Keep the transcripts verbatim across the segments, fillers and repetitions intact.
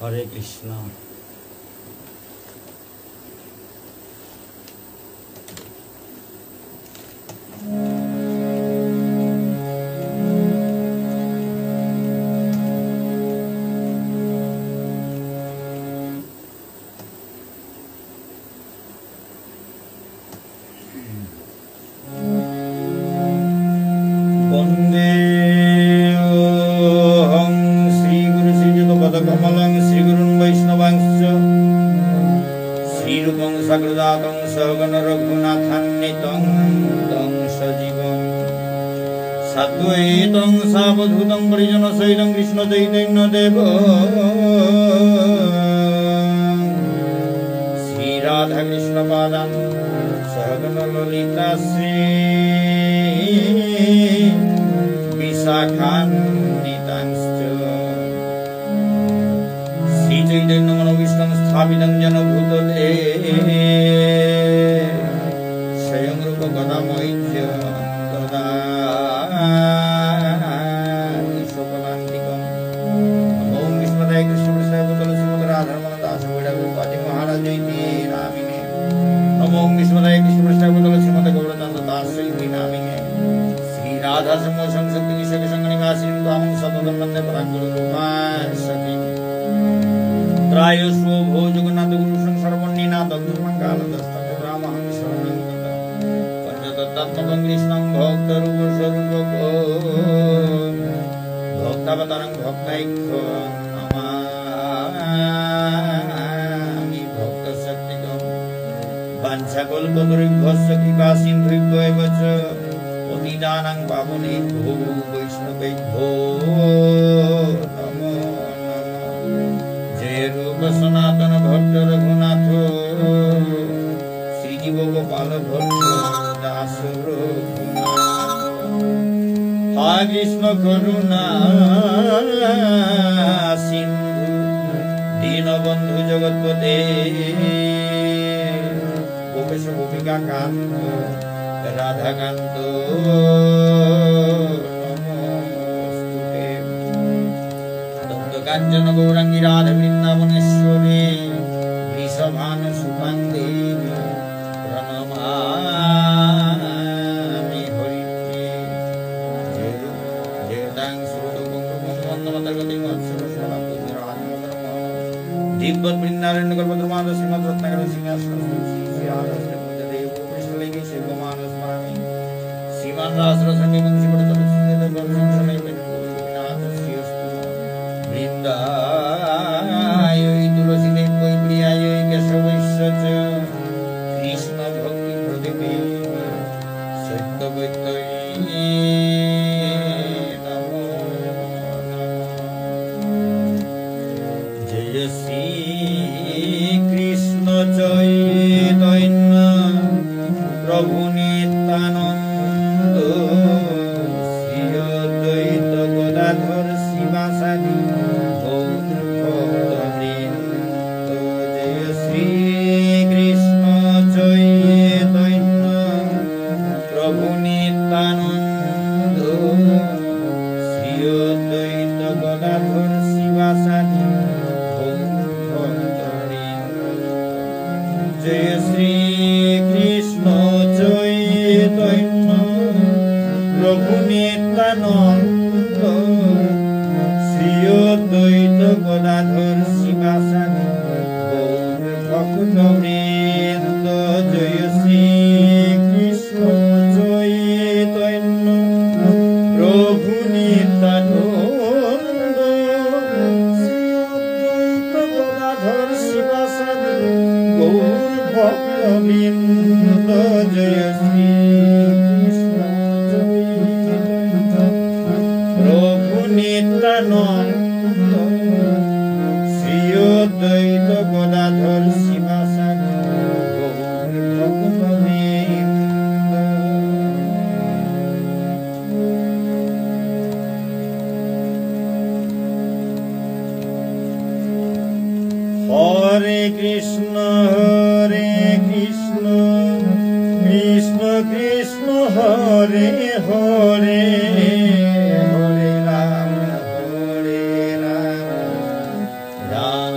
হরে কৃষ্ণ। বন্দেহং শ্রীগুরু শ্রীযুতপদকমলং শ্রীগুরুন বৈষ্ণবাংশ্চ শ্রীরূপং সাগ্রজাতং সহগণ রঘুনাথান্বিতং তং সজীবং সাদ্বৈতং সাবধূতং পরিজনসহিতং কৃষ্ণ চৈতন্য দেব শ্রী রাধাকৃষ্ণ পাদান সহগণ ললিতা শ্রী বিশাখান্বিতাংশ্চ শ্রী চৈতন্য মনোভীষ্টং স্থাপিতং যেন ভূতলে স্বয়ং রূপ কদা মহ্যং দদাতি স্বপদান্তিকম। নমো বিষ্ণুপাদায় কৃষ্ণপ্রেষ্ঠায় ভূতলে শ্রীমতে রাধারমণ দাস বিড়াগুপাতি মহারাজ ইতি নামিনে। নমো বিষ্ণুপাদায় কৃষ্ণপ্রেষ্ঠায় ভূতলে শ্রীমতে গৌরচন্দ্র দাস ইতি নামিনে। শ্রী রাধা সময় সংসক্তি নিঃসঙ্গ সঙ্গ নিবাসিনী ত্বামং সততম বন্দে পরাং গুরু রূপাং সখীম। ত্রায়স্ব ভো জগন্নাথ গুরু সংসার বহ্নিনা দগ্ধং কাল দষ্টং রামহং শরণং গতঃ। পঞ্চতত্ত্বাত্মকং কৃষ্ণং ভক্ত রূপ স্বরূপকম। ভক্তাবতারং ভক্তাখ্যং নমামি ভক্ত শক্তিকম। বাঞ্ছাকল্পতরুভ্যশ্চ কৃপা সিন্ধুভ্য এব চ। পতিতানাং পাবনেভ্যো বৈষ্ণবেভ্যো নমো নমঃ। জয় রূপ সনাতন ভট্ট রঘুনাথ। শ্রীজীব গোপাল ভট্ট দাস রঘুনাথ। হা কৃষ্ণ করুণা সিন্ধু দীনবন্ধু জগৎপতে। গোপেশ গোপিকা কান্ত রাধাকান্ত নমোস্তুতে। তপ্ত কাঞ্চন গৌরাঙ্গী রাধে বৃন্দাবনেশ্বরী বৃষভানুসুতাং দেবী প্রণমামি হরিপ্রিয়ে। জয়তাং সুরতপঙ্গমন্দমতর্গতী মৎসরসভাপতি রাধা মদন মোহন। দীব্যবৃন্দারণ্যকল্পদ্রুমাধ শ্রীমদ্রত্নাকর সিংহাসন শ্রী শ্রী রাধাশ্রী পূজা দেব পৃষ্ঠলেখে সেবমান স্মরামি। শ্রীমান রাসরসারম্ভী বংশীবটতটস্থিতঃ গোপীনাথ শ্রিয়েঽস্তু। বৃন্দায়ৈ তুলসীদেব্যৈ প্রিয়ায়ৈ কেশবস্য চ। কৃষ্ণভক্তিপ্রদীপেন সত্যবত্যৈ নমো নমঃ। জয় শ্রী কৃষ্ণ চৈতন্য প্রভু নিত্যানন্দ শ্রী অদ্বৈত গদাধর শ্রীবাসাদি গৌর ভক্তবৃন্দ। জয় শ্রী কৃষ্ণ চৈতন্য প্রভু নিত্যানন্দ শ্রী অদ্বৈত গদাধর শ্রীবাসাদি গৌর ভক্তবৃন্দ। জয় শ্রী কৃষ্ণ চৈতন্য প্রভু নিত্যানন্দ শ্রী অদ্বৈত গদাধর শ্রীবাসাদি গৌর ভক্তবৃন্দ। জয় শ্রী কৃষ্ণ চৈতন্য প্রভু নিত্যানন্দ শ্রী অদ্বৈত গদাধর শ্রীবাসাদি গৌর ভক্তবৃন্দ। জয় শ্রী কৃষ্ণ চৈতন্য প্রভু নিত্যানন্দ শ্রী অদ্বৈত গদাধর শ্রীবাসাদি গৌর ভক্তবৃন্দ। হরে কৃষ্ণ, হরে কৃষ্ণ, কৃষ্ণ কৃষ্ণ, হরে হরে, হরে রাম, হরে রাম, রাম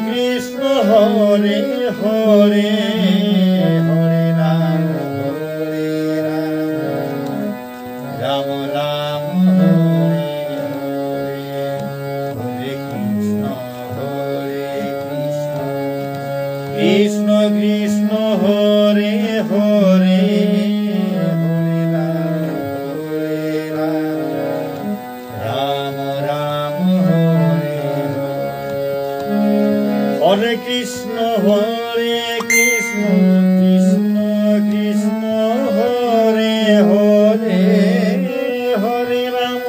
কৃষ্ণ হরে হরে, হরে রাম হরে রাম, রাম রাম হরে হরে, হরে কৃষ্ণ হরে কৃষ্ণ, কৃষ্ণ কৃষ্ণ হরে হরে, হরে রাম হরে রাম, রাম রাম হরে হরে। হরে কৃষ্ণ হরে কৃষ্ণ, কৃষ্ণ কৃষ্ণ হরে হরে, হরে রাম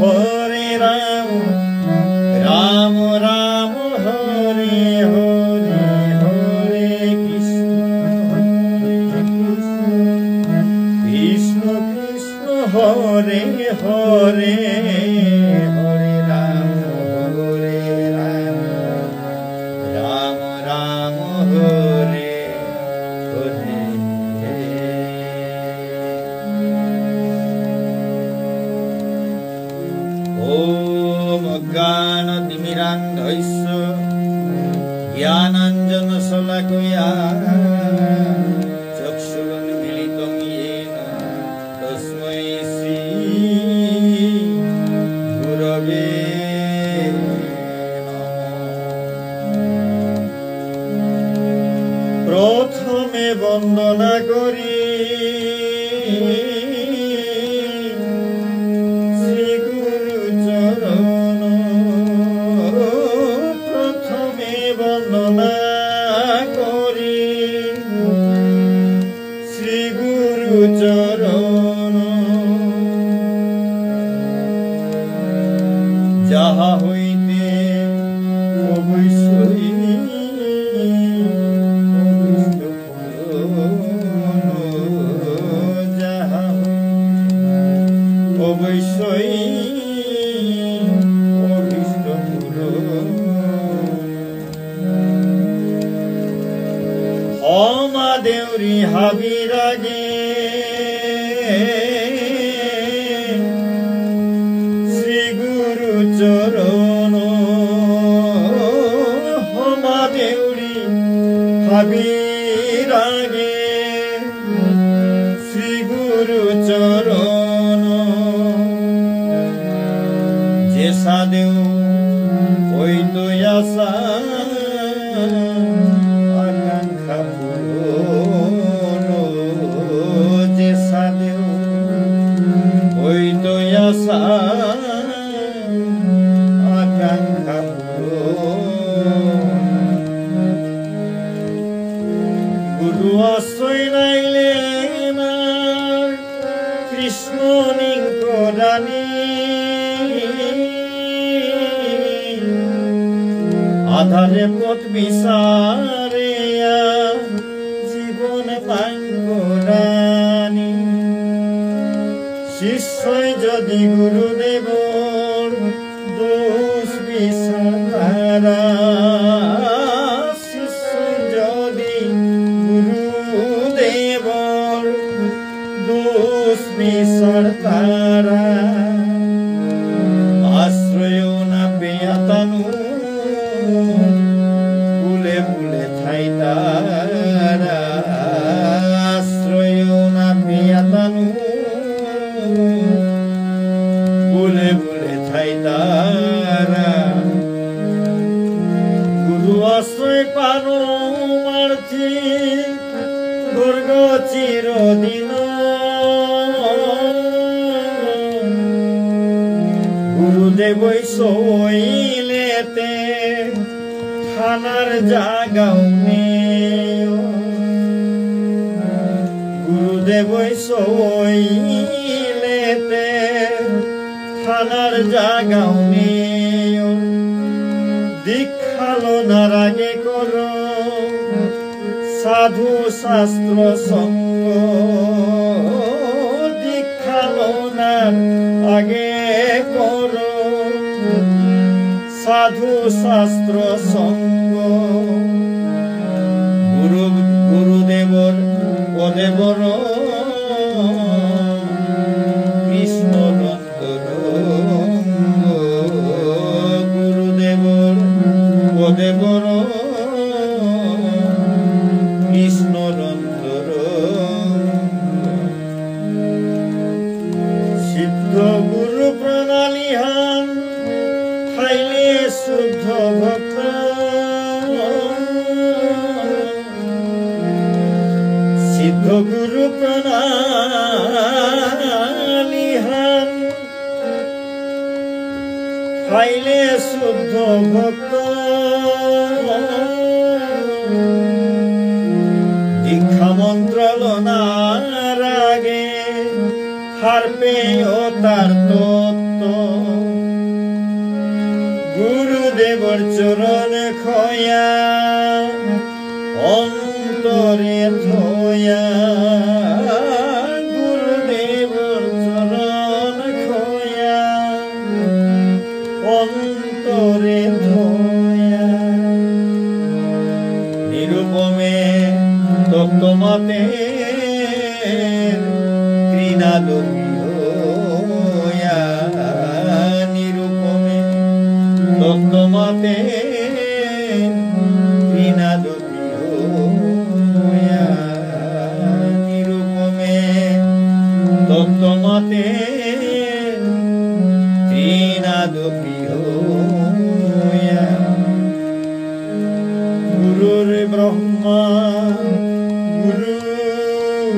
হরে রাম, রাম রাম হরে হরে, হরে কৃষ্ণ হরে কৃষ্ণ, কৃষ্ণ কৃষ্ণ হরে হরে, হরে রাম হরে রাম, রাম রাম হরে হরে। ॐ अज्ञानतिमिरान्धस्य ज्ञानाञ्जनशलाकया चक्षुरुन्मीलितं येन तस्मै श्री गुरवे नमः। প্রথমে বন্দনা করি শ্রী গুরু চরণ, প্রথমে বন্দনা করি শ্রী গুরু চরণ, যাহা হইতে অবশ্যই অভীষ্ট পূরণ, যাহা হইতে অবশ্যই অভীষ্ট পূরণ। হমা দেউরি হাবির আগে শ্রী গুরু চরণ, হমা দেউরি হাবির আগে শ্রী গুরু চরণ, যে সাদেও ওই তো আশা আকাঙ্ক্ষা পূরণ, যে সাদেও ওই তো আশা আকাঙ্ক্ষা পূরণ। গুরু আশ্রয় নাইলে না কৃষ্ণ নিঙ্করানি, আধারে পথ বিচারিয়া জীবন পাঙ্করানি। শিষ্যই যদি গুরুদেবর দোষ বিচারতারা, শিষ্যই যদি গুরুদেবর দোষ বিচারতারা, আশ্রয় না পেয়া তানু বুলে বুলে থাইতারা, আশ্রয় না পেয়া তানু বুলে বুলে থাইতারা। গুরু আশ্রয় পারমার্থী দুর্গ চিরদিন। গুরুদেবই সইলেতে থানার জাগাও নেই। গুরুদেবই সইলেতে থানার জাগাও নেই। দীক্ষা লনার আগে করো সাধু শাস্ত্র সঙ্গ। দীক্ষা লনার আগে করো সাধু শাস্ত্র সঙ্গ। গুরু, গুরুদেবর পদে বর কৃষ্ণর অন্তরঙ্গ। গুরুদেবর পদে বর কৃষ্ণর অন্তর। সিদ্ধ গুরু প্রণালীহান থাইলে শুদ্ধ ভক্ত। সিদ্ধ গুরু প্রণালীহান থাইলে শুদ্ধ ভক্ত। দীক্ষা মন্ত্র লনার আগে হারপেয় তার তত্ত্ব। গুরুদেবর চরণ খয়া অন্তরে থয়া, গুরুদেবর চরণ খয়া অন্তরে থয়া। নিরুপমে তপ্ত মাতে তৃণাদপি হয়া, নিরুপমে তপ্ত মাতে তৃণাদপি হয়া, নিরুপমে তপ্ত মাতে তৃণাদপি হয়া। গুরুর ব্রহ্মা গুরুর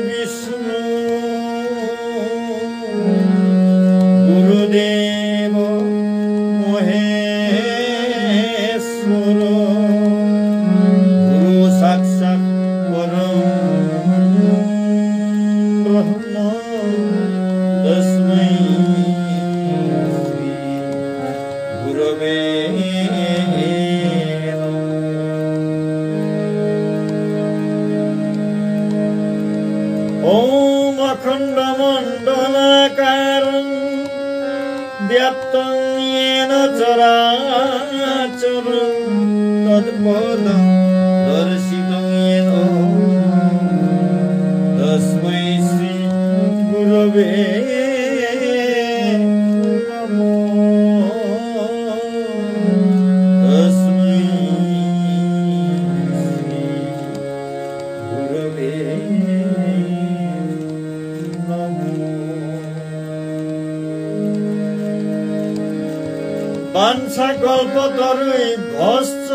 বিষ্ণু, গুরুদেব মহেশ্বর, গুরু সাক্ষাৎ পরম ব্রহ্ম, তস্মৈ শ্রী গুরবে নমঃ। ॐ अखण्डमण्डलाकारं व्याप्तं येन चराचरं तत्पदं दर्शितं येन तस्मै श्री गुरवे नमः। तस्मै श्री गुरवे नमः। वाञ्छाकल्पतरुभ्यश्च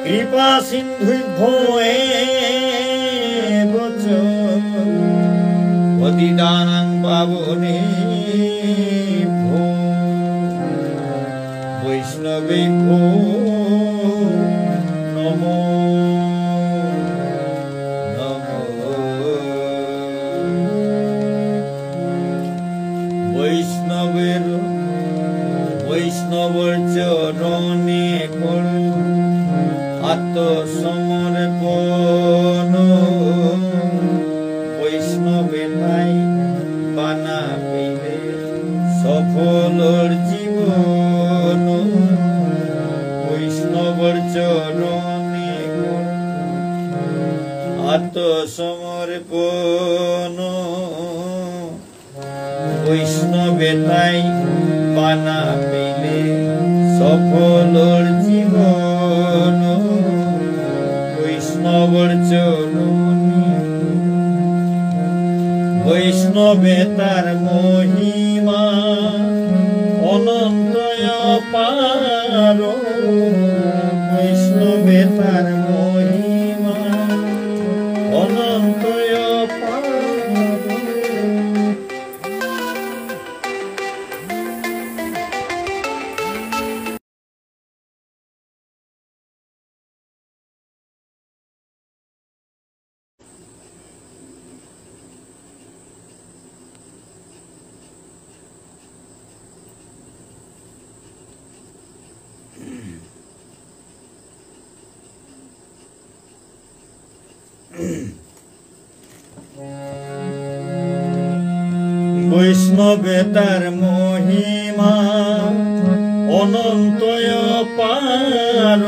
कृपासिन्धुभ्यो एव च पतितानां पावनेभ्यो वैष्णवेभ्यो नमो नमः। বৈষ্ণবের, বৈষ্ণবর চরণে কর আত্মসমর্পণ। বৈষ্ণবে তাই বানা পেলে সফলর জীবন। বৈষ্ণবর চরণে কর আত্মসমর্পণ। বৈষ্ণবে তাই বানা পেলে সফলর জীবন। বৈষ্ণবর চরণে, বৈষ্ণবে তার মহিমা অনন্ত অপার। বৈষ্ণবে তার মহিমা অনন্ত অপার। বৈষ্ণবে তার মহিমা অনন্ত অপার।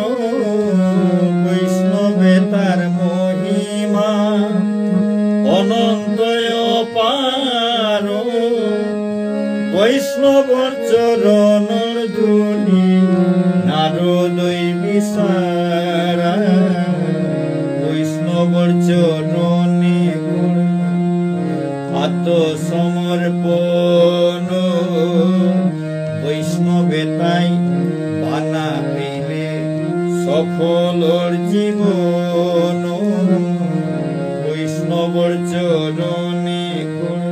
বৈষ্ণবে তার মহিমা অনন্ত অপার। বৈষ্ণবর চরণর ধুলি হৃদয় বিচারা, বৈষ্ণবর চরণে করলু আত্মসমর্পণ। বৈষ্ণবে তাই বানা পেলে সফলর জীবন, বৈষ্ণবর চরণে করলু।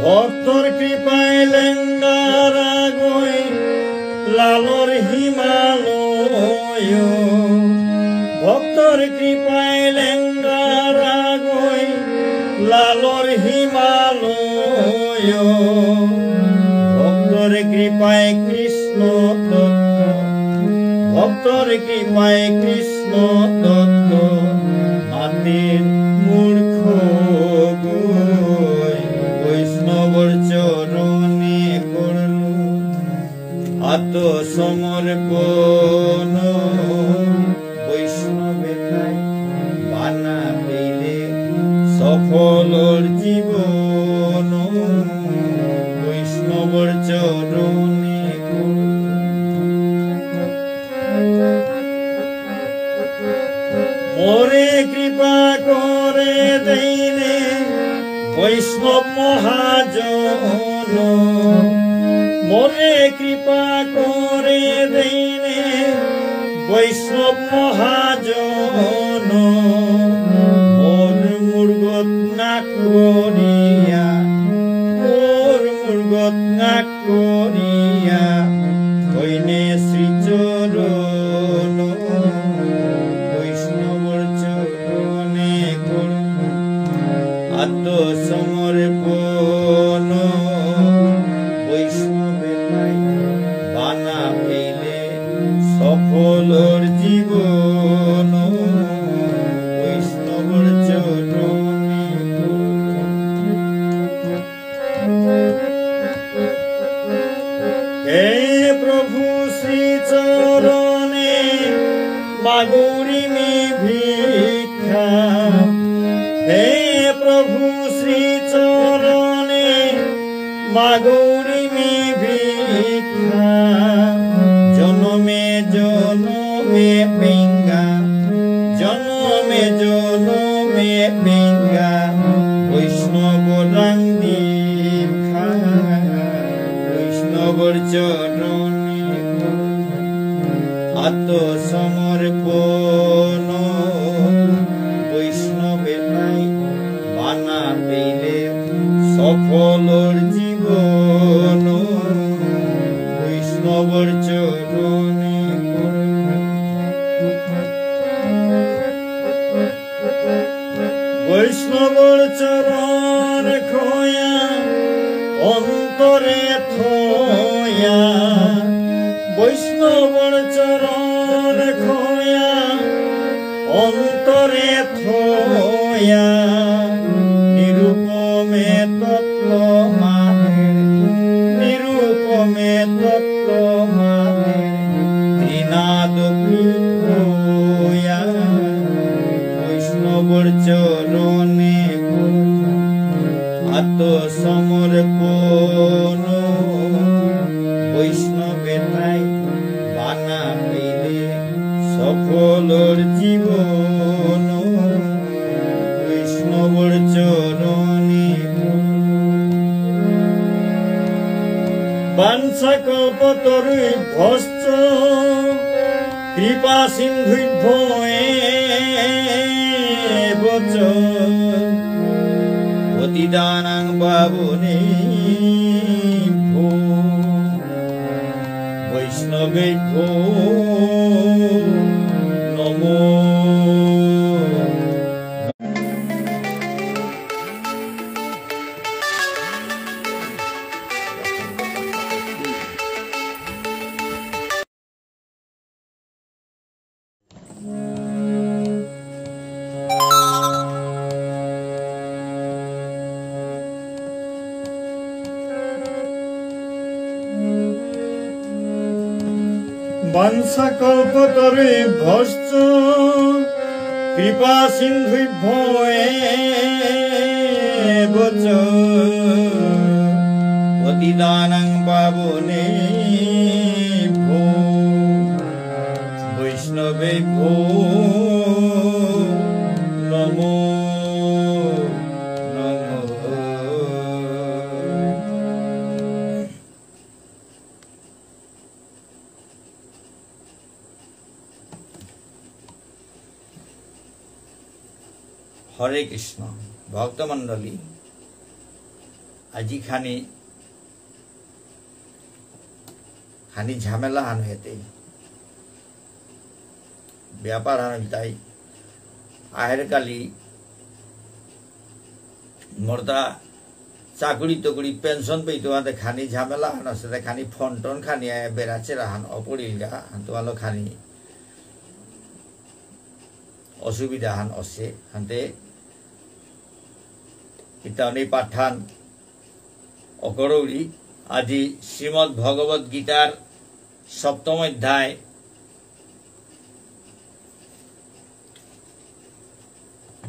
ভক্তর কৃপায় লেঙ্গারা গই লালর হিমালয়। ভক্তর কৃপায় লেঙ্গারা গই লালর হিমালয়। ভক্তর কৃপায় কৃষ্ণ তত্ত্ব, ভক্তর কৃপায় কৃষ্ণ তত্ত্ব মাতের মূর্খ গই। বৈষ্ণবর চরণে করলু আত্মসমর্পণ। বৈষ্ণবে তাই বানা পেলে সফলর জীবন, বৈষ্ণবর চরণে করলু। মোরে কৃপা করে দেইনে বৈষ্ণব মহাজন, মোরে কৃপা করে দেইনে বৈষ্ণব মহাজন। মোর মুরগত না করিয়া, মোর মুরগত না করিয়া, কইনে শ্রীচরণ। বৈষ্ণবর চরণে করলু আত্মসমর্পণ। বৈষ্ণবে তাই বানা পেলে সফলর জীবন, বৈষ্ণবর চরণে করলু। হে প্রভু শ্রীচরণে মাগুরি মি ভিক্ষা, হে প্রভু শ্রীচরণে মাগুরি মি ভিক্ষা। জনমে জনমে পেঙ্গা, জনমে জনমে পেঙ্গা বৈষ্ণব রাং দীক্ষা। বৈষ্ণবর চরণে আত্মসমর্পণ। বৈষ্ণবে তাই বানা পেলে সফলর জীবন, বৈষ্ণবর চরণে করলু। বৈষ্ণবর চরণ খয়া অন্তরে থয়া, বৈষ্ণবর চরণ খয়া অন্তরে থয়া। নিরুপমে তত্ত্ব মাতের, নিরুপমে তত্ত্ব মাতের ত্রিনাদ কৃপয়া। বৈষ্ণবর চরণে আত্মসমর্পণ। বৈষ্ণবে তাই বানা পেলে সফলর জীবন, বৈষ্ণবর চরণে। বাঞ্ছা কল্পতরুভ্যশ্চ কৃপা সিন্ধুভ্য এব চ। পতিতানাং পাবনেভ্যো বৈষ্ণবেভ্যো নমো। বাঞ্ছা কল্পতরুভ্যশ্চ কৃপা সিন্ধুভ্য এ পতিতানাং পাবনেভ্যো বৈষ্ণবেভ্যো নমো নমঃ। হরে কৃষ্ণ। ভক্তমণ্ডলী, আজি খানি, খানি ঝামেলা হান হেতে, ব্যাপার হান তাই, আহের কালি মর্দা চাকুরি তকুরি পেনশন পেইতো হাতে খানি ঝামেলা হান আছে, তে খানি ফন্টন খানি আয় বেড়াচেরা হান অপরিলগা হান তোমালো খানি অসুবিধা হান অসে হানতে ইতানি পাঠান অকরৌরি। আজি শ্রীমদ্ ভগবত গীতার সপ্তম অধ্যায়,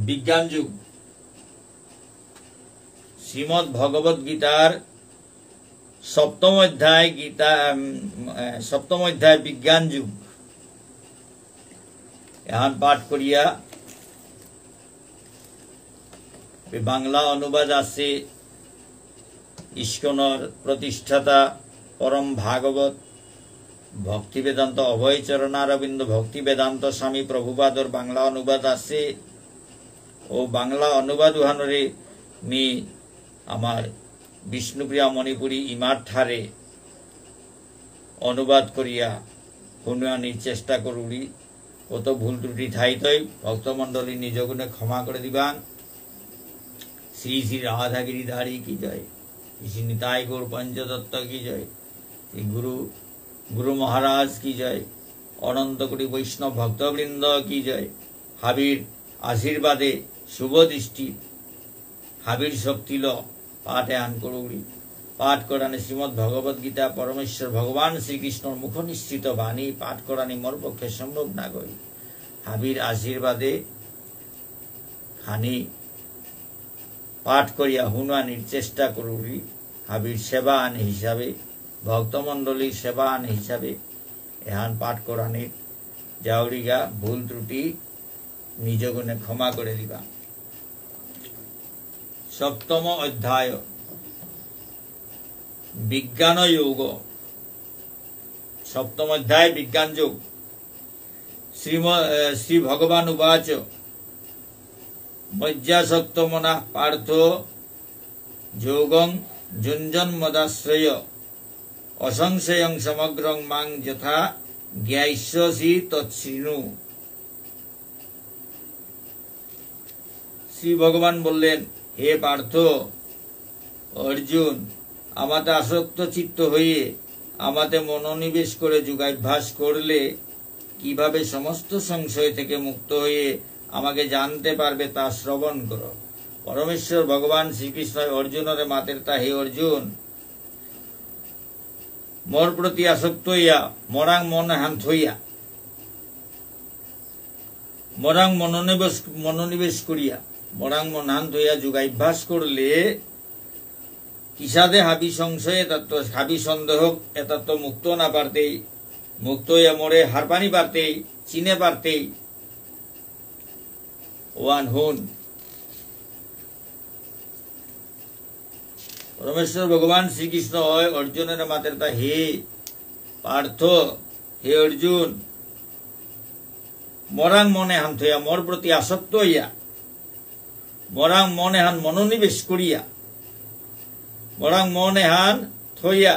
বিজ্ঞান যোগ। শ্রীমদ্ ভগবত গীতার সপ্তম অধ্যায় গীতা, উম, এ, সপ্তম অধ্যায় বিজ্ঞান যোগ। এহান পাঠ করিয়া, এ বাংলা অনুবাদ আছে ইস্কনর প্রতিষ্ঠাতা পরম ভাগবত ভক্তিবেদান্ত অভয়চরণারবিন্দ ভক্তিবেদান্ত স্বামী প্রভুপাদর বাংলা অনুবাদ আছে। ও বাংলা অনুবাদ উহানরে মি আমার বিষ্ণুপ্রিয়া মণিপুরী ইমার ঠারে অনুবাদ করিয়া হুনুয়ানির চেষ্টা করুরি। কত ভুল ত্রুটি থাইতই ভক্তমণ্ডলী নিজ গুণে ক্ষমা করে দিবাং। শ্রী শ্রী রাধা গিরিধারী কি জয়, শ্রী শ্রী নিতাই গৌর পঞ্চতত্ত্ব কি জয়, শ্রী গুরু, গুরু মহারাজ কি জয়, অনন্ত কোটি বৈষ্ণব ভক্তবৃন্দ কি জয়। হাবির আশীর্বাদে শুভ দৃষ্টি হাবির শক্তিল পাঠ এহান করুরি। পাঠ করানি শ্রীমদ্ ভগবত গীতা পরমেশ্বর ভগবান শ্রীকৃষ্ণর মুখ নিঃসৃত বাণী পাঠ করানি মোর পক্ষে সম্ভব না গই। হাবির আশীর্বাদে খানি পাঠ করিয়া হুনুয়ানির চেষ্টা করুরি। হাবির সেবা আন হিসাবে, ভক্তমণ্ডলীর সেবা আন হিসাবে এহান পাঠ করানির যাওরিগা। ভুল ত্রুটি নিজ গুণে ক্ষমা করে দিবা। সপ্তম অধ্যায়, বিজ্ঞান যোগ। সপ্তম অধ্যায়, বিজ্ঞান যোগ। শ্রীম-, এ, শ্রী ভগবান উবাচ, ময়্যাসক্তমনাঃ পার্থ যোগং যুঞ্জন্মদাশ্রয়, অসংশয়ং সমগ্রং মাং যথা জ্ঞাস্যসি তচ্ছৃণু। শ্রী ভগবান বললেন, হে পার্থ, অর্জুন, আমাতে আসক্ত চিত্ত হয়ে আমাতে মনোনিবেশ করে যোগাভ্যাস করলে কিভাবে সমস্ত সংশয় থেকে মুক্ত হয়ে আমাকে জানতে পারবে তা শ্রবণ করো। পরমেশ্বর ভগবান শ্রীকৃষ্ণ অর্জুনরে মাতের তা, হে অর্জুন, মোর প্রতি আসক্ত হইয়া, মোরাং মন হান থইয়া, মোরাং মনোনিবেশ, মনোনিবেশ করিয়া, মোরাং মন হান থইয়া যোগাভ্যাস করলে, কিসাদে হাবি সংশয় এতাত্ত, হাবি সন্দেহ এতাত্ত মুক্ত না পারতেই, মুক্ত হইয়া মোরে হারপানি পারতেই, চিনে পারতেই, ওয়ান হুন। পরমেশ্বর ভগবান শ্রীকৃষ্ণ হয় অর্জুনরে মাতের তা, হে পার্থ, হে অর্জুন, মোরাং মন এহান থইয়া, মোর প্রতি আসক্ত হইয়া, মোরাং মন এহান মনোনিবেশ করিয়া, মোরাং মন এহান থইয়া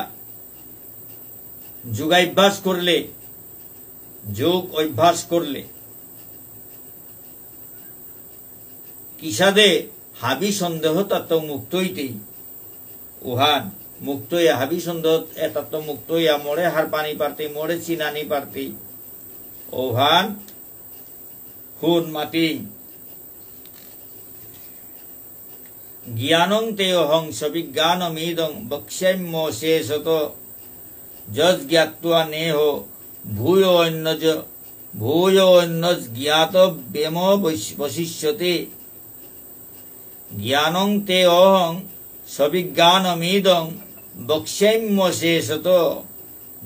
যোগাভ্যাস করলে, যোগ অভ্যাস করলে, কিসাদে হাবি সন্দেহ তাত্ত মুক্ত হইতেই, ওহান মুক্ত হইয়া, হাবি সন্দেহ এতাত্ত মুক্ত হইয়া মোরে হারপানি পারতেই, মোরে চিনানি পারতেই, ওহান হুন মাতিং। জ্ঞানং তে অহং সবিজ্ঞানমিদং বক্ষ্যাম্যশেষতঃ। যজ্ জ্ঞাত্বা নেহ ভূয়ো অন্যজ, ভূয়ো অন্যজ্ জ্ঞাতব্যম বৈশ-, বশিষ্যতে। জ্ঞানং তে অহং সবিজ্ঞানমিদং বক্ষ্যাম্যশেষতঃ।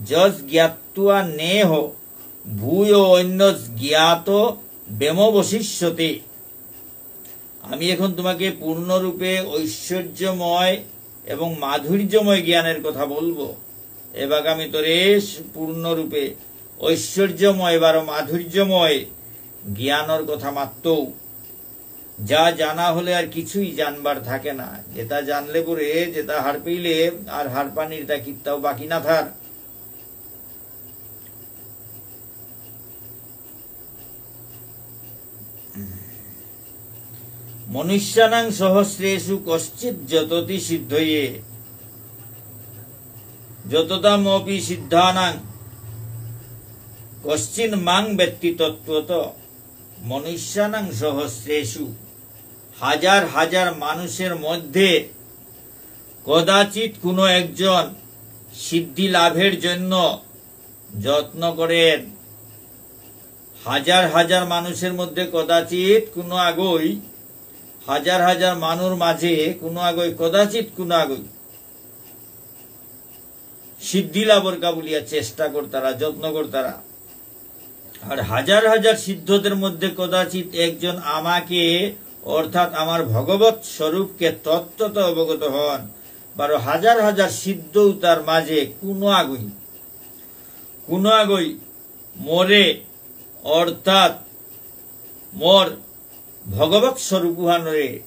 যজ্ জ্ঞাত্বা নেহ ভূয়ো অন্যজ্ জ্ঞাতব্যমবশিষ্যতে। আমি এখন তোমাকে পূর্ণরূপে ঐশ্বর্যময় এবং মাধুর্যময় জ্ঞানের কথা বলবো। এবার আমি তোরে পূর্ণরূপে ঐশ্বর্যময় বারো মাধুর্যময় জ্ঞানর কথা মাততৌ। যা জানা হলে আর কিছুই জানবার থাকে না। যেটা জানলে পরে, যেটা হারপেইলে, আর হারপানির তা কিত্তাও বাকি না থার। মনুষ্যাণাং সহস্রেষু কশ্চিৎ যততি সিদ্ধয়ে। যততামপি সিদ্ধানাং কশ্চিন্ মাং বেত্তি তত্ত্বতঃ। মনুষ্যাণাং সহস্রেষু, হাজার হাজার মানুষের মধ্যে কদাচিৎ কোনো একজন সিদ্ধি লাভের জন্য যত্ন করেন। হাজার হাজার মানুষের মধ্যে কদাচিৎ কোনো আগই, হাজার হাজার মানুর মাঝে কোনো আগই, কদাচিৎ কোনো আগই সিদ্ধি লাভর কা বুলিয়া চেষ্টা করতারা, যত্ন করতারা। আর হাজার হাজার সিদ্ধদের মধ্যে কদাচিৎ একজন আমাকে, অর্থাৎ আমার ভগবত স্বরূপকে তত্ত্বত অবগত হন। বারো হাজার হাজার সিদ্ধ তার মাঝে কোনো আগই, কোনো আগই মোরে, অর্থাৎ মোর ভগবত স্বরূপহানরে,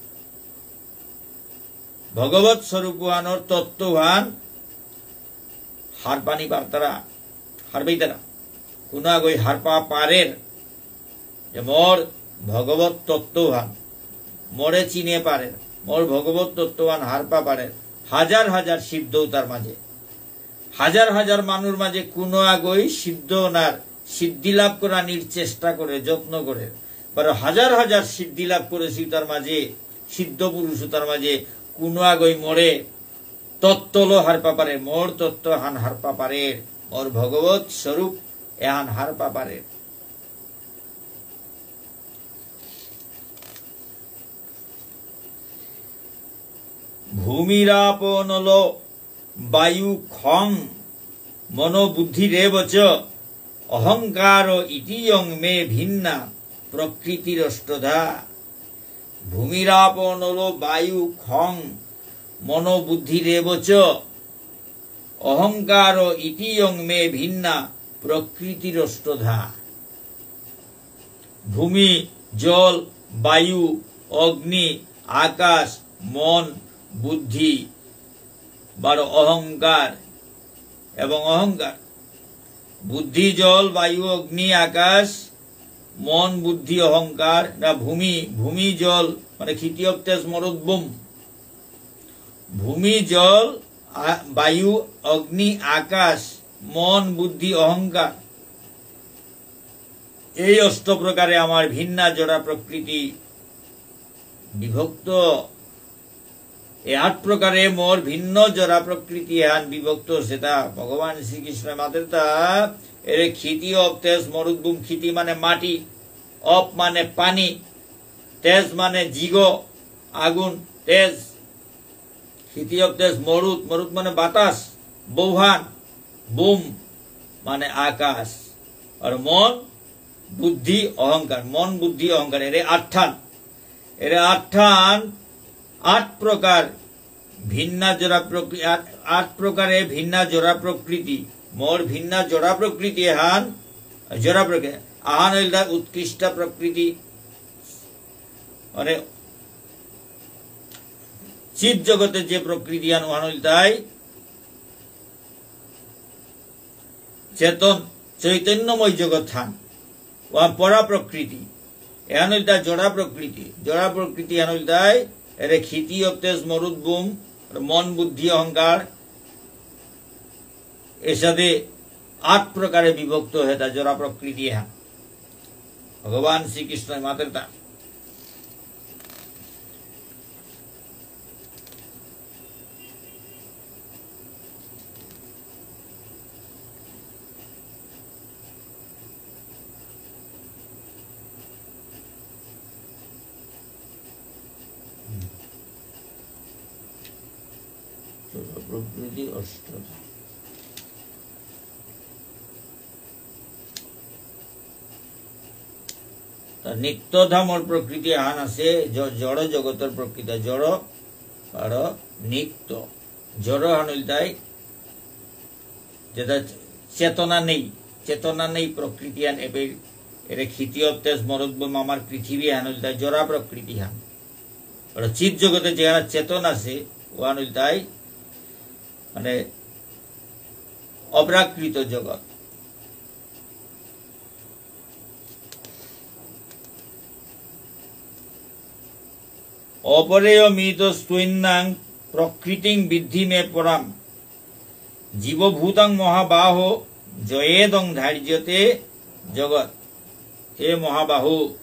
ভগবত স্বরূপহানর তত্ত্বহান হারপানি পারতারা, হারপেইতারা। কোনো আগই হারপা পারের যে মোর ভগবত তত্ত্বহান, মোরে চিনে পারের, মোর ভগবত তত্ত্বহান হারপা পারের। হাজার হাজার সিদ্ধ তার মাঝে, হাজার হাজার মানুর মাঝে কোনো আগই সিদ্ধ নার, সিদ্ধি লাভ করানির চেষ্টা করে, যত্ন করে। বারো হাজার হাজার সিদ্ধি লাভ করেসি তার মাঝে, সিদ্ধ পুরুষ তার মাঝে কোনো আগই মোরে তত্ত্বলো হারপা পারে, মোর তত্ত্বহান হারপা পারে, মোর ভগবত স্বরূপ এহান হারপা পারে। ভূমিরাপোঽনলো বায়ু খং মনো বুদ্ধিরেব চ। অহংকার ইতীয়ং মে ভিন্না প্রকৃতিরষ্টধা। ভূমিরাপোঽনলো বায়ু খং মনো বুদ্ধিরেব চ। অহংকার ইতীয়ং মে ভিন্না প্রকৃতিরষ্টধা। ভূমি, জল, বায়ু, অগ্নি, আকাশ, মন, বুদ্ধি, বারো অহংকার এবং অহংকার। বুদ্ধি, জল, বায়ু, অগ্নি, আকাশ, মন, বুদ্ধি, অহংকার, না ভূমি, ভূমি, জল, মানে ক্ষিতি অপ তেজ মরুৎ ব্যোম। ভূমি, জল, আ-, বায়ু, অগ্নি, আকাশ, মন, বুদ্ধি, অহংকার। এই অষ্ট প্রকারে আমার ভিন্না জড়া প্রকৃতি বিভক্ত। এই আট প্রকারে মোর ভিন্ন জড়া প্রকৃতি এহান বিভক্ত, সেটা ভগবান শ্রীকৃষ্ণ মাতের তা। এরে ক্ষিতি অপ তেজ মরুৎ ব্যোম, ক্ষিতি মানে মাটি, অপ মানে পানি, তেজ মানে জিগ, আগুন, তেজ, ক্ষিতি অপ তেজ মরুৎ, মরুৎ মানে বাতাস, ব্যোম, ব্যোম মানে আকাশ, আর মন, বুদ্ধি, অহংকার, মন, বুদ্ধি, অহংকার, এরে আটহান, এরে আটহান, আট প্রকার ভিন্না জড়া প্রকৃ-, আট, আট প্রকারে ভিন্না জড়া প্রকৃতি, মোর ভিন্না জড়া প্রকৃতি এহান, জড়া প্রকৃতি, আহান হইল তাই উৎকৃষ্ট প্রকৃতি, মানে চিৎ জগতে যে প্রকৃতি আন ওহান হইল তাই চেতন, চৈতন্যময় জগৎহান, ওহান পরা প্রকৃতি, এহান হইল তাই জড়া প্রকৃতি, জড়া প্রকৃতি এহান হইল তাই এরে ক্ষিতি অপ তেজ মরুৎ ব্যোম, মন বুদ্ধি অহংকার, এসাদে আট প্রকারে বিভক্ত হয়ে তা জড়া প্রকৃতি এহান। ভগবান শ্রীকৃষ্ণ মাতের তা। প্রকৃতি অষ্ট। তা নিত্য ধামর প্রকৃতি আহান আছে, জ-, জড় জগতর প্রকৃতি, জড় আর নিত্য। জড় হান ইলতাই যেটা চেতনা নেই, চেতনা নেই প্রকৃতি হান এবে এরে ক্ষিতি অপ তেজ মরুৎ ব্যোম আমার পৃথিবী হান ইলতাই জড়া প্রকৃতি হান। আর চিৎ জগতে যেহান চেতন আছে, ওহান ইলতাই মানে অপ্রাকৃত জগৎ। অপরেয়মিতস্ত্বন্যাং প্রকৃতিং বিদ্ধি মে পরাম। জীবভূতাং মহাবাহো যয়েদং ধার্যতে জগৎ। হে মহাবাহু,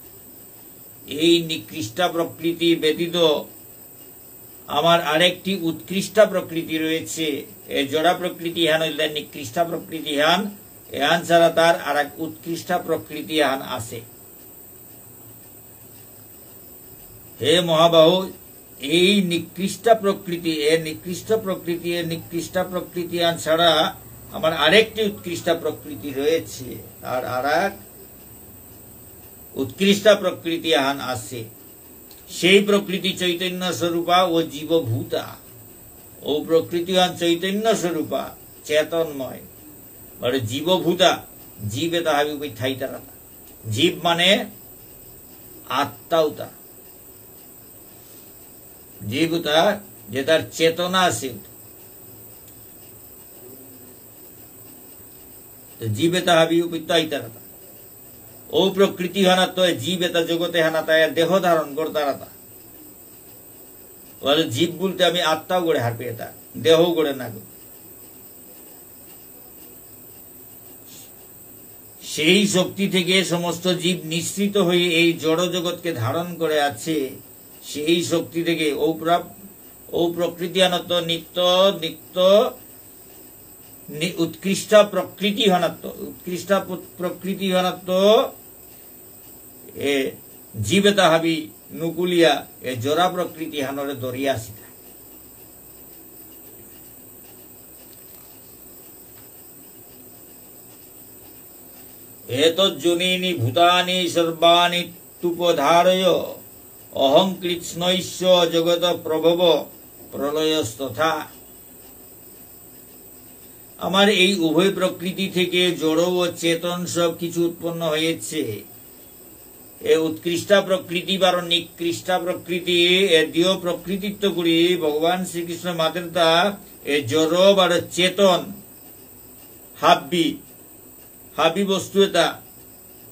এই নিকৃষ্টা প্রকৃতি ব্যতীত আমার আরেকটি উৎকৃষ্টা প্রকৃতি রয়েছে। এ জড়া প্রকৃতি হান হইলে নিকৃষ্টা প্রকৃতি হান, এহান ছাড়া তার আর এক উৎকৃষ্টা প্রকৃতি হান আছে। হে মহাবাহু, এই নিকৃষ্টা প্রকৃতি, এ নিকৃষ্ট প্রকৃতি, এ নিকৃষ্টা প্রকৃতি হান ছাড়া আমার আরেকটি উৎকৃষ্টা প্রকৃতি রয়েছে, আর আর এক উৎকৃষ্টা প্রকৃতি হান আছে। সেই প্রকৃতি চৈতন্য স্বরূপা ও জীবভূতা। ও প্রকৃতি হান চৈতন্য স্বরূপা, চেতনময়। মানে জীবভূতা, জীব এতা হাবি উপে থাইতারাতা। জীব মানে আত্মা উতা। জীব উতা, যে তার চেতনা আছে উতা। তো জীব এতা হাবি উপে থাইতারাতা। ও প্রকৃতি হানাত তো জীব এতা জগতে হানাত আয়া দেহ ধারণ করতারাতা। বলে জীব বলতে আমি আত্মাও করে হারপি এতা, দেহও করে না গো। সেই শক্তি থেকে সমস্ত জীব নিঃসৃত হয়ে এই জড় জগৎকে ধারণ করে আছে। সেই শক্তি থেকে ও প্রা-, ও প্রকৃতি আনত্ত নিত্য, নিত্য নি-, উৎকৃষ্টা প্রকৃতি হানাত্ত, উৎকৃষ্টা প্র-, প্রকৃতি হানাত্ত এ জীব এতা হাবি নুকুলিয়া এ জড়া প্রকৃতি হানরে দরিয়া আসিতা। এতদ্যোনীনি ভূতানি সর্বাণি ত্যুপধারয় অহং কৃৎস্নস্য জগৎ প্রভব প্রলয়স্তথা। আমার এই উভয় প্রকৃতি থেকে জড় ও চেতন সব কিছু উৎপন্ন হয়েছে। এ উৎকৃষ্টা প্রকৃতি বারো নিকৃষ্টা প্রকৃতি, এ দিয় প্রকৃতিত্ত করি ভগবান শ্রীকৃষ্ণ মাতেরতা এ জড় বারো চেতন হাব্বি, হাবি বস্তু এতা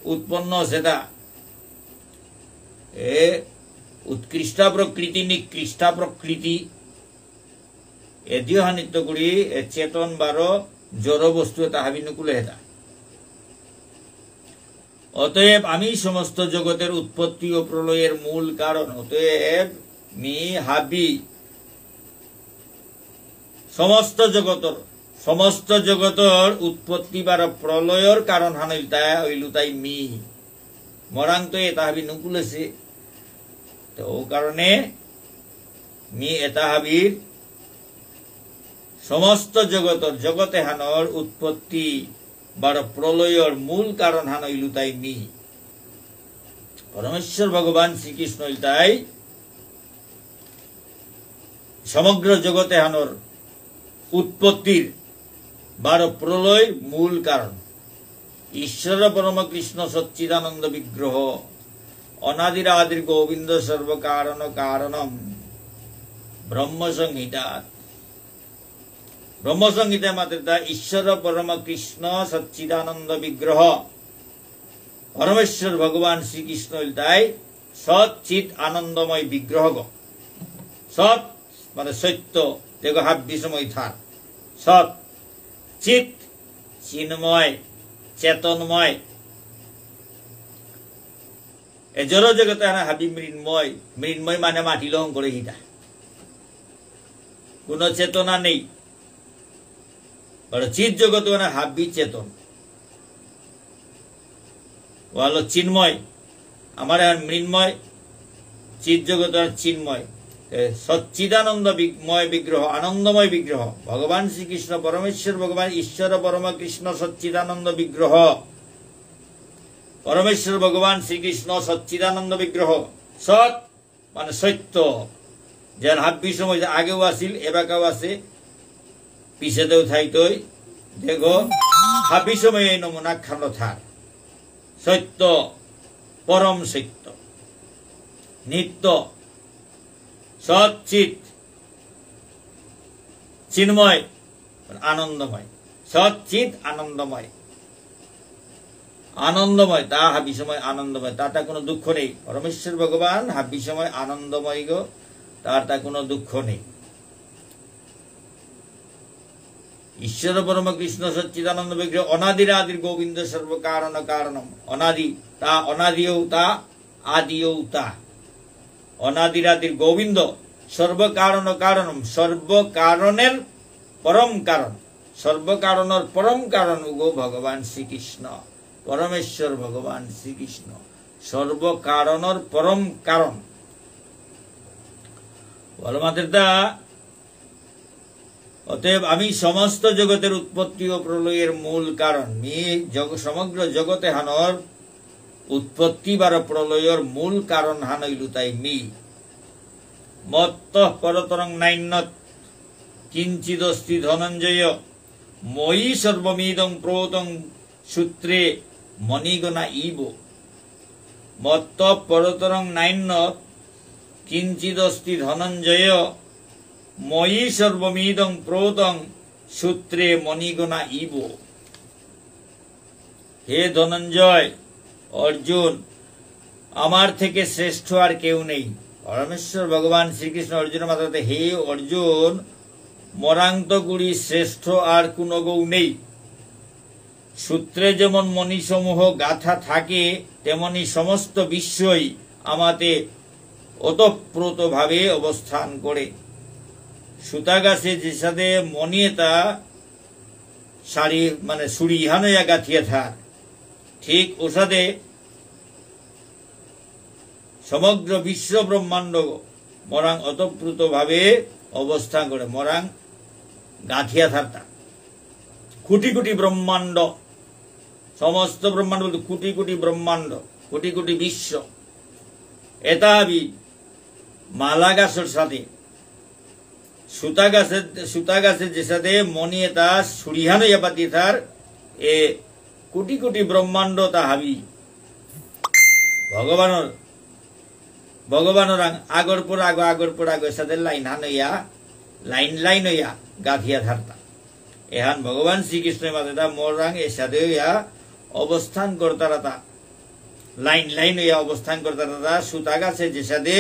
উৎপন্ন সেতা। এ উৎকৃষ্টা প্রকৃতি, নিকৃষ্টা প্রকৃতি, এ দিয় হানিত্ত করি এ চেতন বারো জড় বস্তু এতা হাবি নুকুলে হেতা। অতএব আমি সমস্ত জগতের উৎপত্তি ও প্রলয়ের মূল কারণ। অতএব মি হাবি সমস্ত জগতর, সমস্ত জগতর উৎপত্তি বারো প্রলয়র কারণ হান ইলতাই, ইলুতাই মি। মরাং তো এতা হাবি নুকুলেসে। তো ও কারণে মি এতা হাবির সমস্ত জগতর, জগতে হানর উৎপত্তি বারো প্রলয়র মূল কারণ হান ইলুতাই মি। পরমেশ্বর ভগবান শ্রীকৃষ্ণ ইলতাই সমগ্র জগতে হানর উৎপত্তির বারো প্রলয় মূল কারণ। ঈশ্বর পরম কৃষ্ণ সচ্চিদানন্দ বিগ্রহ, অনাদির আদির গোবিন্দ সর্ব কারণ কারণম। ব্রহ্ম সংহিতা, ব্রহ্ম সংহিতা মাতেরতা ঈশ্বর পরম কৃষ্ণ সচ্চিদানন্দ বিগ্রহ। পরমেশ্বর ভগবান শ্রীকৃষ্ণ ইলতাই সৎ চিৎ আনন্দময় বিগ্রহ গ। সৎ মানে সত্য, দেখো হাব্বি সময় থার। সৎ, চিৎ, চিন্ময়, চেতনময়। এ জড় জগতে হানা হাবি মৃন্ময়। মৃন্ময় মানে মাটি লহং করে হিতা। কোনো চেতনা নেই। বারো চিৎ জগত মানে হাবি চেতন। ওয়ালো চিন্ময়। আমার এখন মৃন্ময়, চিৎ জগত আর চিন্ময়। এ, সচ্চিদানন্দ বিগ-, ময় বিগ্রহ, আনন্দময় বিগ্রহ। ভগবান শ্রীকৃষ্ণ, পরমেশ্বর ভগবান, ঈশ্বর পরম কৃষ্ণ সচ্চিদানন্দ বিগ্রহ। পরমেশ্বর ভগবান শ্রীকৃষ্ণ সচ্চিদানন্দ বিগ্রহ। সৎ মানে সত্য। যেন হাব্বি সময় যে আগেও আছিল, এবাকাও আছে, পিছেদেও থাইতই। দেখো, হাব্বি সময় এই নমুনা খানো থার। সত্য, পরম সত্য, নিত্য, সচ্চিত, চিন্ময়, আনন্দময়। সচ্চিত আনন্দময়। আনন্দময়, তা হাবি সময় আনন্দময়, তার তা কোনো দুঃখ নেই। পরমেশ্বর ভগবান হাবি সময় আনন্দময় গো, তার তা কোনো দুঃখ নেই। ঈশ্বর পরম কৃষ্ণ সচ্চিদানন্দ বিগ্রহ অনাদিরাদির গোবিন্দ সর্ব কারণ কারণম। অনাদি, তা অনাদিও তা, আদিও তা। অনাদিরাদির গোবিন্দ, সর্ব কারণ কারণম, সর্ব কারণের পরম কারণ, সর্ব কারণর পরম কারণ উগো ভগবান শ্রীকৃষ্ণ, পরমেশ্বর ভগবান শ্রীকৃষ্ণ, সর্ব কারণর পরম কারণ। বলমাতের দা, অতএব আমি সমস্ত জগতের উৎপত্তি ও প্রলয়ের মূল কারণ। মি জগ-, সমগ্র জগত এহানর উৎপত্তি বারো প্রলয়র মূল কারণ হান ইলতাই মি। মত্তঃ পরতরং নান্যৎ কিঞ্চিদস্তি ধনঞ্জয়, ময়ি সর্বমিদং প্রোতং সূত্রে মণিগণা ইব। মত্তঃ পরতরং নান্যৎ কিঞ্চিদস্তি ধনঞ্জয়, ময়ি সর্বমিদং প্রোতং সূত্রে মণিগণা ইব। হে ধনঞ্জয়, অর্জুন, আমার থেকে শ্রেষ্ঠ আর কেউ নেই। পরমেশ্বর ভগবান শ্রীকৃষ্ণ অর্জুন মাতাতে, হে অর্জুন, মরাংত গুড়ি শ্রেষ্ঠ আর কোনো গৌ নেই। সূত্রে যেমন মণিসমূহ গাঁথা থাকে, তেমনি সমস্ত বিশ্বই আমাতে ওতপ্রোতভাবে অবস্থান করে। সুতা গাছে যেসাদে মণি এতা শাড়ি, মানে, চুড়ি হানয়া গাঁথিয়া থার, ঠিক ওসাদে সমগ্র বিশ্ব ব্রহ্মাণ্ড মরাং ওতপ্রোতভাবে অবস্থান করে, মরাং গাঁথিয়া থারতা। কোটি কোটি ব্রহ্মাণ্ড, সমস্ত ব্রহ্মাণ্ড বলতে কোটি কোটি ব্রহ্মাণ্ড, কোটি কোটি বিশ্ব। এতা হাবি মালা গাছর সাদে, সুতা গাছে, সুতা গাছে যেসাদে মণি এতা চুড়ি হানয়া বাঁধি থার, এ কোটি কোটি ব্রহ্মাণ্ড তা হাবি ভগবানর, ভগবানরাং আগর পর আগ, আগর পর আগ, এসাদে লাইন হানয়া, লাইন লাইন হইয়া গাঁথিয়া থারতা। এহান ভগবান শ্রীকৃষ্ণ মাতেতা, মরাং এসাদে হইয়া অবস্থান করতারাতা, লাইন লাইন হইয়া অবস্থান করতারাতা। সুতা গাছে যেসাদে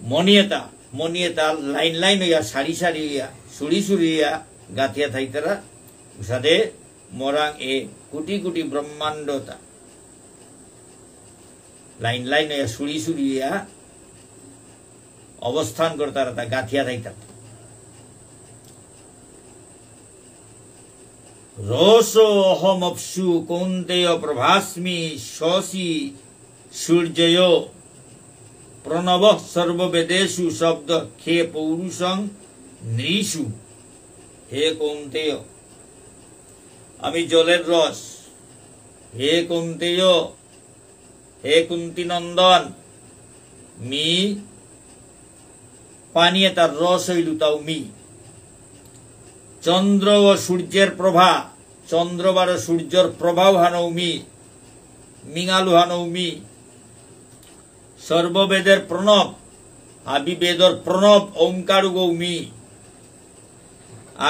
মণি এতা, মণি এতা লাইন লাইন হইয়া, সারি সারি হইয়া, চুড়ি চুড়ি হইয়া গাঁথিয়া থাইতারা, ওসাদে মরাং এ কোটি কোটি ব্রহ্মাণ্ডতা লাইন লাইন হইয়া, চুড়ি চুড়ি হইয়া অবস্থান করতারাতা, গাঁথিয়া থাইতারা। রসোঽহমপ্সু কৌন্তেয় প্রভাস্মি শশী সূর্যয়োঃ। প্রণবঃ সর্ববেদেষু শব্দঃ খে পৌরুষং নৃষু। হে কৌন্তেয়, আমি জলের রস। হে কৌন্তেয়, হে কুন্তি নন্দন, মি পানি এতার রস হইলুতাও মি। চন্দ্র ও সূর্যের প্রভা, চন্দ্র বারো সূর্যর প্রভাও হানৌ মি, মিঙালু হানৌ মি। সর্ববেদের প্রণব, হাবি বেদর প্রণব ওঙ্কারগৌ মি।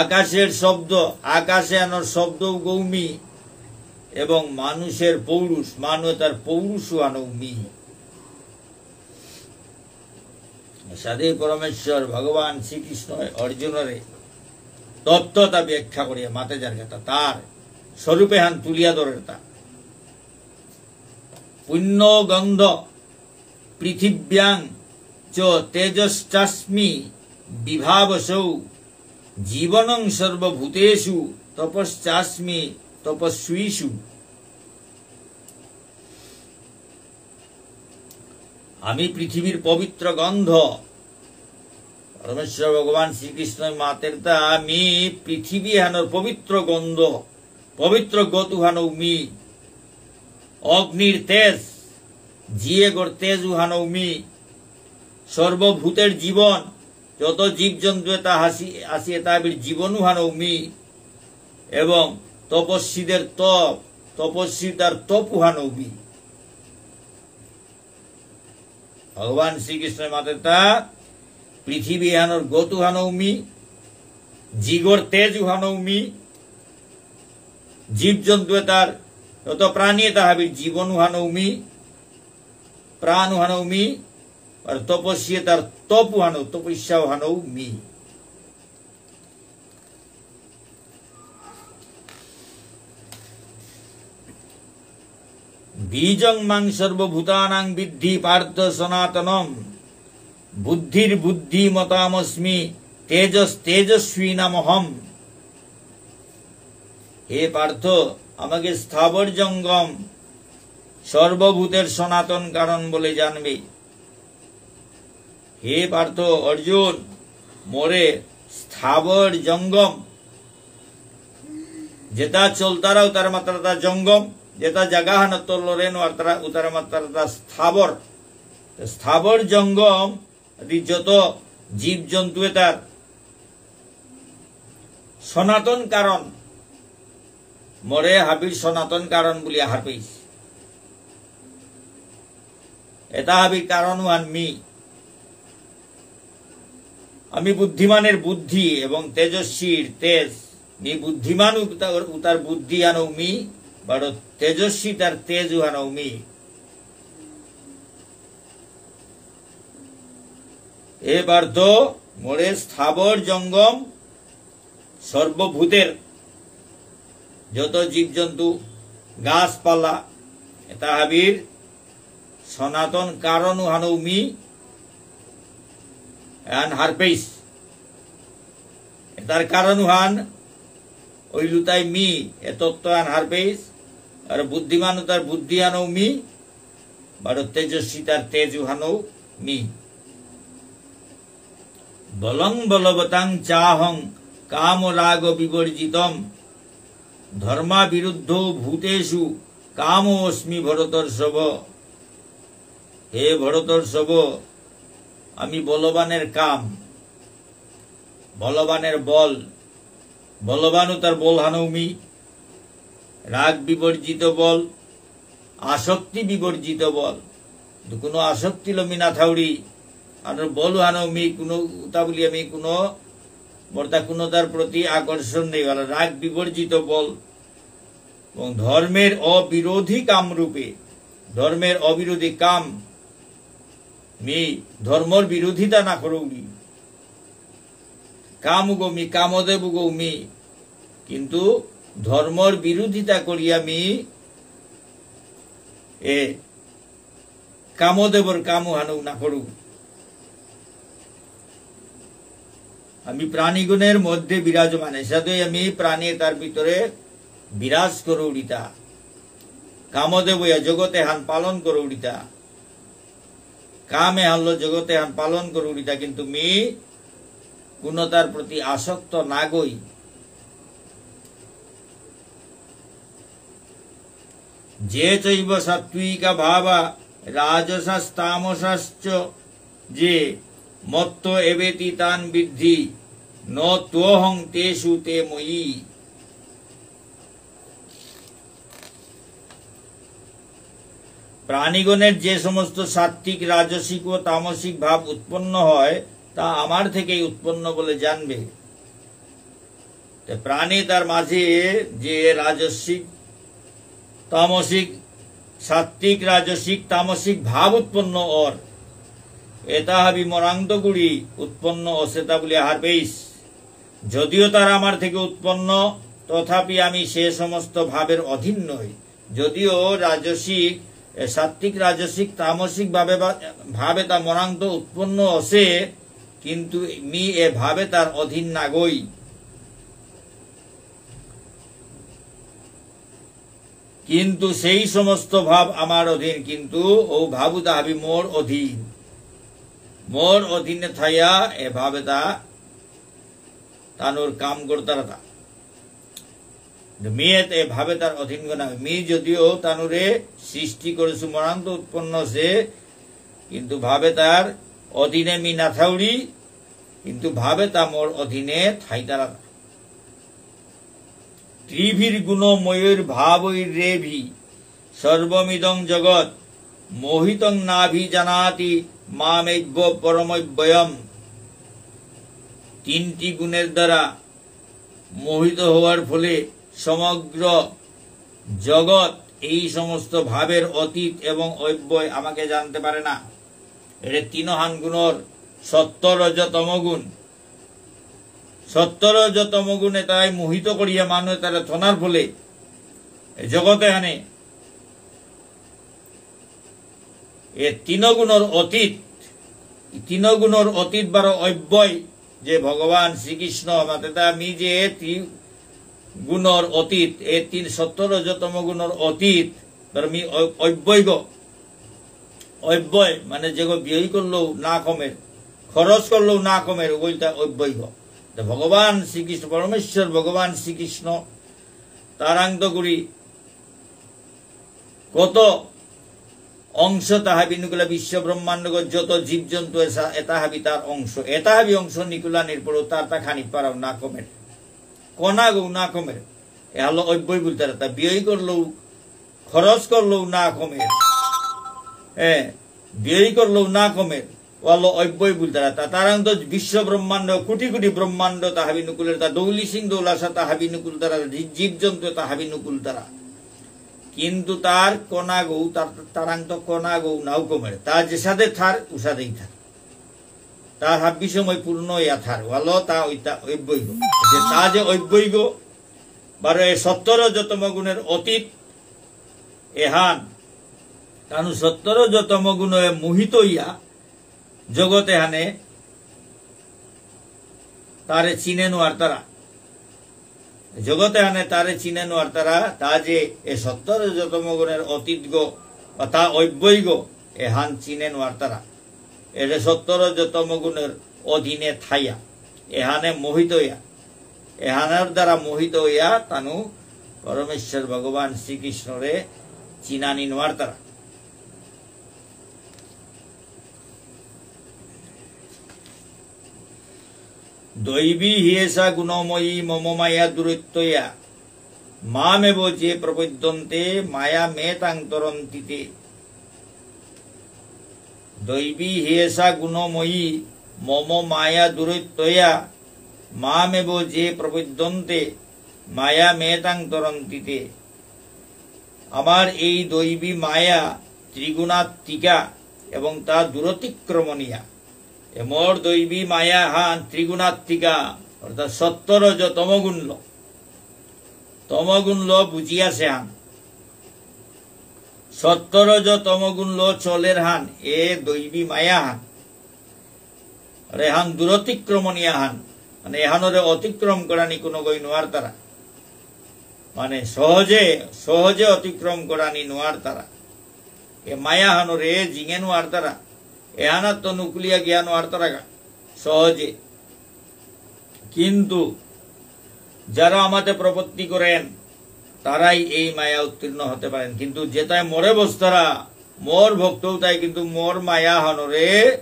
আকাশের শব্দ, আকাশে আনোর শব্দগৌ মি। এবং মানুষের পৌরুষ, মানু এতার পৌরুষ আনৌ মি। সাদে পরমেশ্বর ভগবান শ্রীকৃষ্ণ অর্জুনরে তত্ত্বতা ব্যাখ্যা করিয়া মাতে যার কথা, তার স্বরূপে হান তুলিয়া ধরের তা। পুণ্যো গন্ধ পৃথিব্যাং চ তেজশ্চাস্মি বিভাবসৌ। জীবনং সর্বভূতেষু তপশ্চাস্মি তপস্বিষু। আমি পৃথিবীর পবিত্র গন্ধ। পরমেশ্বর ভগবান শ্রীকৃষ্ণ মাতেরতা, আমি পৃথিবী হানর পবিত্র গন্ধ, পবিত্র গতু হানৌ মি। অগ্নির তেজ, জিয়েগর তেজ উহানৌ মি। সর্বভূতের জীবন, যত জীবজন্তু এতা হাসি, আসি এতা হাবির জীবন উহানৌ মি। এবং তপস্বীদের তপ, তপস্বিতার তপ উহানৌ মি। ভগবান শ্রীকৃষ্ণ মাতেরতা, পৃথিবী হানর গতু হানৌ মি, জিগর তেজ উহানৌ মি, জীবজন্তু এতার, যত প্রাণী এতা হাবির জীবন উহানৌ মি, প্রাণ উহানৌ মি, আর তপস্বী এতার তপ উহানৌ, তপস্যা উহানৌ মি। বীজং মাং সর্বভূতানাং বিদ্ধি পার্থ সনাতনম। বুদ্ধির্বুদ্ধিমতামস্মি তেজস্তেজস্বিনামহম। হে পার্থ, আমাকে স্থাবর জঙ্গম সর্বভূতের সনাতন কারণ বলে জানবে। হে পার্থ, অর্জুন, মোরে স্থাবর জঙ্গম, যেতা চলতারা উতার মাততারাতা জঙ্গম, যেতা জাগা হানাত লড়ে নুয়ারতারা উতার মাততারাতা স্থাবর। তো স্থাবর জঙ্গম আদি যত জীবজন্তু এতার সনাতন কারণ, মোরে হাবির সনাতন কারণ বুলিয়া হারপেইস। এতা হাবির কারণ উহান মি। আমি বুদ্ধিমানের বুদ্ধি এবং তেজস্বীর তেজ। মি বুদ্ধিমান উতা-, উতার বুদ্ধি হানৌ মি, বারো তেজস্বী তার তেজ উহানৌ মি। এ পার্থ, মোরে স্থাবর জঙ্গম সর্বভূতের যত জীবজন্তু, গাছপালা, এতা হাবির সনাতন কারণ উহানৌ মি, এহান হারপেইস। এতার কারণ উহান, ঐলুতাই মি, এ তত্ত্ব এহান হারপেইস, আর বুদ্ধিমান উতার বুদ্ধি হানৌ মি, বারো তেজস্বী তার তেজ উহানৌ মি। বলং বলবতাং চাহং কামরাগ বিবর্জিতম। ধর্মাবিরুদ্ধ ভূতেষু কামোঽস্মি ভরতর্ষভ। হে ভরতর্ষভ, আমি বলবানের কাম, বলবানের বল, বলবান উতার বল হানৌ মি, রাগ বিবর্জিত বল, আসক্তি বিবর্জিত বল। তো কোনো আসক্তিলো মি না থাউরি, আর বল হানৌ মি কোনো উতা বুলিয়া মি কোনো, মোরতা কোনোতার প্রতি আকর্ষণ নেই, বারো রাগ বিবর্জিত বল। এবং ধর্মের অবিরোধী কাম রূপে, ধর্মের অবিরোধী কাম, মি ধর্মর বিরোধিতা না করৌরি। কাম উগৌ মি, কামদেব উগৌ মি, কিন্তু ধর্মর বিরোধিতা করিয়া মি এ কামদেবর কাম উহানৌ না করৌ। আমি প্রাণীগণের মধ্যে বিরাজমান, এসাদে আমি প্রাণী তার ভিতরে বিরাজ করৌরিতা। কামদেব ইয়া জগতে হান পালন করৌরিতা। কামে হানলো জগতে হান পালন করৌরিতা, কিন্তু মি কোনোতার প্রতি আসক্ত নাগই। যে চৈব সাত্ত্বিকা ভাবা রাজসাস্তামসাশ্চ যে মত্ত এবেতি তান বিদ্ধি ন ত্বহং তেষু তে ময়ি। প্রাণীগণের যে সমস্ত সাত্ত্বিক, রাজসিক ও তামসিক ভাব উৎপন্ন হয়, তা আমার থেকেই উৎপন্ন বলে জানবে। তে প্রাণী তার মাঝে যে রাজসিক, তামসিক, সাত্ত্বিক, রাজসিক, তামসিক ভাব উৎপন্ন অর, এতা হাবি মরাংত গুড়ি উৎপন্ন অসেতা বুলিয়া হারপেইস। যদিও তারা আমার থেকে উৎপন্ন, তথাপি আমি সে সমস্ত ভাবের অধীন নই। যদিও রাজসিক, এ, সাত্ত্বিক, রাজসিক, তামসিক ভাবে বা, ভাবে তা মরাংত উৎপন্ন অসে, কিন্তু মি এ ভাবে তার অধীন নাগই। কিন্তু সেই সমস্ত ভাব আমার অধীন, কিন্তু ও ভাব এতা হাবি মোর অধীন। মোর অধীনে থাইয়া এ ভাব এতা তানুর কাম করতারাতা। মি এতা এ ভাব এতার অধীন গো না। মি যদিও তানুরে সৃষ্টি করেসু, মোরাংত উৎপন্ন অসে, কিন্তু ভাব এতার অধীনে মি না থাউরি, কিন্তু ভাব এতা মোর অধীনে থাইতারা। ত্রিভির্গুণময়ৈর্ভাবৈরেভি সর্বমিদং জগৎ মোহিতং নাভিজানাতি মামেভ্য পরমব্যয়ম। তিনটি গুণের দ্বারা মোহিত হওয়ার ফলে সমগ্র জগৎ এই সমস্ত ভাবের অতীত এবং অব্যয় আমাকে জানতে পারে না। এরে তিনহান গুণর সত্ত্ব, রজ, তম গুণ। সত্ত্ব, রজ, তম গুণ এতাই মোহিত করিয়া মানু এতারে থনার ফলে এ জগত এহানে এ তিন গুণর অতীত, তিন গুণর অতীত বারো অব্যয় যে ভগবান শ্রীকৃষ্ণ মাতেতা মি যে তি-, গুণর অতীত, এ তিন সত্ত্ব, রজ, তম গুণর অতীত, বারো মি অ-, অব্যয়গ। অব্যয় মানে যেগো ব্যয় করলেও না কমের, খরচ করলেও না কমের, ওইটা অব্যয়গ। তো ভগবান শ্রীকৃষ্ণ, পরমেশ্বর ভগবান শ্রীকৃষ্ণ তারাংত গুরি কত অংশ তা হাবি নিকুলা, বিশ্ব ব্রহ্মাণ্ডগ যত জীবজন্তু এসা, এতা হাবি তার অংশ। এতা হাবি অংশ নিকুলা নির্পর তার তা খানি পারাও না কমের। কণাগো না কমের। এহালো অব্যয় বুলতারা, তা ব্যয় করলেও, খরচ করলেও না কমের। এ, ব্যয় করলেও না কমের। ওয়ালো অব্যয় বুলতারা। তা তারাংত বিশ্ব ব্রহ্মাণ্ড, কোটি কোটি ব্রহ্মাণ্ড তা হাবি নিকুলের, তা দৌলি সিং দৌলাসা তা হাবি নিকুলতারা, জী-, জীবজন্তু তা হাবি নিকুলতারা। কিন্তু তার কণাগো, তার, তারাংত কণাগো নাও কমের। তা যেসাদে থার, উসাদেই থার। তা হাবি সময় পূর্ণ ইয়া থার। ওয়ালো তা ওইটা অব্যয়গো। যে তা যে অব্যয়গো, বারো এ সত্ত্ব, রজ, তম গুণের অতীত, এহান, তানু সত্ত্ব, রজ, তম গুণে মোহিত ইয়া, জগত এহানে তারে চিনে নোয়ারতারা। জগত এহানে তারে চিনে নোয়ারতারা, তা যে এ সত্ত্ব, রজ, তম গুণের অতীতগো, বা তা অব্যয়গো, এহান চিনে নোয়ারতারা। এরে সত্ত্ব, রজ, তম গুণের অধীনে থাইয়া, এহানে মোহিত ইয়া, এহানর দ্বারা মোহিত ইয়া, তানু পরমেশ্বর ভগবান শ্রীকৃষ্ণরে চিনানি নোয়ারতারা। দৈবী হ্যেষা গুণময়ী মম মায়া দুরত্যয়া। মামেব যে প্রপদ্যন্তে মায়ামেতাং তরন্তি তে। দৈবী হ্যেষা গুণময়ী মম মায়া দুরত্যয়া। মামেব যে প্রপদ্যন্তে মায়ামেতাং তরন্তি তে। আমার এই দৈবী মায়া ত্রিগুণাত্মিকা এবং তা দুরতিক্রমণীয়া। এ মোর দৈবী মায়া হান ত্রিগুণাত্মিকা, অর্থাৎ সত্ত্ব, রজ, তমগুণল। তমগুণল বুঝিয়াছে হান। সত্ত্ব, রজ, তমগুণল চলের হান, এ দৈবী মায়া হান। আর এহান দুরতিক্রমণীয় হান, মানে এহানরে অতিক্রম করানি কোনো গই নোয়ারতারা। মানে সহজে, সহজে অতিক্রম করানি নোয়ারতারা। এ মায়া হানরে জিঙে নোয়ারতারা। এহানাত তো নুকুলিয়া গিয়া নোয়ারতারাগা সহজে। কিন্তু যারা আমাতে প্রপত্তি করেন, তারাই এই মায়া উত্তীর্ণ হতে পারেন। কিন্তু যেতাই মোরে বসতারা, মোর ভক্ত তাই কিন্তু মোর মায়া হানরে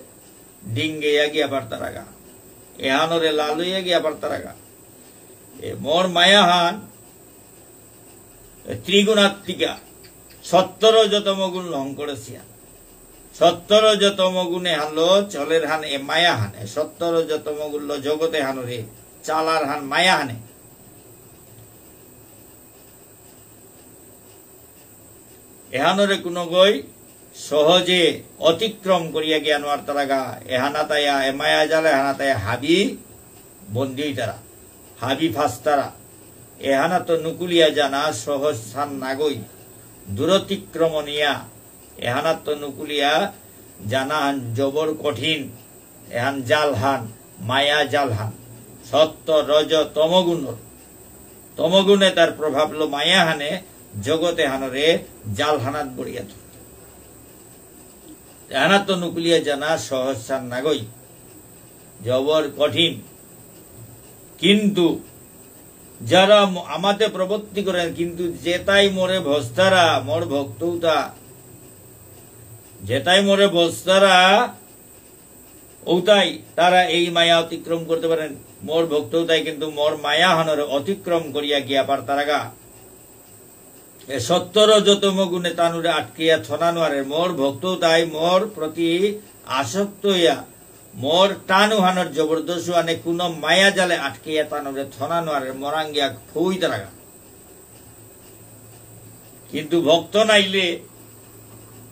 ডিঙ্গেয়া গিয়া পারতারাগা। এহানরে লালইয়া গিয়া পারতারাগা। এ মোর মায়া হান, এ ত্রিগুণাত্মিকা, সত্ত্ব, রজ, তম গুণ লহং করেসিয়া। সত্ত্ব, রজ, তম গুণে হানলো চলের হান এ মায়া হান। এ সত্ত্ব, রজ, তম গুণল জগতে হানরে চালার হান মায়া হানে। এহানরে কোনো গই সহজে অতিক্রম করিয়া গিয়া নোয়ারতারাগা। এহানাতায়া, এ মায়া জালে হানাতায়া হাবি বন্দী হইতারা, হাবি ফাস্তারা। এহানাত নুকুলিয়া জানা সহজ সান নাগই, দুরতিক্রমণীয়া। এহানাত নুকুলিয়া জানা হান জবর কঠিন। এহান জাল হান, মায়া জাল হান। সত্ত্ব, রজ, তমগুণর। তমগুণে তার প্রভাবলো মায়া হানে, জগতে হানরে জাল হানাত বরিয়া থ। এহানাত তো নুকুলিয়া জানা সহজ সান নাগই, জবর কঠিন। কিন্তু যারা ম-, আমাতে প্রবর্তী করেন, কিন্তু যেতাই মোরে ভজতারা, মোর ভক্তউতা, যেতাই মোরে ভজতারা, ঔতাই তারা এই মায়া অতিক্রম করতে পারেন। মোর ভক্তউতাই কিন্তু মোর মায়া হানরে অতিক্রম করিয়া গিয়া পারতারাগা। এ সত্ত্ব রজ তম গুণে তানুরে আটকিয়া থনা নোয়ারে। মোর ভক্তউতাই মোর প্রতি আসক্ত হইয়া, মোর টান উহানর জবরদস্ত উহানে কোনো মায়া জালে আটকিয়া তানুরে থনা নোয়ারে, মোরাঙ্গিয়া ফুইতারাগা। কিন্তু ভক্ত নাইলে,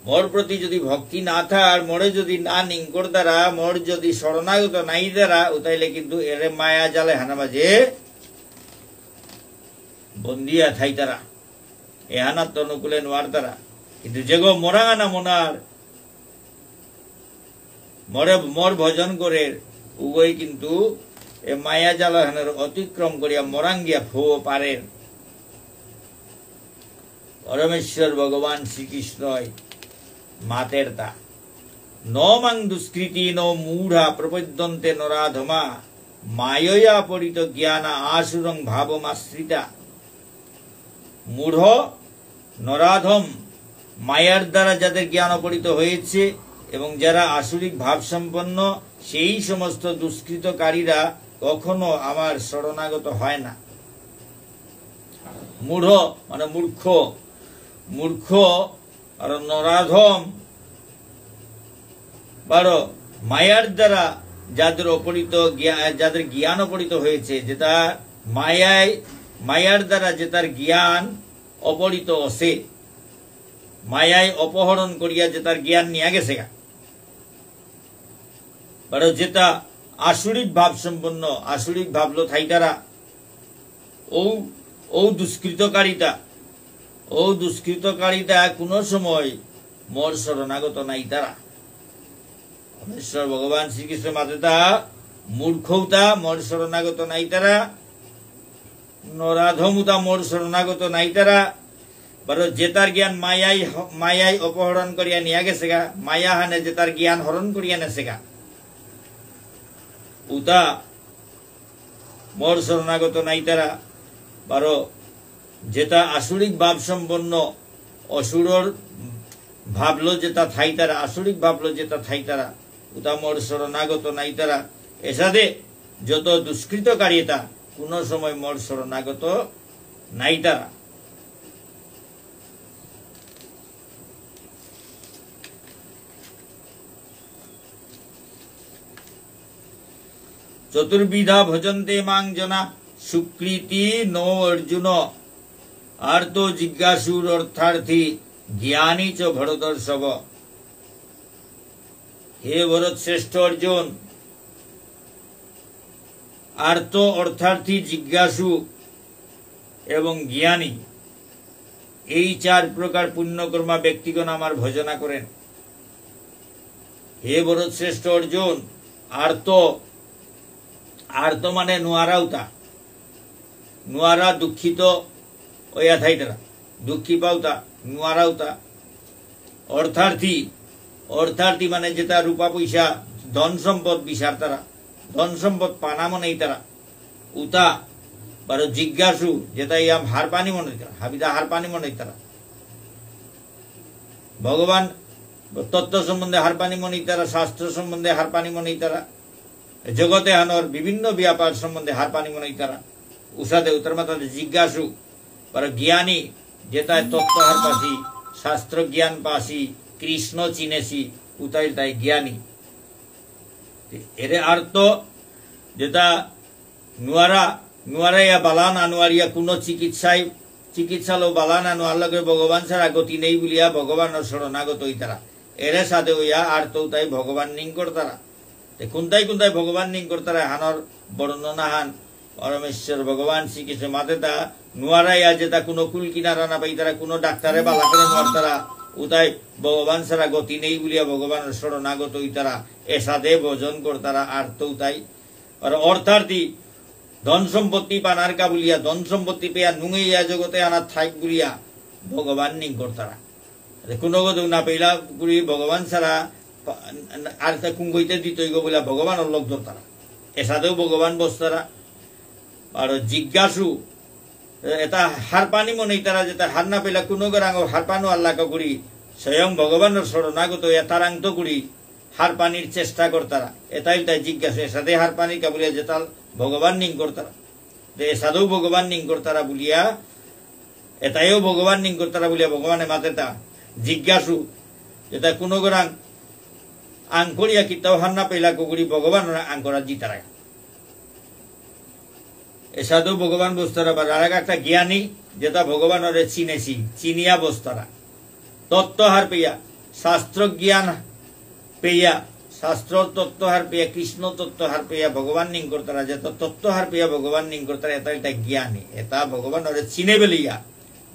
মোর প্রতি যদি ভক্তি না থার, মোরে যদি না নিংকরতারা, মোর যদি শরণাগত নাইতারা, উতাইলে কিন্তু এরে মায়া জালে হানা মাঝে বন্দিয়া থাইতারা। এহানাত তো নুকুলে নোয়ারতারা। কিন্তু যেগো মোরাঙানা মনার, মোরে, মোর ভজন করের, উগই কিন্তু এ মায়া জাল হানর অতিক্রম করিয়া মোরাঙ্গিয়া ফো পারের। পরমেশ্বর ভগবান শ্রীকৃষ্ণই মাতেরতা, "ন মাং দুষ্কৃতিনো মূঢ়া প্রপদ্যন্তে নরাধমা, মায়য়া পরিত জ্ঞানা আসুরং ভাবমাশ্রিতা।" মূঢ়, নরাধম, মায়ার দ্বারা যাদের জ্ঞান অপহৃত হয়েছে এবং যারা আসুরিক ভাবসম্পন্ন, সেই সমস্ত দুষ্কৃতকারীরা কখনো আমার শরণাগত হয় না। মূঢ় মানে মূর্খ, মূর্খ আর নরাধম, বারো, মায়ার দ্বারা যাদের অপহৃত জ্ঞা-, যাদের জ্ঞান অপহৃত হয়েছে, যেটা মায়ায়, মায়ার দ্বারা যেটার জ্ঞান অপহৃত আছে, মায়ায় অপহরণ করিয়া যেটার জ্ঞান নিয়া গেছেগা। বারো যেটা আসুরিক ভাব সম্পন্ন, আসুরিক ভাবলো থাইতারা, ও, ও দুষ্কৃতকারিতা, ও দুষ্কৃতকারিতা কোনো সময় মোর শরণাগত নাইতারা। পরমেশ্বর ভগবান শ্রীকৃষ্ণ মাতেতা, মূর্খউতা মোর শরণাগত নাইতারা, নরাধমউতা মোর শরণাগত নাইতারা, বারো যেতার জ্ঞান মায়াই হ-, মায়াই অপহরণ করিয়া নিয়া গেছেগা, মায়া হানে যেতার জ্ঞান হরণ করিয়া নেছেগা, উতা মোর শরণাগত নাইতারা। বারো যেতা আসুরিক ভাব সম্পন্ন, অসুরর ভাবলো যেতা থাইতারা, আসুরিক ভাবলো যেতা থাইতারা, উতা মোর শরণাগত নাইতারা। এসাদে যত দুষ্কৃতকারিতা কোনো সময় মোর শরণাগত নাইতারা। চতুর্বিধা ভজন্তে মাং জনা, সুকৃতি নো অর্জুন, আর্ত জিজ্ঞাসুর অর্থার্থী, জ্ঞানী চ ভরতর্ষভ। হে ভরত শ্রেষ্ঠ অর্জুন, আর্ত অর্থার্থী, জিজ্ঞাসু এবং জ্ঞানী, এই চার প্রকার পুণ্যকর্মা ব্যক্তিগণ আমার ভজনা করেন। হে ভরত শ্রেষ্ঠ অর্জুন, আর্ত, আর্ত মানে নুয়ারাউতা, নুয়ারা দুঃখিত ওয়া থাইতারা, দুঃখী পাউতা, নুয়ারাউতা। অর্থার্থী, অর্থার্থী মানে যেতা রূপা পয়সা, ধন সম্পদ বিচারতারা, ধন সম্পদ পানা মনেইতারা, উতা। বারো জিজ্ঞাসু, যেতা ইয়াম হারপানি মনেইতারা, হাবিতা হারপানি মনেইতারা। ভগবান তত্ত্ব সম্বন্ধে হারপানি মনেইতারা, শাস্ত্র সম্বন্ধে হারপানি মনেইতারা, জগতে হানর বিভিন্ন ব্যাপার সম্বন্ধে হারপানি মনেইতারা। উসাদে উত্তর মাতাতে জিজ্ঞাসু, বারো জ্ঞানী, যেতাই তত্ত্ব হারপাসি, শাস্ত্র জ্ঞান পাসি, কৃষ্ণ চিনেসি, উতাই তাই জ্ঞানী। এরে আর্ত, যেতা নুয়ারা, নুয়ারা ইয়া বালা না নুয়ারিয়া কোনো চিকিৎসায়, চিকিৎসালো বালা না নুয়ার লগে ভগবান ছাড়া গতি নেই বুলিয়া ভগবানর শরণাগত হইতারা। এরে সাদে হইয়া আর্তউতাই ভগবান নিংকরতারা। তে কুন্তাই কুন্তাই ভগবান নিংকরতারা হানর বর্ণনা হান পরমেশ্বর ভগবান শ্রীকৃষ্ণ মাতেতা নুয়ারা ইয়া যেতা কোনো কুল কিনারা না পাইতারা, কোনো ডাক্তারে বালা করে নুয়ারতারা, উতাই ভগবান ছাড়া গতি নেই বুলিয়া ভগবানর শরণাগত হইতারা। এসাদে ভজন করতারা আর্তউতাই। আর অর্থার্থী, ধন সম্পত্তি পানার কা বুলিয়া, ধন সম্পত্তি পেয়া নুঙে ইয়া জগতে আনা থাইক বুলিয়া, ভগবান নিং করতারা। কুনগদৌ না পেইলা করি ভগবান ছাড়া পা-, আর তা কুঙ্গইতে দিতইগ বুলিয়া ভগবানর লগ ধরতারা। এসাদেও ভগবান বসতারা। আর জিজ্ঞাসু, এতা হারপানি মনেইতারা যেতা হার না পেইলা কুনগরাঙ হারপানো আল্লাহ করি, স্বয়ং ভগবানর শরণাগত এতারাংত করি হারপানির চেষ্টা করতারা। এতাই তাই জিজ্ঞাসু, এসাদে হারপানির কা বুলিয়া যেতা ভগবান নিং করতারা। যে এসাদেও ভগবান নিং করতারা বুলিয়া, এতাইও ভগবান নিং করতারা বুলিয়া ভগবানে মাতেতা। জিজ্ঞাসু, যেতা কুনগরাঙ আঙকরিয়া কিতাও হার না পেইলা কগুরি ভগবানর আঙকরা যিতারা। এসাদেও ভগবান বসতারা বা আরাক একটা জ্ঞানী, যেতা ভগবানরে চিনেসি, চিনিয়া বসতারা। তত্ত্ব হার পেয়া, শাস্ত্র জ্ঞান পেয়া, শাস্ত্র তত্ত্ব হার পেয়া, কৃষ্ণ তত্ত্ব হার পেয়া ভগবান নিং করতারা, যেতা তত্ত্ব হার পেয়া ভগবান নিং করতারা, এতা একটা জ্ঞানী। এতা ভগবানরে চিনে বেলিয়া,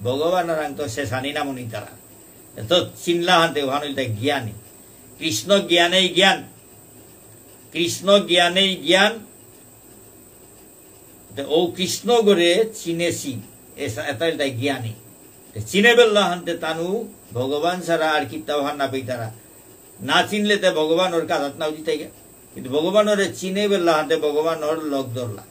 ভগবানরাংত শেষানি না মনিতারা। এতা চিনলা হানতে ওহান ইলতা জ্ঞানী। কৃষ্ণ জ্ঞানেই জ্ঞান। কৃষ্ণ জ্ঞানেই জ্ঞান। তে ও কৃষ্ণগরে চিনেসি, এসা-, এতা ইলতা জ্ঞানী। তে চিনে বেললা হানতে তানু ভগবান ছাড়া আর কিতাও হার না পেইতারা। না চিনলে তে ভগবানর কাদাত নাও যিতাইগা। কিন্তু ভগবানরে চিনে বেললা হানতে ভগবানর লগ ধরলা।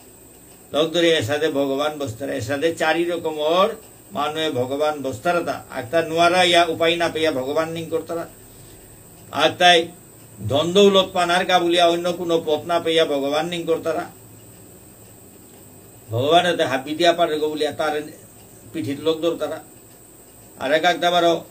লগ ধরে এসাদে ভগবান বসতারা, এসাদে চারি রকমর মানুয়ে ভগবান বসতারা তা। আকতা নুয়ারা ইয়া উপায় না পেয়া ভগবান নিং করতারা। আকতাই ধন দৌলত পানার কা বুলিয়া অন্য কোনো পথ না পেয়া ভগবান নিং করতারা। ভগবান এতে হাবি দিয়া পারেগো বুলিয়া তার পিঠিত লগ ধরতারা। আরাক আকতা বারো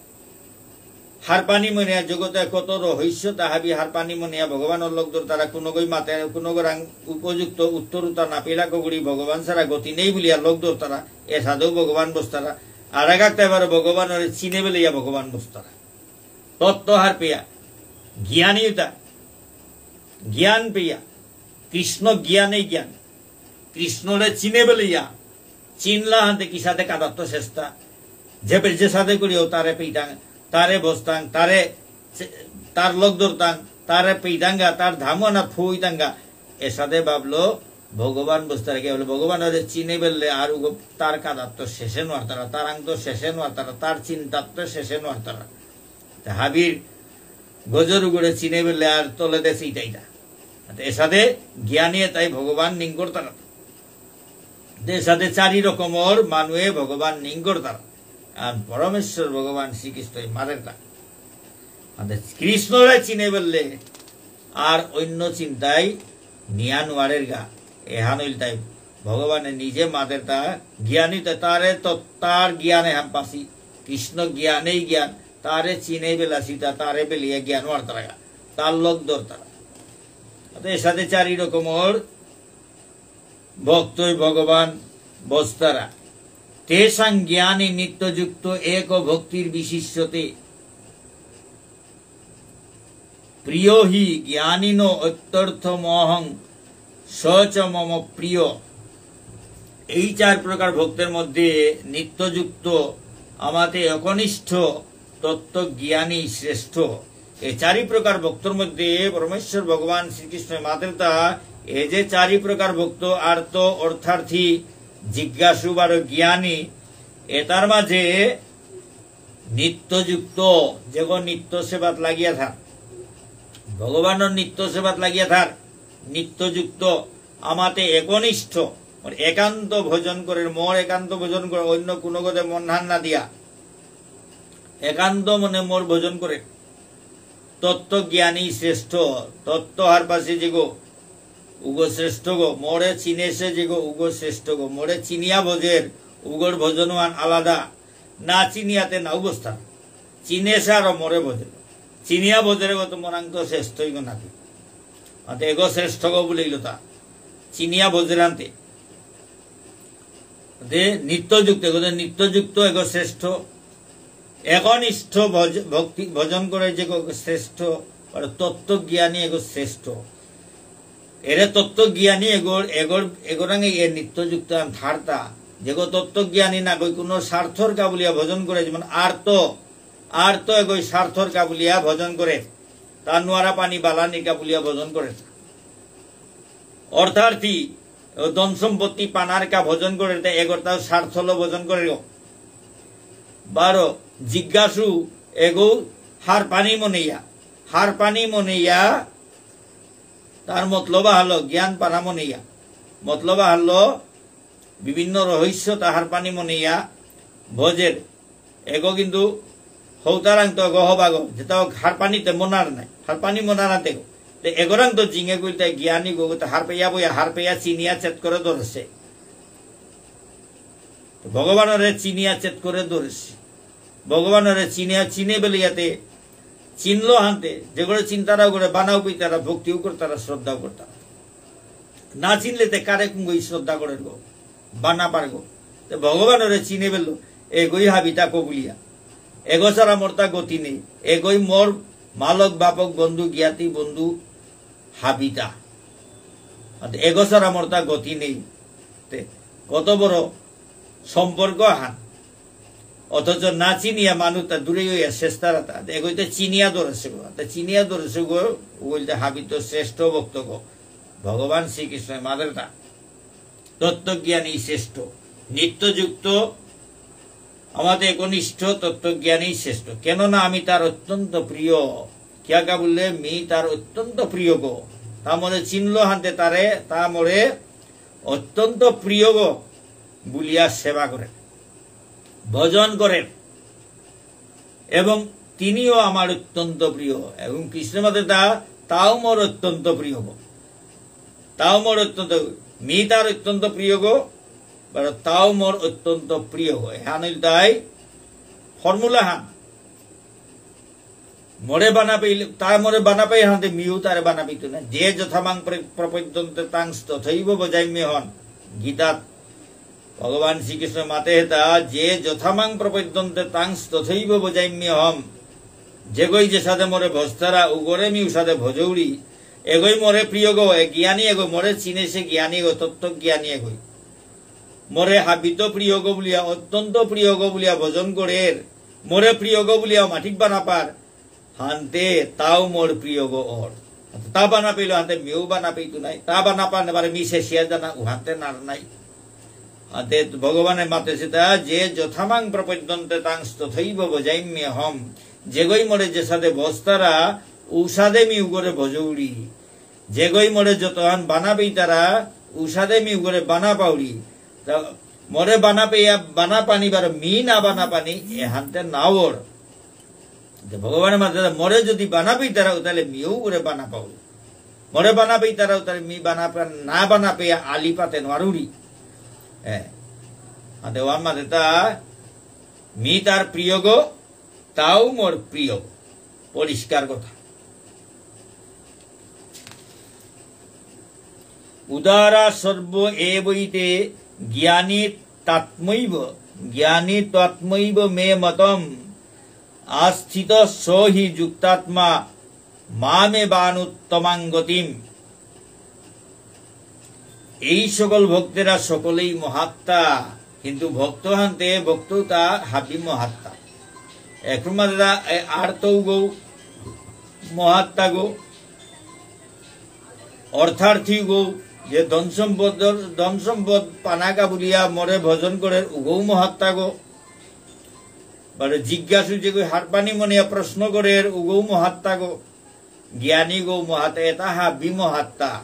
হারপানি মনিয়া জগতে কত রহস্য তা হাবি হারপানি মনিয়া ভগবানর লগ ধরতারা, কুনগই মাতে, কুনগরাঙ উপযুক্ত উত্তর উতা না পেইলা কগুরি ভগবান ছাড়া গতি নেই বুলিয়া লগ ধরতারা, এসাদেও ভগবান বসতারা। আরাক আকতা বারো ভগবানরে চিনে বেলিয়া ভগবান বসতারা। তত্ত্ব হার পেয়া, জ্ঞানী উতা, জ্ঞান পেয়া, কৃষ্ণ জ্ঞানেই জ্ঞান। কৃষ্ণরে চিনে বেলিয়া, চিনলা হানতে কিসাদে কাদাত্ত চেষ্টা। যে পে-, যেসাদে করিও তারে পেইতাং, তারে বসতাং, তারে চে-, তার লগ ধরতাং, তারে পেইতাঙ্গা, তার ধামুয়ানা ফুইতাঙ্গা। এসাদে ভাবলো ভগবান বসতারা কে বলে, ভগবানরে চিনে বেললে আর উগো তার কাদাত্ত শেষে নোয়ারতারা, তার আংত শেষে নোয়ারতারা, তার চিন্তাত্ত শেষে নোয়ারতারা। তা হাবির গজর উগরে চিনে বেললে আর তলে দেশে ইতাইতা। তা এসাদে জ্ঞানী এতাই ভগবান নিং করতারা। তে এসাদে চারি রকমর মানুয়ে ভগবান নিং করতারা। আর পরমেশ্বর ভগবান শ্রীকৃষ্ণই মাতেরতা। আতে কৃষ্ণরে চিনে বেললে আর অন্য চিন্তাই নিয়া নোয়ারেরগা। এহান ইলতাই ভগবানে নিজে মাতেরতা, জ্ঞানী তে তারে তো তার জ্ঞান এহান পাসি। কৃষ্ণ জ্ঞানেই জ্ঞান, তারে চিনে বেলাসিতা, তারে বেলিয়া জ্ঞান ওয়ারতারাগা, তার লগ ধরতারা। তো এসাদে চারি রকমর ভক্তই ভগবান বসতারা। তেষাং জ্ঞানী নিত্যযুক্ত এক ভক্তির বিশিষ্যতে। প্রিয় হি জ্ঞানীন অত্যর্থমহং স চ মম প্রিয়। এই চার প্রকার ভক্তের মধ্যে নিত্যযুক্ত আমাতে একনিষ্ঠ তত্ত্বজ্ঞানী শ্রেষ্ঠ। এই চারি প্রকার ভক্তর মধ্যে পরমেশ্বর ভগবান শ্রীকৃষ্ণ মাতেরতা, এ যে চারি প্রকার ভক্ত, আর্ত, অর্থার্থী, জিজ্ঞাসু বারো জ্ঞানী, এতার মাঝে নিত্যযুক্ত, যেগো নিত্য সেবাত লাগিয়া থার, ভগবানর নিত্য সেবাত লাগিয়া থার, নিত্যযুক্ত, আমাতে একনিষ্ঠ, মোর একান্ত ভজন করে, মোর একান্ত ভজন করে, অন্য কোনো গদে মনহান না দিয়া, একান্ত মনে মোর ভজন করে। তত্ত্বজ্ঞানী শ্রেষ্ঠ, তত্ত্ব হারপাসে যেগো, উগো শ্রেষ্ঠ গো, মোরে চিনেসে যেগো, উগো শ্রেষ্ঠ গো, মোরে চিনিয়া ভজের, উগোর ভজনহান আলাদা, না চিনিয়াতে না অবস্থা। চিনেসে আরো মোরে ভজের। চিনিয়া ভজের গো তো মোরাংত শ্রেষ্ঠই গো নাকি। আতে এগো শ্রেষ্ঠ গো বুলেইল তা। চিনিয়া ভজের আনতে। দে নিত্যযুক্ত, এগো দে নিত্যযুক্ত এগো শ্রেষ্ঠ। একনিষ্ঠ ভজ-, ভক্তি, ভজন করে যেগো শ্রেষ্ঠ, আর তত্ত্বজ্ঞানী এগো শ্রেষ্ঠ। এরে তত্ত্বজ্ঞানী এগোর, এগোর, এগোরাঙে এ নিত্যযুক্ত আন থারতা। যেগো তত্ত্বজ্ঞানী না গই কোনো স্বার্থর কা বুলিয়া ভজন করে, যেমন আর্ত, আর্ত এগোই স্বার্থর কা বুলিয়া ভজন করে। তার নোয়ারা পানি বালানি কা বুলিয়া ভজন করে। অর্থার্থী, ও ধন সম্পত্তি পানার কা ভজন করে, তা এগোর তাও স্বার্থলো ভজন করে। বারো, জিজ্ঞাসু এগো হারপানি মনেইয়া, হারপানি মনেইয়া, তার মতলব হলো জ্ঞান পানা মনেইয়া, মতলব হলো বিভিন্ন রহস্য তা হারপানি মনেইয়া ভজের। এগো কিন্তু হৌতারাং তো এগো হবাগো, যেটা হারপানিতে মনার নাই, হারপানি মনার আতে গো। তে এগোরাং তো জিঙে গুলতে জ্ঞানী গো, তে হারপেয়া বইয়া, হারপেয়া চিনিয়া চেত করে ধরেছে। তো ভগবানরে চিনিয়া চেত করে ধরেছে। ভগবানরে চিনিয়া চিনে বেলিয়াতে চিনলো হানতে, যেগুলো চিন্তারা করে বানাও কইতারা, ভক্তিও করতারা, শ্রদ্ধাও করতারা। না চিনলে তে কারে কুঙ্গই শ্রদ্ধা করে গো, বানা পারে গো। তে ভগবানরে চিনে বেললো, এগোই হাবিতা কবুলিয়া। এগো ছাড়া মোর তা গতি নেই। এগোই মোর মালক বাপক বন্ধু জ্ঞাতি বন্ধু হাবিতা। আর এগো ছাড়া মোর তা গতি নেই। তে কত বড় সম্পর্ক হান। অথচ না চিনিয়া মানু তা দূরে হইয়া চেষ্টা রাতা। এগোইতে চিনিয়া ধরেছে গো। তা চিনিয়া ধরেছে গো, বলতে হাবিত শ্রেষ্ঠ ভক্ত গো। ভগবান শ্রীকৃষ্ণ মাদের তা। তত্ত্বজ্ঞানী শ্রেষ্ঠ। নিত্যযুক্ত আমাদের একনিষ্ঠ তত্ত্বজ্ঞানী শ্রেষ্ঠ। কেননা আমি তার অত্যন্ত প্রিয়। কিয়া কা বললে মি তার অত্যন্ত প্রিয় গো। তা মোরে চিনলো হানতে তারে, তা মোরে অত্যন্ত প্রিয় গো বুলিয়া সেবা করে, ভজন করে। এবং তিনিও আমার অত্যন্ত প্রিয়। এবং কৃষ্ণ মাতে তা, তাও মোর অত্যন্ত প্রিয় গো। তাও মোর অত্যন্ত, মি তার অত্যন্ত প্রিয় গো, বারো তাও মোর অত্যন্ত প্রিয় গো। এহান হইল তাই ফর্মুলা হান। মোরে বানা পেইলে, তা মোরে বানা পেই হানতে মিউ তারে বানা পেইতো না। যে যথামাং প্র-, প্রপদ্যন্তে তাং তথৈব ভজাম্যহম। গীতাত ভগবান শ্রীকৃষ্ণ মাতে হেতা, যে যথামাং প্রপদ্যন্তে তাং তথৈব ভজাম্যহম। যেগই যে সাদে মোরে ভজতারা, উগরে মি উসাদে ভজৌরি। এগই মোরে প্রিয় গো, এ জ্ঞানী এগো, মোরে চিনেছে জ্ঞানী গো, তত্ত্বজ্ঞানী এগই। মোরে হাবিত প্রিয় গো বুলিয়া, অত্যন্ত প্রিয় গো বুলিয়া ভজন করের। মোরে প্রিয় গো বুলিয়া মাটিক বানা পার। হানতে তাও মোর প্রিয় গো অর। তা বানা পেইল হানতে মিউ বানা পেইতু নাই। তা বানা পানে বারে মি শেষিয়া জানা উহানতে নার নাই। হানতে ভগবানে মাতেছে তা, যে যথামাং প্রপদ্যন্তে তাং তথৈব ভজাম্যহম। যেগই মোরে যে সাদে ভজতারা, উসাদে মি উগরে ভজৌরি। যেগই মোরে যতহান বানা পেইতারা, উসাদে মি উগরে বানা পাউরি। তা মোরে বানা পেয়া, বানা পানি বারো মি না বানা পানি, এহানতে নাওর। যে ভগবানে মাতে, মোরে যদি বানা পেইতারা, তাহলে মিও উগরে বানা পাউরি। মোরে বানা পেইতারা, তাহলে মি বানা পা-, না বানা পেয়া আলি পাতে নোয়ারুরি। হ্যাঁ। আতে ওয়ান মাতে তা, মি তার প্রিয় গো, তাও মোর প্রিয়। পরিষ্কার কথা। উদারা সর্ব এবৈতে জ্ঞানী তাত্মৈব, জ্ঞানী তাত্মৈব মে মতম। আস্থিত স হি যুক্তাত্মা মামেবানুত্তমাং গতিম। এই সকল ভক্তেরা সকলেই মহাত্মা, কিন্তু ভক্ত হানতে ভক্ততা হাবি মহাত্মা। এখন মাত্রা এ আর্ত গো মহাত্মা গো, অর্থার্থী গো, যে ধন সম্পদ, ধন সম্পদ পানাকা বুলিয়া মরে ভজন করের উগৌ মহাত্মা গো। বারো জিজ্ঞাসু যে কই হারপানি মনিয়া প্রশ্ন করের উগৌ মহাত্মা গো। জ্ঞানী গো মহাত্মা, এটা হাবি মহাত্মা।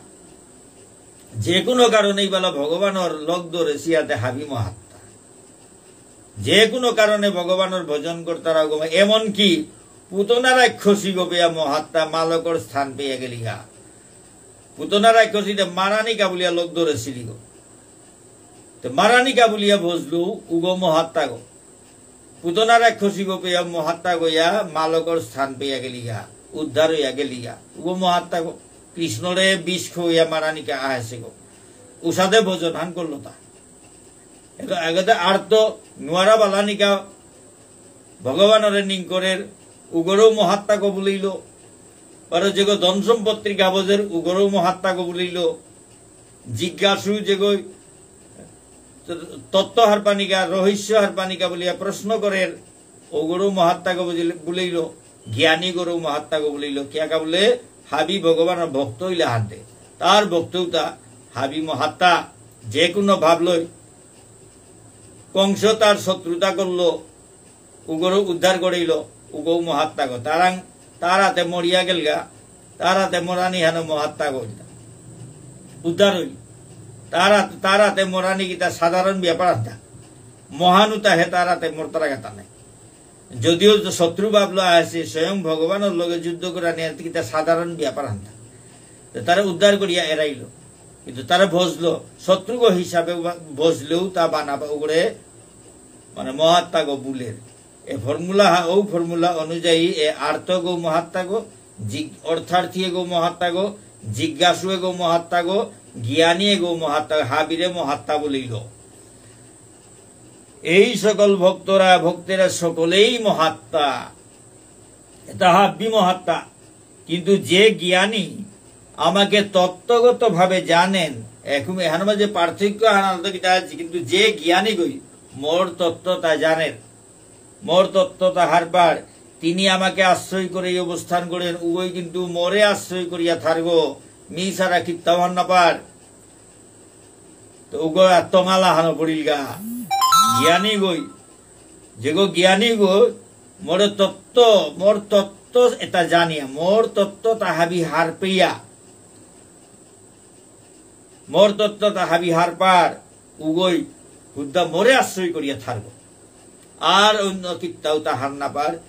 যে কোনো কারণে ইবালা ভগবানর লগ ধরেসি আতে হাবি মহাত্মা। যে কোনো কারণে ভগবানর ভজন করতারা গো, এমনকি পুতনা রাক্ষসী গো পেয়া মহাত্মা মালকর স্থান পেয়া গেলিগা। পুতনা রাক্ষসীতে মারানিকা বুলিয়া লগ ধরেসিলি গো। তো মারানিকা বুলিয়া ভজলু উগো মহাত্মা গো। পুতনা রাক্ষসী গো পেয়া মহাত্মা গইয়া মালকর স্থান পেয়া গেলিগা, উদ্ধার হইয়া গেলিগা। উগো মহাত্মা গো, কৃষ্ণরে বিষ খুইয়া মারানিকা আহেসে গো। উসাদে ভজন হান করলো তা। এগো আগতে আর্ত নুয়ারা বালানিকা ভগবানরে নিংকরের উগরেও মহাত্মা গো বুলিল। বারো যেগো ধন সম্পত্তির গাবজের উগরেও মহাত্মা গো বুলিল। জিজ্ঞাসু যেগো তত্ত্ব হারপানিকা, রহস্য হারপানিকা বুলিয়া প্রশ্ন করের, ওগরু মহাত্মাগ বুলিল, জ্ঞানী গরু মহাত্মাগ বুলিল, কিয়াকা বুলে হাবি ভগবানর ভক্ত ইলা হাতে। তার ভক্ততা হাবি মহাত্মা, যে কোনো ভাব লই। কংস তার শত্রুতা করলো, উগরে উদ্ধার করিল, উগো মহাত্মাগো। তারাং, তারাতে মরিয়া গেলগা, তারাতে মরানি হানো মহাত্মাগো। উদ্ধার হইল। তারা, তারাতে মরানি কিতা সাধারণ ব্যাপার আনতা। মহানুতা হে তারাতে মরতারা গাতা নাই। যদিও তো শত্রু ভাবলো আছে, স্বয়ং ভগবানের লগে যুদ্ধ করানি আর কিতা সাধারণ ব্যাপার আনতা। তো তারা উদ্ধার করিয়া এড়াইল। কিন্তু তারা ভজলো, শত্রুগ হিসাবে বা-, ভজলেও তা বানাবা উগরে, মানে মহাত্মাগো বুলের। এ ফর্মুলা হা-, ও ফর্মুলা অনুযায়ী এ আর্তগো মহাত্মাগো, জিগ-, অর্থার্থী এগো মহাত্মাগো, জিজ্ঞাসু এগো মহাত্মাগো, জ্ঞানী এগো মহাত্মাগো, হাবিরে মহাত্মা বলিল। এই সকল ভক্তরা, ভক্তেরা সকলেই মহাত্মা। এটা হাব্বি মহাত্মা। কিন্তু যে জ্ঞানী আমাকে তত্ত্বগতভাবে জানেন, এখন এখানে মাঝে পার্থক্য আনালতো কিতা আছে, কিন্তু যে জ্ঞানী গই মোর তত্ত্বতা জানেন, মোর তত্ত্বতা হারপার, তিনি আমাকে আশ্রয় করে এই অবস্থান করেন, উগই কিন্তু মোরে আশ্রয় করিয়া থারগো, মি সারা কিত্তাও হার না পার। তো উগো আত্মঙালা হানো পড়িলগা। জ্ঞানী গই, যেগো জ্ঞানী গো, মোর তত্ত্ব, মোর তত্ত্ব এটা জানিয়া, মোর তত্ত্বতা হাবি হারপেয়া, মোর তত্ত্বতা হাবি হারপার, উগই হুদ্দা মোরে আশ্রয় করিয়া থারগো। আর অন্য কিত্তাও তা হার না পার,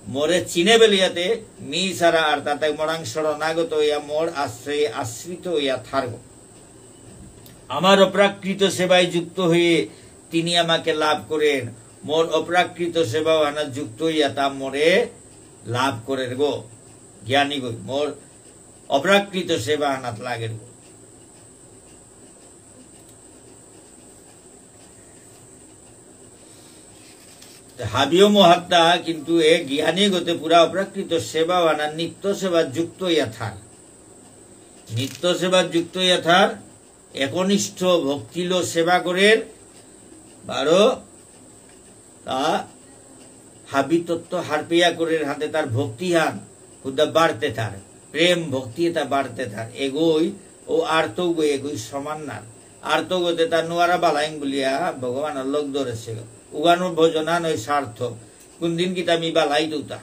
মোরে চিনে বেলিয়াতে মি সারা আর তাতে মোরাং শরণাগত হইয়া মোর আশ্রয়ে আশ্রিত হইয়া থারগো। আমার অপ্রাকৃত সেবায় যুক্ত হয়ে তিনি আমাকে লাভ করেন। মোর অপ্রাকৃত সেবা হানাত যুক্ত হইয়া তা মোরে লাভ করের গো। জ্ঞানী গো, মোর অপ্রাকৃত সেবা হানাত লাগের গো। তে হাবিও মহাত্মা, কিন্তু এ জ্ঞানী গতে পুরা অপ্রাকৃত সেবা বানা নিত্য সেবা যুক্ত ইয়া থার। নিত্য সেবা যুক্ত ইয়া থার, একনিষ্ঠ ভক্তিলো সেবা করের, বারো তা হাবি তত্ত্ব হারপেয়া করের হাতে তার ভক্তি হান হুদা বাড়তে থার, প্রেম ভক্তি এটা বাড়তে থার। এগোই ও আর্তগো এগোই সমান না। আর্তগোতে তার নুয়ারা বালাইং বুলিয়া ভগবান লগ ধরেছে। উগানোর ভজনা নয় স্বার্থ। কোন দিন কিতা আমি বালাই দুতা।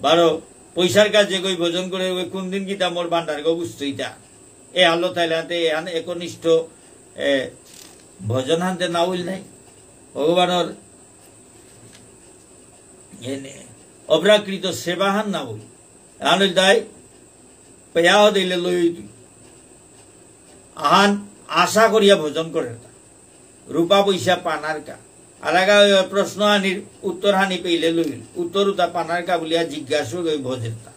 বারো, পয়সার কাজে গই ভজন করে ওই কোন দিন কিতা মোর ভান্ডার গো বুঝতইতা। এ আলো তাইলাতে এহান একনিষ্ঠ, এ, ভজন হানতে না হইল নাই। ভগবানর এনে অপ্রাকৃত সেবা হান না হইল। এহান হইল তাই পেয়াও দিলে লই তুই। আহান আশা করিয়া ভজন করে তা। রূপা পয়সা পানার কা। আলাগা প্রশ্ন আনির উত্তর হানি পেইলে লইল। উত্তর উতা পানার কা বুলিয়া জিজ্ঞাসু গই ভজের তা।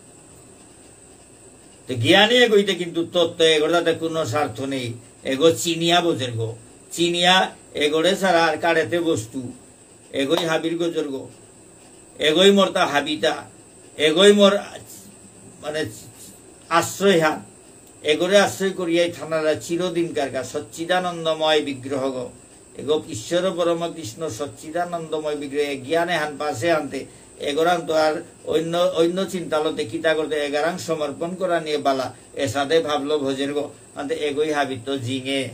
তো জ্ঞানী এগইতে কিন্তু তত্ত্ব এগোর তাতে কোনো স্বার্থ নেই। এগো চিনিয়া বোঝের গো। চিনিয়া এগোরে ছাড়া আর কারেতে বস্তু। এগোই হাবির গজর গো। এগোই মোর তা হাবিতা। এগোই মোর মানে আশ্রয় হান। এগোরে আশ্রয় করিয়াই থানারা চিরদিন কারকা সচ্চিদানন্দময় বিগ্রহ গো। এগো ঈশ্বর পরম কৃষ্ণ সচ্চিদানন্দময় বিগ্রহ। এ জ্ঞানে হান পাশে আনতে এগোরান তো আর অন্য, অন্য চিন্তালতে কিতা করতে এগারাং সমর্পণ করা নিয়ে বালা। এসাদে ভাবলো ভজের গো। আনতে এগোই হাবিত জিঙে।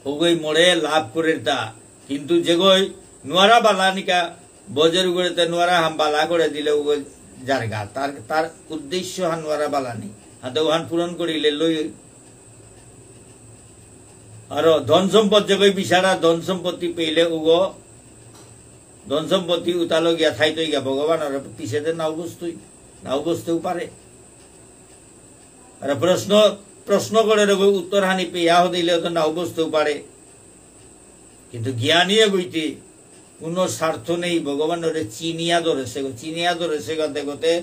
ওগই মোরে লাভ করের তা। কিন্তু যেগই নুয়ারা বালা নিকা বজর করে তে নুয়ারা হাম বালা করে দিলে ওগই জারগা। তার, তার উদ্দেশ্য হান নুয়ারা বালা নি। হাতে ওহান পূরণ করিলে লই। আর ধন সম্পদ যেগই বিচারা ধন সম্পত্তি পেইলে ওগো ধন সম্পত্তি উতালো গিয়া থাইতই গিয়া ভগবান আর পিছেতে নাও বসতই, নাও বসতেও পারে। আর প্রশ্ন, প্রশ্ন করে রেগো উত্তর হানি পেয়া হদিলে তো নাও বসতেও পারে। কিন্তু জ্ঞানী এগইতে কোনো স্বার্থ নেই, ভগবান ওরে চিনিয়া ধরেছে গো, চিনিয়া ধরেছে গো, দেখতে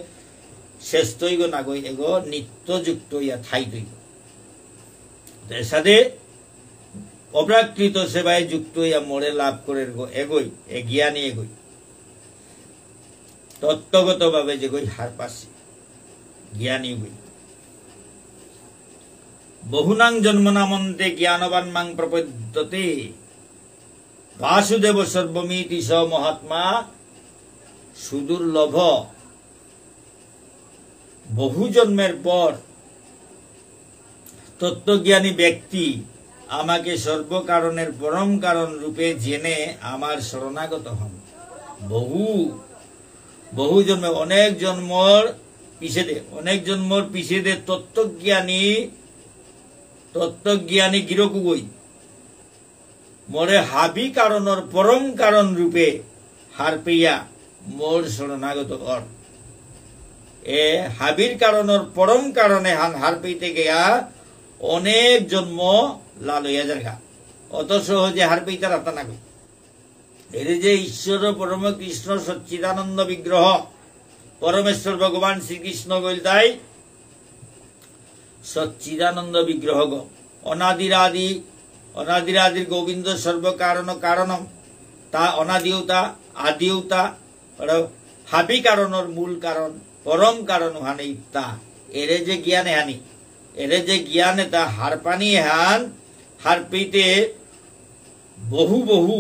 শেষ তৈ গো না গই এগো নিত্য যুক্ত ইয়া থাই তৈ গো। তো এসাদে অপ্রাকৃত সেবায় যুক্ত ইয়া মোরে লাভ করে গো এগই, এ জ্ঞানী এগই। তত্ত্বগতভাবে যেগই হারপাসি, জ্ঞানী গই। বহুনাং জন্মনামন্তে জ্ঞানবান মাং প্রপদ্যতে। বাসুদেব সর্বমিতি স মহাত্মা সুদুর্লভ। বহু জন্মের পর তত্ত্বজ্ঞানী ব্যক্তি আমাকে সর্বকারণের পরম কারণ রূপে জেনে আমার শরণাগত হন। বহু, বহু জন্মে, অনেক জন্মর পিছেদে, অনেক জন্মর পিছেদে তত্ত্বজ্ঞানী, তত্ত্বজ্ঞানী গিরকগই মোরে হাবি কারণর পরম কারণ রূপে হারপেয়া মোর শরণাগত অর। এ হাবির কারণর পরম কারণে হান হারপেইতে গিয়া অনেক জন্ম লালইয়া যারগা। অত সহজে হারপেইতারাতা নাগই। এরে যে ঈশ্বর পরম কৃষ্ণ সচ্চিদানন্দ বিগ্রহ, পরমেশ্বর ভগবান শ্রীকৃষ্ণ গইলতাই সচ্চিদানন্দ বিগ্রহ গ। অনাদিরাদি, অনাদিরাদির গোবিন্দ সর্বকারণ কারণম। তা অনাদিউতা, আদিউতা, আর হাবি কারণর মূল কারণ, পরম কারণ হানি তা। এরে যে জ্ঞান এহানি, এরে যে জ্ঞান এতা হারপানি এহান, হারপিতে বহু বহু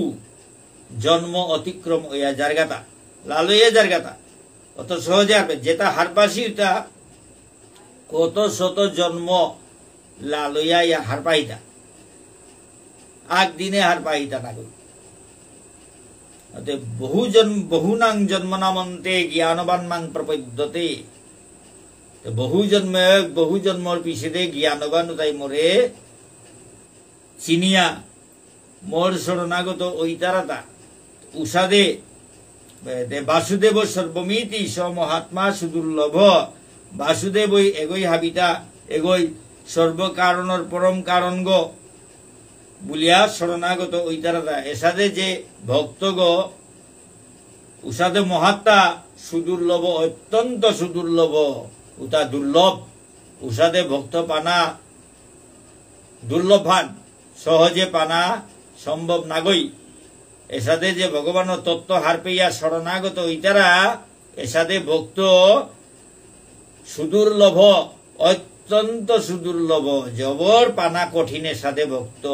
জন্ম অতিক্রম হইয়া যারগাতা, লালইয়া যারগাতা। অত সহজে হারপে, যেতা হারপাসি উতা কত শত জন্ম লালইয়া ইয়া হারপাইতা। আগ দিনে হারপাইতা না কই। অতে বহু জন্ম, বহুনাং জন্মনামন্তে জ্ঞানবান মাং প্রপদ্যতে। তে বহু জন্মে, বহু জন্মর পিছেদে জ্ঞানবান উতাই মোরে চিনিয়া মোর শরণাগত ঐতারাতা। উসাদে, এ, দে বাসুদেব সর্বমিতি স মহাত্মা সুদুর্লভ। বাসুদেবই এগই হাবিতা, এগই সর্বকারণর পরম কারণগ বুলিয়া শরণাগত ঐতারাতা। এসাদে যে ভক্তগ উসাদে মহাত্মা সুদুর্লভ, অত্যন্ত সুদুর্লভ, উতা দুর্লভ। উসাদে ভক্ত পানা দুর্লভহান, সহজে পানা সম্ভব নাগই। এসাদে যে ভগবান তত্ত্ব হারপেয়া শরণাগত ইতারা, এসাদে ভক্ত সুদুর্লভ, অত্যন্ত সুদুর্লভ, জবর পানা কঠিন এসাদে ভক্ত।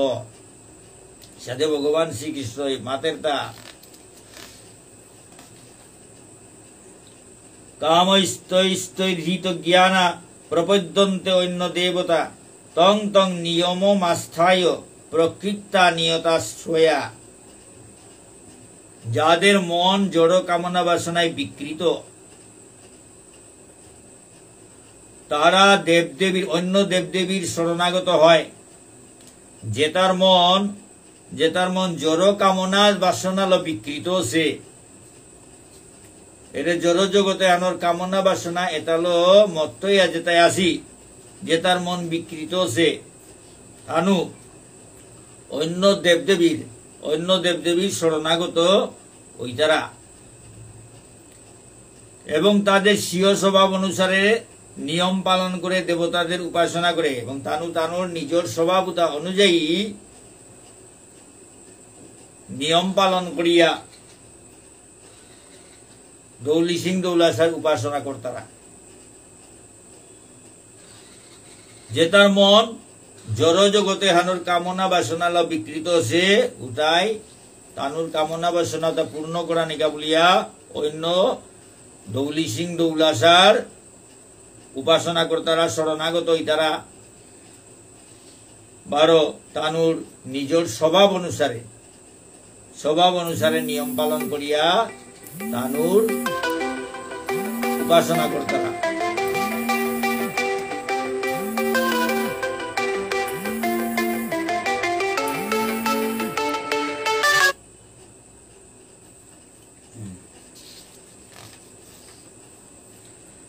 এসাদে ভগবান শ্রীকৃষ্ণ এই মাতেরতা। কামৈস্তৈস্তৈর্হৃতজ্ঞানা প্রপদ্যন্তে অন্য দেবতা, তং তং নিয়মমাস্থায় প্রকৃত্যা নিয়তা স্বয়া। যাদের মন জড় কামনা বাসনায় বিকৃত, তারা দেবদেবীর, অন্য দেবদেবীর শরণাগত হয়। যেতার মন, যেতার মন জড় কামনা বাসনালো বিকৃত আছে, এরে জড় জগতে আনর কামনা বাসনা এতালো মত্ত ইয়া যেতাই আসি, যেতার মন বিকৃত আছে, তানু অন্য দেবদেবীর, অন্য দেবদেবীর শরণাগত ওইতারা। এবং তাদের স্বীয় স্বভাব অনুসারে নিয়ম পালন করে দেবতাদের উপাসনা করে, এবং তানু তানুর নিজর স্বভাবতা অনুযায়ী নিয়ম পালন করিয়া দৌলি সিং দৌলাসার উপাসনা করতারা। যেতার মন জড় জগতে হানর কামনা বাসনালো বিকৃত আছে, উতাই তানুর কামনা বাসনাতা পূর্ণ করানিকা বুলিয়া অন্য দৌলি সিং দৌলাসার উপাসনা করতারা, শরণাগত ইতারা। বারো তানুর নিজর স্বভাব অনুসারে, স্বভাব অনুসারে নিয়ম পালন করিয়া তানুর উপাসনা করতারা।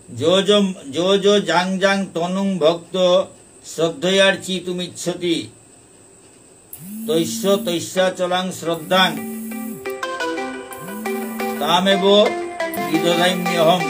যো যো, যো যো যাং যাং তনুং ভক্ত শ্রদ্ধয়ার্চিতুমিচ্ছতি, তস্য তস্যাচলাং শ্রদ্ধাং তামেব বিদধাম্যহম।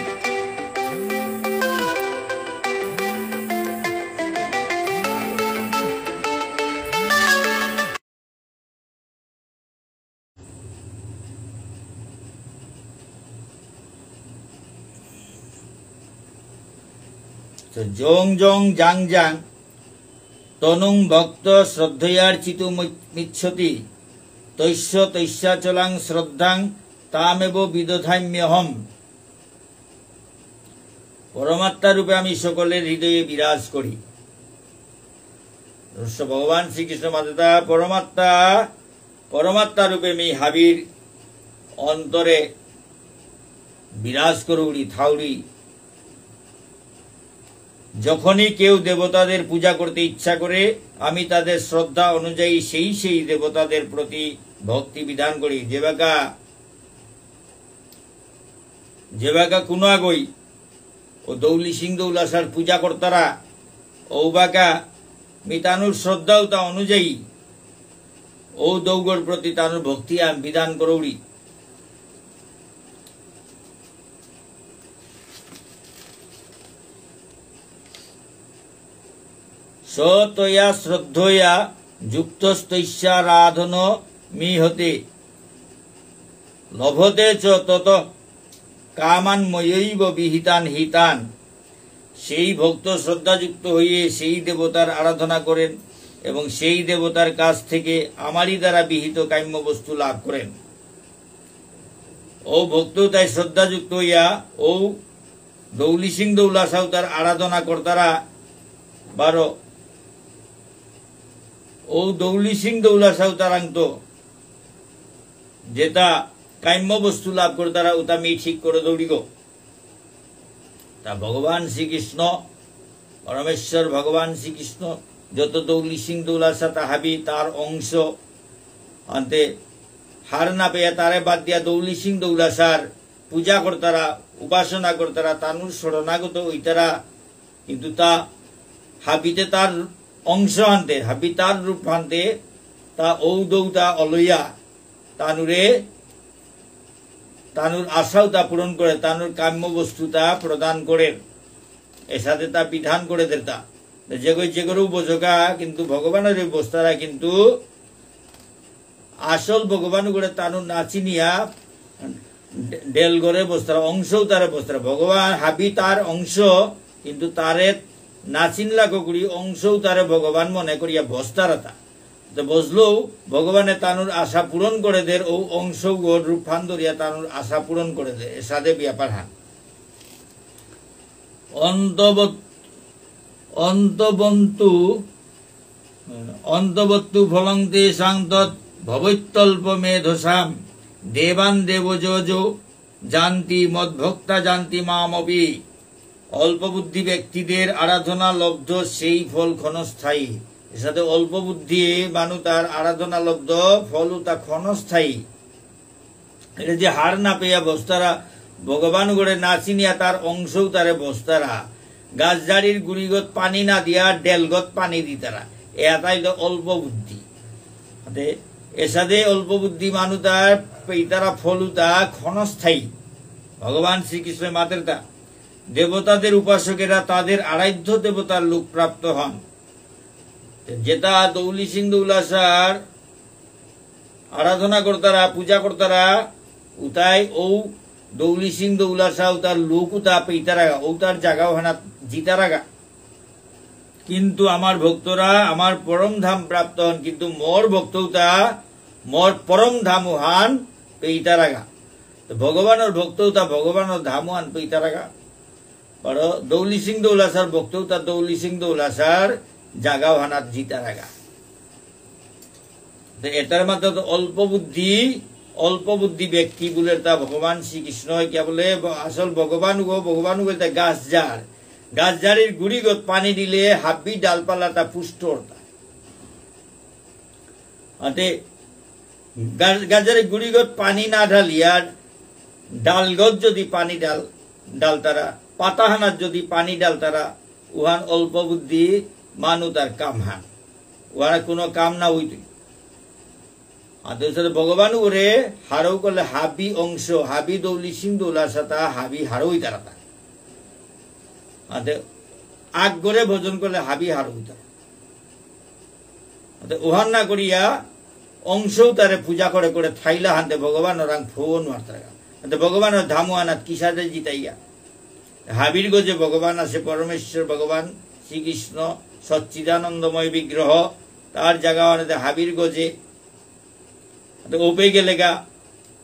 তো যো যো যাং যাং তনুং ভক্ত শ্রদ্ধয়ার্চিতুমিচ্ছতি, তস্য তস্যাচলাং শ্রদ্ধাং তামেব বিদধাম্যহম। পরমাত্মা রূপে আমি সকলের হৃদয়ে বিরাজ করি। ভগবান শ্রীকৃষ্ণ মাতেরতা পরমাত্মা, পরমাত্মা রূপে মি হাবির অন্তরে বিরাজ করৌরি, থাউরি। যখনই কেউ দেবতাদের পূজা করতে ইচ্ছা করে, আমি তাদের শ্রদ্ধা অনুযায়ী সেই সেই দেবতাদের প্রতি ভক্তি বিধান করি। যেবাকা, যেবাকা কোনো আগই ও দৌলি সিং দৌলাসার পূজা করতারা, ঔবাকা মি তানুর শ্রদ্ধা উতা অনুযায়ী ঔ দৌগর প্রতি তানুর ভক্তি আহান বিধান করৌরি। স ত্বয়া শ্রদ্ধয়া যুক্তস্তস্যারাধনমীহতে। লভতে চ তত কামান ময়ৈব বিহিতান হিতান। সেই ভক্ত শ্রদ্ধাযুক্ত হয়ে সেই দেবতার আরাধনা করেন এবং সেই দেবতার কাছ থেকে আমারই দ্বারা বিহিত কাম্য বস্তু লাভ করেন। ঔ ভক্ত তাই শ্রদ্ধাযুক্ত হইয়া ঔ দৌলি সিং দৌলা সাউতার আরাধনা করতারা বারো। ঔ দৌলি সিং দৌলা সাউতারাংত যেতা কাম্য বস্তু লাভ করতারা উতা মি ঠিক করে দৌড়িগ। তা ভগবান শ্রীকৃষ্ণ, পরমেশ্বর ভগবান শ্রীকৃষ্ণ, যত দৌলি সিং দৌলাসা তা হাবি তার অংশ। আনতে হার না পেয়া তারে বাদ দিয়া দৌলি সিং দৌলাসার পূজা করতারা, উপাসনা করতারা, তানুর শরণাগত হইতারা। কিন্তু তা হাবিতে তার অংশ আনতে, হাবি তার রূপ আনতে, তা ঔ দৌতা অলয়া তানুরে, তানুর আশাও তা পূরণ করে, তানুর কাম্য বস্তু তা প্রদান করে, এসাদে তা বিধান করে দেতা। যেগো যেগোরও বোঝকা, কিন্তু ভগবানের ওই বস্তারা কিন্তু আসল ভগবান করে তানু না চিনিয়া ডে-, ডেল করে বস্তারা, অংশ তারে বস্তারা। ভগবান হাবি তার অংশ, কিন্তু তারে না চিনলা করি অংশ তারে ভগবান মনে করিয়া বস্তারা তা। তো বুঝলেও ভগবানে তানুর আশা পূরণ করে দের, ও অংশ গো রূপহান ধরিয়া তানুর আশা পূরণ করে দের, এসাদে ব্যাপার হান। অন্তবত-, অন্তবন্তু, অন্তবত্তু ফলং তেষাং তদ্ ভবত্যল্পমেধসাম। দেবান দেবযজো যান্তি মদ্ভক্তা যান্তি মামপি। অল্প বুদ্ধি ব্যক্তিদের আরাধনা লব্ধ সেই ফল ক্ষণস্থায়ী। এসাদে অল্প বুদ্ধি মানু তার আরাধনা লব্ধ ফল উতা ক্ষণস্থায়ী। এটা যে হার না পেয়া বস্তারা, ভগবান গরে না চিনিয়া তার অংশ তারে বস্তারা, গাছ ঝাড়ির গুড়িগত পানি না দিয়া ডেলগত পানি দিতারা, এ আতাই তো অল্প বুদ্ধি। আতে এসাদে অল্প বুদ্ধি মানু তার পেইতারা ফল উতা ক্ষণস্থায়ী। ভগবান শ্রীকৃষ্ণ মাতের তা, দেবতাদের উপাসকেরা তাদের আরাধ্য দেবতার লোক প্রাপ্ত হন। যেতা দৌলি সিং দৌলাসার আরাধনা করতারা, পূজা করতারা, উতাই ঔ দৌলি সিং দৌলাসা উতার লোক উতা পেইতারাগা, ঔ তার জাগাও হানাত জিতারাগা। কিন্তু আমার ভক্তরা আমার পরম ধাম প্রাপ্ত হন, কিন্তু মোর ভক্ত উতা মোর পরম ধাম হান পেইতারাগা। তো ভগবানের ভক্ত উতা ভগবানের ধাম হান পেইতারাগা। বারো দৌলি সিং দৌলাসার ভক্ত উতা দৌলি সিং দৌলাসার জাগাও হানাত জিতারাগা। তো এটার মাত্র তো অল্প বুদ্ধি, অল্প বুদ্ধি ব্যক্তি বুলে তা ভগবান শ্রীকৃষ্ণ কিয়া বুলে ব-, আসল ভগবান গো, ভগবান গো তা গাছ ঝাড়। গাছ ঝাড়ির গুড়িগত পানি দিলে হাব্বি ডালপালা তা পুষ্ট অরতা। আতে গাছ-, গাছ ঝাড়ির গুড়িগত পানি না ঢালিয়া ডালগত যদি পানি ডাল, ডালতারা, পাতাহানাত যদি পানি ডালতারা, উহান অল্প বুদ্ধি মানু তার কাম হান। উহার কোনো কাম না হইতই। আর দোসরে ভগবান উরে হারৌ করলে হাবি অংশ, হাবি দৌলি সিং দৌলা সাতা, হাবি হারৌ ইতারাতা। আতে আগ করে ভজন করলে হাবি হারৌ ইতারা। আতে উহান না করিয়া অংশ তারে পূজা করে করে থাইলা হানতে ভগবান ওরাং ফোন মারতারা। আতে ভগবান ধামু আনাত কিসাদে জিতাইয়া। হাবির গজে ভগবান আছে, পরমেশ্বর ভগবান শ্রীকৃষ্ণ সচ্চিদানন্দময় বিগ্রহ। তার জাগা আনাতে হাবির গজে তো ওপে গেলেগা,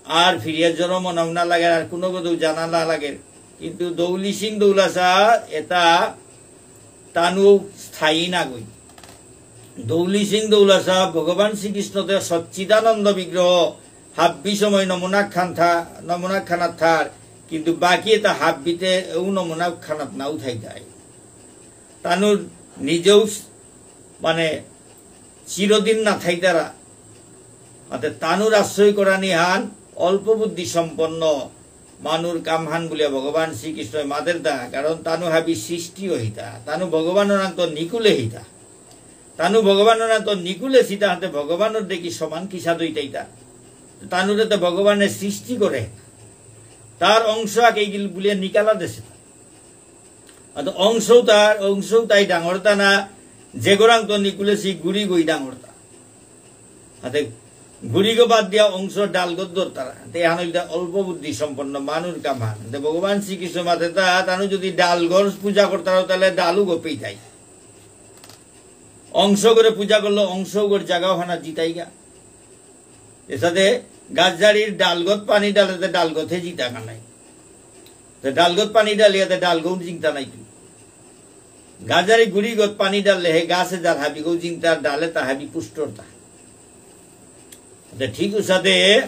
আর ফিরিয়া জন্ম নাও না লাগে, আর কোনো কথা জানা না লাগে। কিন্তু দৌলি সিং দৌলাসা এটা তানু স্থায়ী না গই। দৌলি সিং দৌলাসা ভগবান শ্রীকৃষ্ণতে সচ্চিদানন্দ বিগ্রহ হাব্বি সময় নমুনা খান থা-, নমুনা খানা থার, কিন্তু বাকি এতা হাব্বিতে ও নমুনা খানাত নাও থাইতাই। তানুর নিজেও স-, মানে চিরদিন না থাইতারা। আতে তানুর আশ্রয় করানি হান অল্প বুদ্ধি সম্পন্ন মানুর কামহান বুলিয়া ভগবান শ্রীকৃষ্ণ মাতের দা, কারণ তানু হাবি সৃষ্টি হইতা, তানু ভগবানর আন্ত নিকুলে হইতা। তানু ভগবানর আন্ত নিকুলে সিতা হাতে ভগবানর দেখি সমান কিসা দইতাইতা। তানুরে তো ভগবানে সৃষ্টি করে, তার অংশ আগে গিল বুলিয়া নিকালা দেসে। আর তো অংশ তার, অংশ তাই ডাঙরতা না, যে গোরাং তো নিকুলে সি গুড়ি গই ডাঙরতা। হাতে গুড়িগো বাদ দিয়া অংশ ডালগত ধরতারা। তে এহান হইল অল্প বুদ্ধি সম্পন্ন মানুর কামহান। তে ভগবান শ্রীকৃষ্ণ মাতে তা, তানু যদি ডালগর পূজা করতারা, তাহলে ডালু গোপেই তাই। অংশ করে পূজা করলে অংশ করে জাগাও হানা জিতাইগা। এসাদে গাছ জাড়ির ডালগত পানি ডালে তে ডালগতে জিতা কানাই। তে ডালগত পানি ডালিয়া তে ডালগও জিংতা নাই কি। গাছ জাড়ি গুড়িগত পানি ডাললে হে গাছে যার হাবিগও জিংতা ডালে তা হাবি পুষ্টর তা। তে ঠিক উসাদে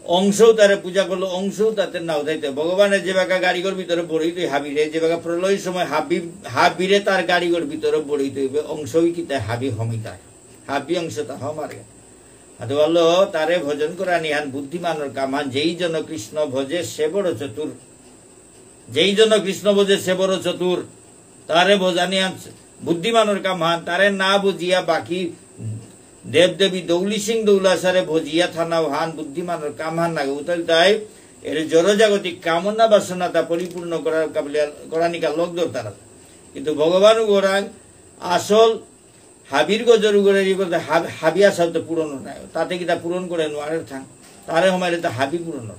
অংশ তারে পূজা করলো, অংশ তাতে নাও থাইতে। ভগবানের যে বাকা গাড়িগর ভিতরে বড়ি তুই হাবিরে, যে বাকা প্রলয় সময় হাবি, হাবিরে তার গাড়িগর ভিতরে বড়ি তুই অংশই কি তাই হাবি হমিতায়। হাবি অংশ তা হমারে। হাতে বললো, তারে ভজন করানি হান বুদ্ধিমানর কামহান, যেই জন কৃষ্ণ ভজে সে বড় চতুর। যেই জন কৃষ্ণ ভজে সে বড় চতুর। তারে ভজানি হান বুদ্ধিমানর কামহান, তারে না বুঝিয়া বাকি দেবদেবী দৌলি সিং দৌলাসারে ভজিয়া থানাও হান বুদ্ধিমানর কামহান নাগে উতাল তাই এর জড়জাগতিক কামনা বাসনা তা পরিপূর্ণ করার কাবলে করানিকা লোক দরতারা। কিন্তু ভগবান গৌরাং আসল হাবির গজর উগরে ই করতে হাব-, হাবি আশা তো পূরণ নাই। তাতে কিতা পূরণ করে নোয়ারের থাং। তারে হমারে তা হাবি পূরণ।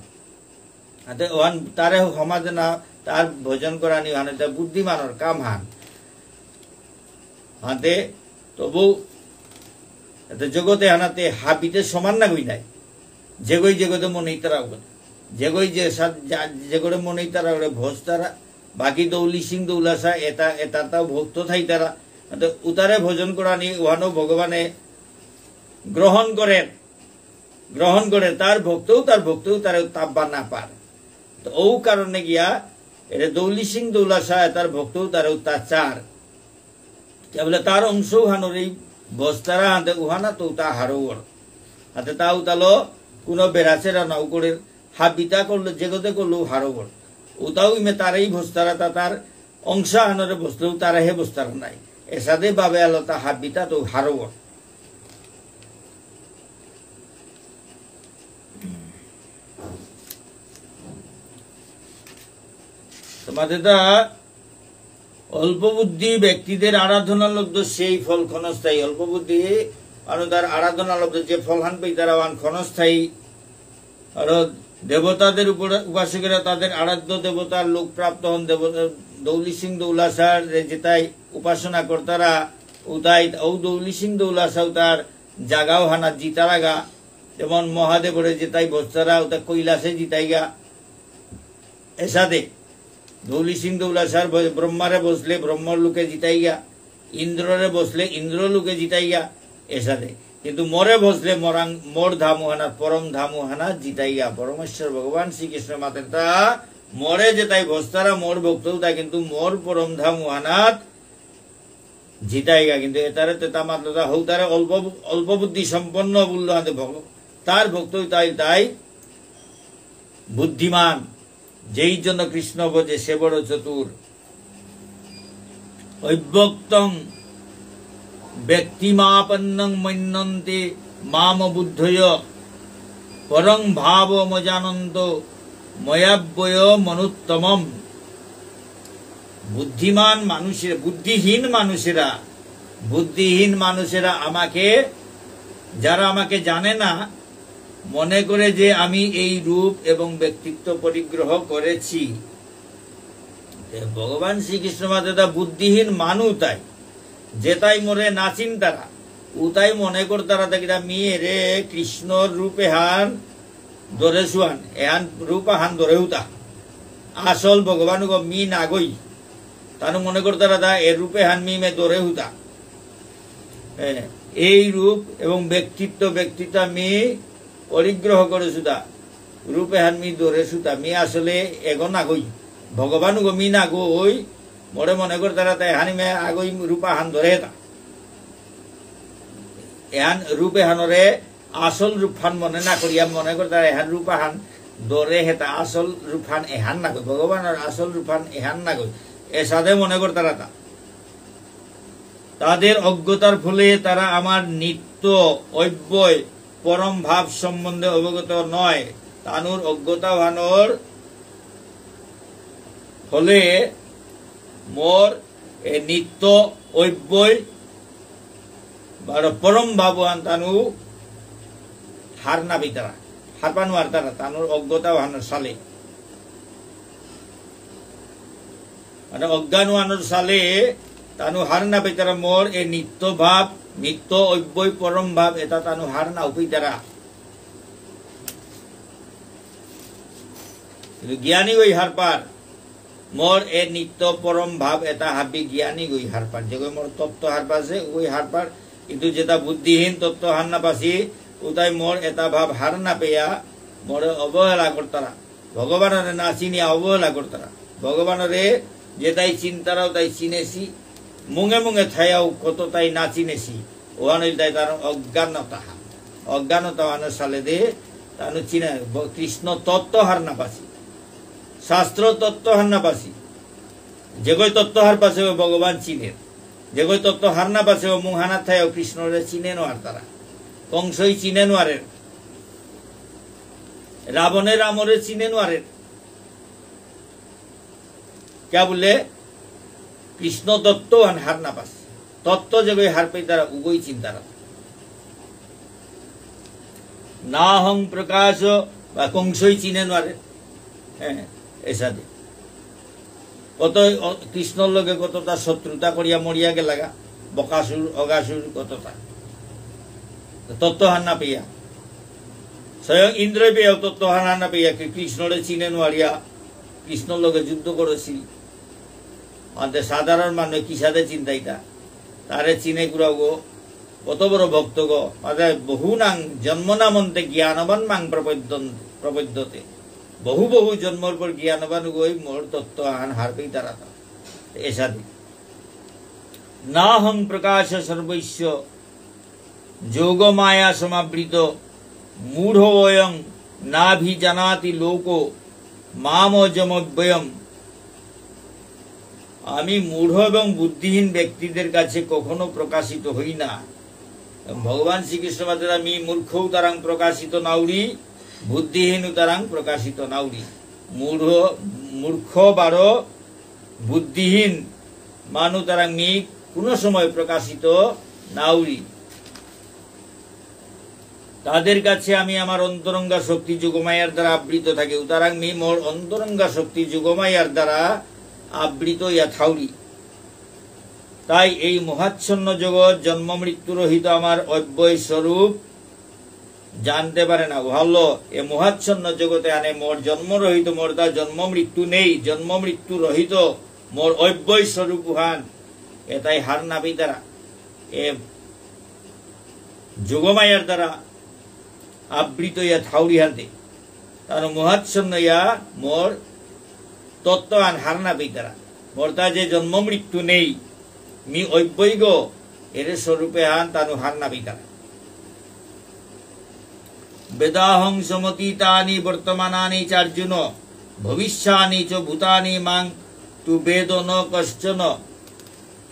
আতে ওহান তারে সমাজে না, তার ভজন করানি ওহানে তা বুদ্ধিমানর কাম হান। হাতে তবু এতে জগতে হানাতে হাবিতে সমান না গই নাই। যেগই যেগতে মনেই তারা ওগত। যেগই যে সাত যা-, যেগরে মনেই তারা ওরে ভজ তারা। বাকি দৌলি সিং দৌলাসা এতা, এতা তাও ভক্ত থাই তারা। তো উতারে ভজন করানি ওহানো ভগবানে গ্রহণ করেন। গ্রহণ করে তার ভক্তও, তার ভক্তও তার তাব্বা না পার। তো ও কারণে গিয়া এরে দৌলি সিং দৌলাসা তার ভক্তও তার অত্যাচার। কে বলে তার অংশ উহানোর এই বস্তারা হাতে উহানা তো তা হারৌর। হাতে তা উতালো কোনো বেড়াচেরা নাও করে হাবিতা করলে যেগতে করলেও হারৌর। উতাও ইমে তার এই বস্তারা তা তার অংশ আহানোরে বসলেও তারা হে বস্তারা নাই। এসাদে বাবে আলো তা হাবিতা তো হারৌর। তোমাদের তা অল্প বুদ্ধি ব্যক্তিদের আরাধনা লব্ধ সেই ফল ক্ষণস্থায়ী। অল্প বুদ্ধি মানু তার আরাধনা লব্ধ যে ফল হান পেয়ে তারা ওহান ক্ষণস্থায়ী। আর দেবতাদের উপরে উপাসকেরা তাদের আরাধ্য দেবতার লোক প্রাপ্ত হন। দেবতা দৌলি সিং দৌলাসার রে যেতাই উপাসনা করতারা উতাই ঔ দৌলি সিং দৌলাসাও তার জাগাও হানা জিতারাগা। যেমন মহাদেবরে যেতাই বসতারা উতা কৈলাসে জিতাইগা। এসাদে দৌলি সিং দৌলাসার ব-, ব্রহ্মারে বসলে ব্রহ্মর লোকে জিতাইগা, ইন্দ্ররে বসলে ইন্দ্র লোকে জিতাইগা। এসাদে কিন্তু মোরে বসলে মোরাং মোর ধাম উহানাত পরম ধাম উহানাত জিতাইগা। পরমেশ্বর ভগবান শ্রীকৃষ্ণ মাতের তা মোরে যেতাই বসতারা মোর ভক্ত তা কিন্তু মোর পরম ধাম উহানাত জিতাইগা। কিন্তু এতারে তেতা মাতলো তা হৌতারে অল্প, অল্প বুদ্ধি সম্পন্ন বললো হাতে ভগ-, তার ভক্ত তাই, তাই বুদ্ধিমান। যেই জন কৃষ্ণ ভজে সে বড় চতুর। অব্যক্তং ব্যক্তিমাপন্নং মন্যন্তে মাম বুদ্ধয় পরং ভাবমজানন্ত ময়াব্যয় মনুত্তমম। বুদ্ধিমান মানুষের, বুদ্ধিহীন মানুষেরা, বুদ্ধিহীন মানুষেরা আমাকে, যারা আমাকে জানে না, মনে করে যে আমি এই রূপ এবং ব্যক্তিত্ব পরিগ্রহ করেছি। তে ভগবান শ্রীকৃষ্ণ মাতে তা বুদ্ধিহীন মানু তাই, যেতাই মোরে না চিনতারা, উতাই মনে করতারা তা কিতা মি এরে কৃষ্ণর রূপে হান ধরে সুয়ান, এহান রূপ হান ধরে হুতা। আসল ভগবান গো মি নাগই। তানু মনে করতারা তা এ রূপে হান মি মে ধরে হুতা। এ, এই রূপ এবং ব্যক্তিত্ব, ব্যক্তিত্ব আমি পরিগ্রহ করেসুতা, রূপ এহান মি ধরেসুতা, মি আসলে এগ নাগই, ভগবান গো মি নাগই, মোরে মনে করতারা তাই হানি মে আগই রূপ আহান ধরে হেতা। এহান রূপ এহানরে আসল রূপহান মনে না করিয়া মনে করতারা এহান রূপ আহান ধরে হেতা, আসল রূপহান এহান নাগই, ভগবানর আসল রূপহান এহান নাগই, এসাদে মনে করতারা তা। তাদের অজ্ঞতার ফলে তারা আমার নিত্য অব্যয় পরম ভাব সম্বন্ধে অবগত নয়। তানুর অজ্ঞতা ভানর ফলে মোর এ নিত্য অব্যয় বারো পরম ভাবহান তানু হার না পেইতারা, হারপা নুয়ারতারা, তানুর অজ্ঞতা ভানর সালে। মানে অজ্ঞান ওয়ানোর সালে তানু হার না পেইতারা মোর এ নিত্য ভাব, নিত্য অব্যয় পরম ভাব, এটা তানু হার না পেইতারা। কিন্তু জ্ঞানী ওই হারপার, মোর এ নিত্য পরম ভাব এটা হাবি জ্ঞানী ওই হারপার। যেগই মোর তত্ত্ব হারপাসে, ওই হারপার। কিন্তু যেটা বুদ্ধিহীন তত্ত্ব হার না পাসি, উতাই মোর এটা ভাব হার না পেয়া, মোরে অবহেলা করতারা। ভগবানরে না চিনিয়া অবহেলা করতারা। ভগবানরে যেতাই চিনতারাও তাই চিনেসি, মুঙে মুঙে থায়াও কত তাই না চিনেসি, ওহান ইলতাই তার অজ্ঞানতা। অজ্ঞানতা ওহানর সালে দে তানু চিনে, ব-, কৃষ্ণ তত্ত্ব হার না পাসি, শাস্ত্র তত্ত্ব হার না পাসি। যেগই তত্ত্ব হার পাসে ও ভগবান চিনে, যেগই তত্ত্ব হার না পাসে ও মুঙহানা থায়াও কৃষ্ণরে চিনে নোয়ারতারা, কংসই চিনে নোয়ারে, রাবণে রামরে চিনে নোয়ারে। কিয়া বুলে? কৃষ্ণ তত্ত্ব আন হার না পাস। তত্ত্ব যেগই হার পেইতারা উগই চিনতারা। নাহং প্রকাশ বা কংসই চিনে নোয়ারে। হ্যাঁ, এসাদে। কত অ-, কৃষ্ণর লগে কতটা শত্রুতা করিয়া মরিয়া গেলাগা। বকাসুর, অগাসুর কতটা। তত্ত্ব হার না পেয়া। স্বয়ং ইন্দ্রই পেয়াও তত্ত্ব হার না পেয়া কি কৃষ্ণরে চিনে নোয়ারিয়া কৃষ্ণর লগে যুদ্ধ করেসিল। আনতে সাধারণ মানুষ কিসাদে চিন্তাইতা? তারে চিনে কুরাগো, কত বড় ভক্তগো, মাঝে বহু নাং জন্ম নামন্তে জ্ঞানবান মাং প্রপদ্যন-, প্রপদ্যতে। বহু বহু জন্মর পর জ্ঞানবান গই মোর তত্ত্ব আহান হার পেইতারা তা। এসাদে। নাহং প্রকাশ সর্বস্য যোগমায়া সমাবৃত মূঢ়োঽয়ং নাভিজানাতি লোকো মামজমব্যয়ম। আমি মূঢ় এবং বুদ্ধিহীন ব্যক্তিদের কাছে কখনো প্রকাশিত হই না। এবং ভগবান শ্রীকৃষ্ণ মাতের আমি মূর্খ উতারাং প্রকাশিত নাউরি, বুদ্ধিহীন উতারাং প্রকাশিত নাউরি। মূঢ়, মূর্খ বারো বুদ্ধিহীন মানু তারাং মি কোনো সময় প্রকাশিত নাউরি। তাদের কাছে আমি আমার অন্তরঙ্গা শক্তি যোগমায়ার দ্বারা আবৃত থাকি। উতারাং মি মোর অন্তরঙ্গা শক্তি যোগমায়ার দ্বারা আবৃত ইয়া থাউরি। তাই এই মোহাচ্ছন্ন জগৎ জন্ম মৃত্যু রহিত আমার অব্যয় স্বরূপ জানতে পারে না। ভালো, এ মোহাচ্ছন্ন জগতে আনে মোর জন্ম রহিত, মোর তা জন্ম মৃত্যু নেই, জন্ম মৃত্যু রহিত মোর অব্যয় স্বরূপ উহান, এতাই হার না পেইতারা। এ যোগমায়ার দ্বারা আবৃত ইয়া থাউরি হানতে। তার মোহাচ্ছন্ন ইয়া মোর তত্ত্ব আন হার না পেইতারা। মোর তা যে জন্ম মৃত্যু নেই, মি অব্যয়গ, এরে স্বরূপে আন তানু হার না পেইতারা। বেদাহং সমতীতানি বর্তমানানি চার্জুন, ভবিষ্যানি চ ভূতানি মাং তু বেদ ন কশ্চন।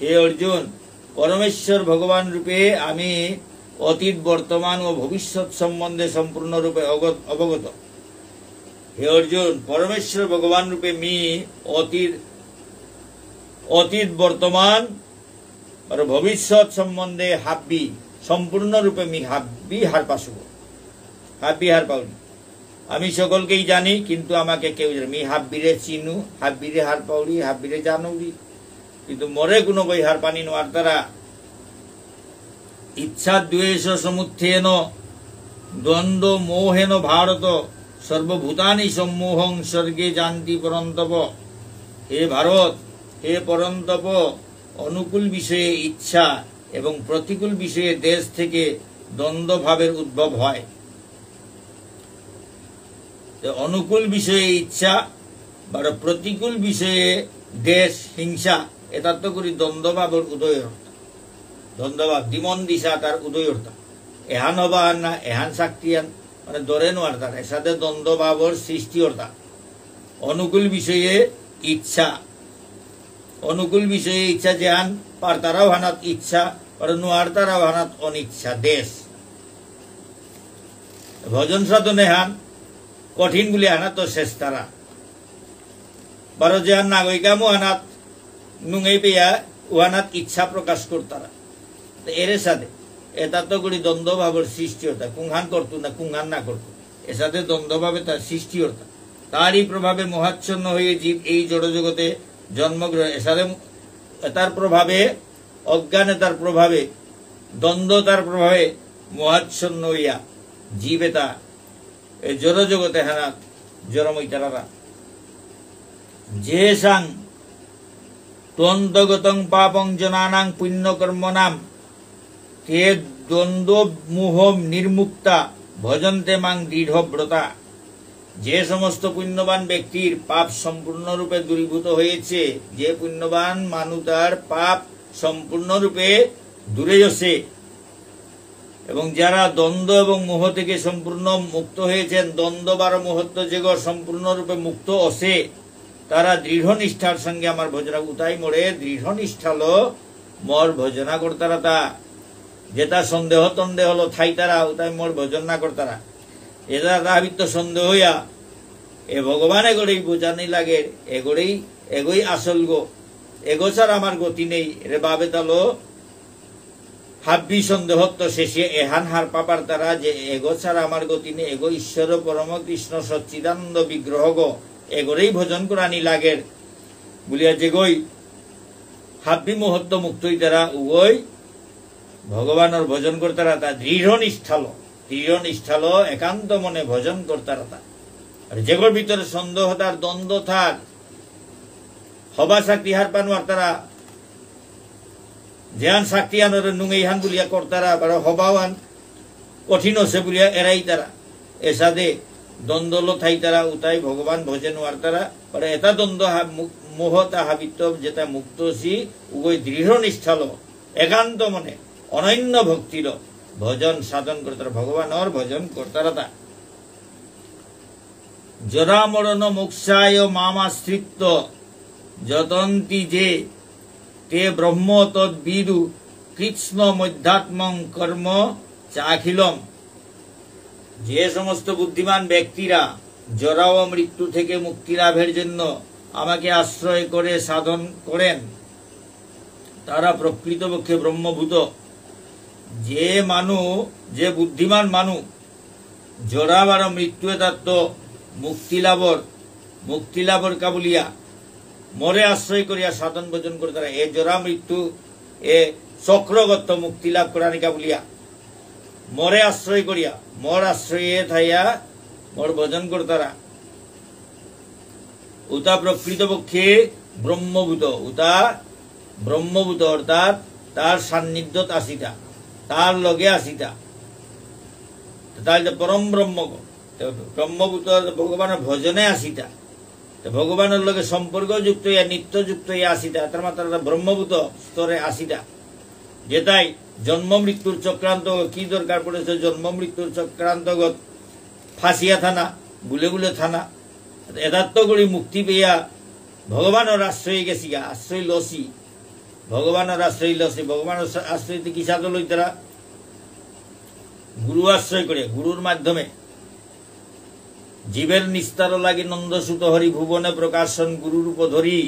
হে অর্জুন, পরমেশ্বর ভগবান রূপে আমি অতীত, বর্তমান ও ভবিষ্যৎ সম্বন্ধে সম্পূর্ণরূপে অগত-, অবগত। হে অর্জুন, পরমেশ্বর ভগবান রূপে মি অতীত, অতীত, বর্তমান আর ভবিষ্যৎ সম্বন্ধে হাব্বি, সম্পূর্ণরূপে মি হাব্বি হার পাসুগ। হাব্বি হার পাউরি। আমি সকলকেই জানি, কিন্তু আমাকে কেউ জানে। মি হাব্বিরে চিনু, হাব্বিরে হার পাউরি, হাব্বিরে জানুরি। কিন্তু মোরে কোনো কই হার পানি নোয়ারতারা। ইচ্ছা দ্বেষ সমুত্থেন দ্বন্দ্ব মোহেন ভারত, সর্বভূতানি সম্মোহং সর্গে যান্তি পরন্তপ। হে ভারত, হে পরন্তপ, অনুকূল বিষয়ে ইচ্ছা এবং প্রতিকূল বিষয়ে দ্বেষ থেকে দ্বন্দ্ব ভাবের উদ্ভব হয়। তো অনুকূল বিষয়ে ইচ্ছা, বারো প্রতিকূল বিষয়ে দ্বেষ, হিংসা, এতাত্ত করি দ্বন্দ্ব ভাবর উদয় অর্থ। দ্বন্দ্ব ভাব, দ্বিমন দিশা তার উদয় অর্থ। এহান হবা না, এহান শক্তি আন, মানে দরে নোয়ারতার, এসাদে দ্বন্দ্ব ভাবর সৃষ্টি অর্থ। অনুকূল বিষয়ে ইচ্ছা, অনুকূল বিষয়ে ইচ্ছা যেহান পারতারাও হানাত ইচ্ছা, আর নোয়ারতারাও হানাত অনিচ্ছা, দ্বেষ। ভজন সাধনে হান কঠিন বুলি হানাত চেষ্টারা। বারো যেহান নাগরিকামো হানাত নুঙেই পেয়া উহানাত ইচ্ছা প্রকাশ করতারা। তো এরে সাদে এতাত্ত করি দ্বন্দ্ব ভাবর সৃষ্টি হতা, কুংহান করতু না কুংহান না করতু, এসাদে দ্বন্দ্ব ভাবে তার সৃষ্টি হতা। তারই প্রভাবে মোহাচ্ছন্ন হয়ে জীব এই জড় জগতে জন্মগ্রহণ, এসাদে এতার প্রভাবে, অজ্ঞান এতার প্রভাবে, দ্বন্দ্বতার প্রভাবে মোহাচ্ছন্ন হইয়া জীব এতা এই জড় জগতে হানাত জরম ইতারারা। যেষাং ত্বন্তগতং পাপং জনানাং পুণ্যকর্মণাম্ তে দ্বন্দ্বমোহনির্মুক্তা ভজন্তে মাং দৃঢ়ব্রতা। যে সমস্ত পুণ্যবান ব্যক্তির পাপ সম্পূর্ণরূপে দূরীভূত হয়েছে, যে পুণ্যবান মানু তার পাপ সম্পূর্ণরূপে দূরে গেছে, এবং যারা দ্বন্দ্ব এবং মোহ থেকে সম্পূর্ণ মুক্ত হয়েছেন, দ্বন্দ্ব বারো মোহত্ত যেগ সম্পূর্ণরূপে মুক্ত অসে, তারা দৃঢ় নিষ্ঠার সঙ্গে আমার ভজনা, উতাই মোরে দৃঢ় নিষ্ঠালো মোর ভজনা করতারা তা। যেতা সন্দেহ তন্দেহলো থাইতারা, উতাই মোর ভজন না করতারা। এতা দাবিত্ত সন্দেহ হইয়া, এ ভগবান এগোরেই বোঝানি লাগে, এগোরেই, এগোই আসল গো, এগো ছাড়া আমার গতি নেই, রে বাবে তালো হাব্বি সন্দেহত্ত শেষে এহান হারপা পারতারা যে এগো ছাড়া আমার গতি নেই, এগো ঈশ্বর পরম কৃষ্ণ সচ্চিদানন্দ বিগ্রহ গো, এগোরেই ভজন করানি লাগের। বুলিয়া যেগই হাব্বি মোহত্ত মুক্ত হইতারা উগই ভগবানর ভজন করতারা তা দৃঢ় নিষ্ঠালো, দৃঢ় নিষ্ঠালো একান্ত মনে ভজন করতারা তা। আর যেগর ভিতরে সন্দেহ থার, দ্বন্দ্ব থার, হবা শক্তি হারপা নোয়ারতারা, যেহান শক্তি আনরে নুঙেই হান বুলিয়া করতারা, বারো হবাওয়ান কঠিন হসে বুলিয়া এড়াইতারা। এসাদে দ্বন্দ্বলো থাইতারা, উতাই ভগবান ভজে নোয়ারতারা, বারো এতা দ্বন্দ্ব হা-, মু-, মোহ তা হাবিত্ত যেতা মুক্ত সি, উগই দৃঢ় নিষ্ঠালো, একান্ত মনে, অনন্য ভক্তিলো, ভজন সাধন করতারা, ভগবানর ভজন করতারা তা। জরামরণমোক্ষায় মামাশ্রিত্য যতন্তি যে, তে ব্রহ্ম তদ্বিদু কৃৎস্নমধ্যাত্মং কর্ম চাখিলম। যে সমস্ত বুদ্ধিমান ব্যক্তিরা জরা ও মৃত্যু থেকে মুক্তি লাভের জন্য আমাকে আশ্রয় করে সাধন করেন, তারা প্রকৃতপক্ষে ব্রহ্মভূত। যে মানু, যে বুদ্ধিমান মানু জরা বারো মৃত্যু এতাত্ত মুক্তি লাভর, মুক্তি লাভর কা বুলিয়া, মোরে আশ্রয় করিয়া সাধন ভজন করতারা। এ জরা মৃত্যু, এ চক্রগত্ত মুক্তি লাভ করানি কা বুলিয়া, মোরে আশ্রয় করিয়া, মোর আশ্রয়ে থাইয়া, মোর ভজন করতারা। উতা প্রকৃতপক্ষে ব্রহ্মভূত, উতা ব্রহ্মভূত অর্থাৎ তার সান্নিধ্যত আসিতা, তার লগে আসিতা। তাহলে তো পরম ব্রহ্ম, তো ব্রহ্মভূত অর্থাৎ ভগবানর ভজনে আসিতা। তো ভগবানর লগে সম্পর্কযুক্ত ইয়া নিত্যযুক্ত ইয়া আসিতা, তার মাত্র ব্রহ্মভূত স্তরে আসিতা। যেতাই জন্ম মৃত্যুর চক্রান্ত, কি দরকার পড়েছে জন্ম মৃত্যুর চক্রান্তগত ফাঁসিয়া থানা, বুলে বুলে থানা। এতাত্ত করি মুক্তি পেয়া ভগবানর আশ্রয়ে গেছিগা, আশ্রয় লসি। ভগবানর আশ্রয় লসি, ভগবানর আশ্রয়তে কিসাদে লইতারা? গুরু আশ্রয় করে, গুরুর মাধ্যমে। জীবের নিস্তার লাগি নন্দসুত হরি, ভুবনে প্রকাশন গুরু রূপ ধরি।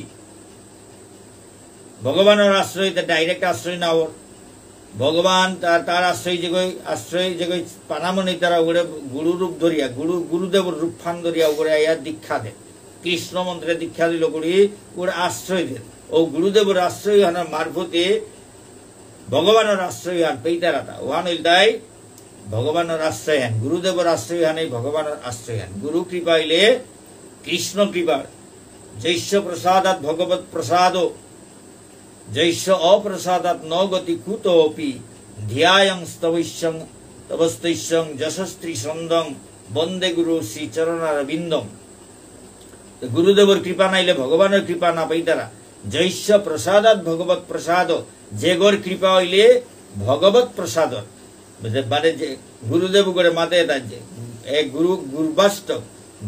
ভগবানর আশ্রয়তে direct আশ্রয় না ওর। ভগবান তার, তার আশ্রয় যেগই, আশ্রয় যেগই পানামনি তারা ওরে গুরু রূপ ধরিয়া, গুরু, গুরুদেবর রূপহান ধরিয়া ওরে আয়া দীক্ষা দে। কৃষ্ণ মন্ত্রে দীক্ষা দিল করি ওর আশ্রয় দে। ও গুরুদেবর আশ্রয় হানার মারফতে ভগবানর আশ্রয় হান পেইতারাতা। ওহান ইলতাই ভগবানর আশ্রয় হান, গুরুদেবর আশ্রয় হান, এই ভগবানর আশ্রয় হান। গুরু কৃপা ইলে কৃষ্ণ কৃপা। যস্য প্রসাদাৎ ভগবৎ প্রসাদ। যস্য অপ্রসাদাৎ ন গতি কুতোপি, ধ্যায়ং স্তবৈস্যং তবস্তৈস্যং যশস্ত্রিসন্ধং, বন্দে গুরু শ্রীচরণারবিন্দম। তো গুরুদেবর কৃপা নাইলে ভগবানর কৃপা না পাইতারা। যস্য প্রসাদাৎ ভগবৎ প্রসাদ, যেগর কৃপা হইলে ভগবৎ প্রসাদ। মানে, মানে যে গুরুদেব করে মাতে তা যে, এ গুরু, গুর্বাষ্টক,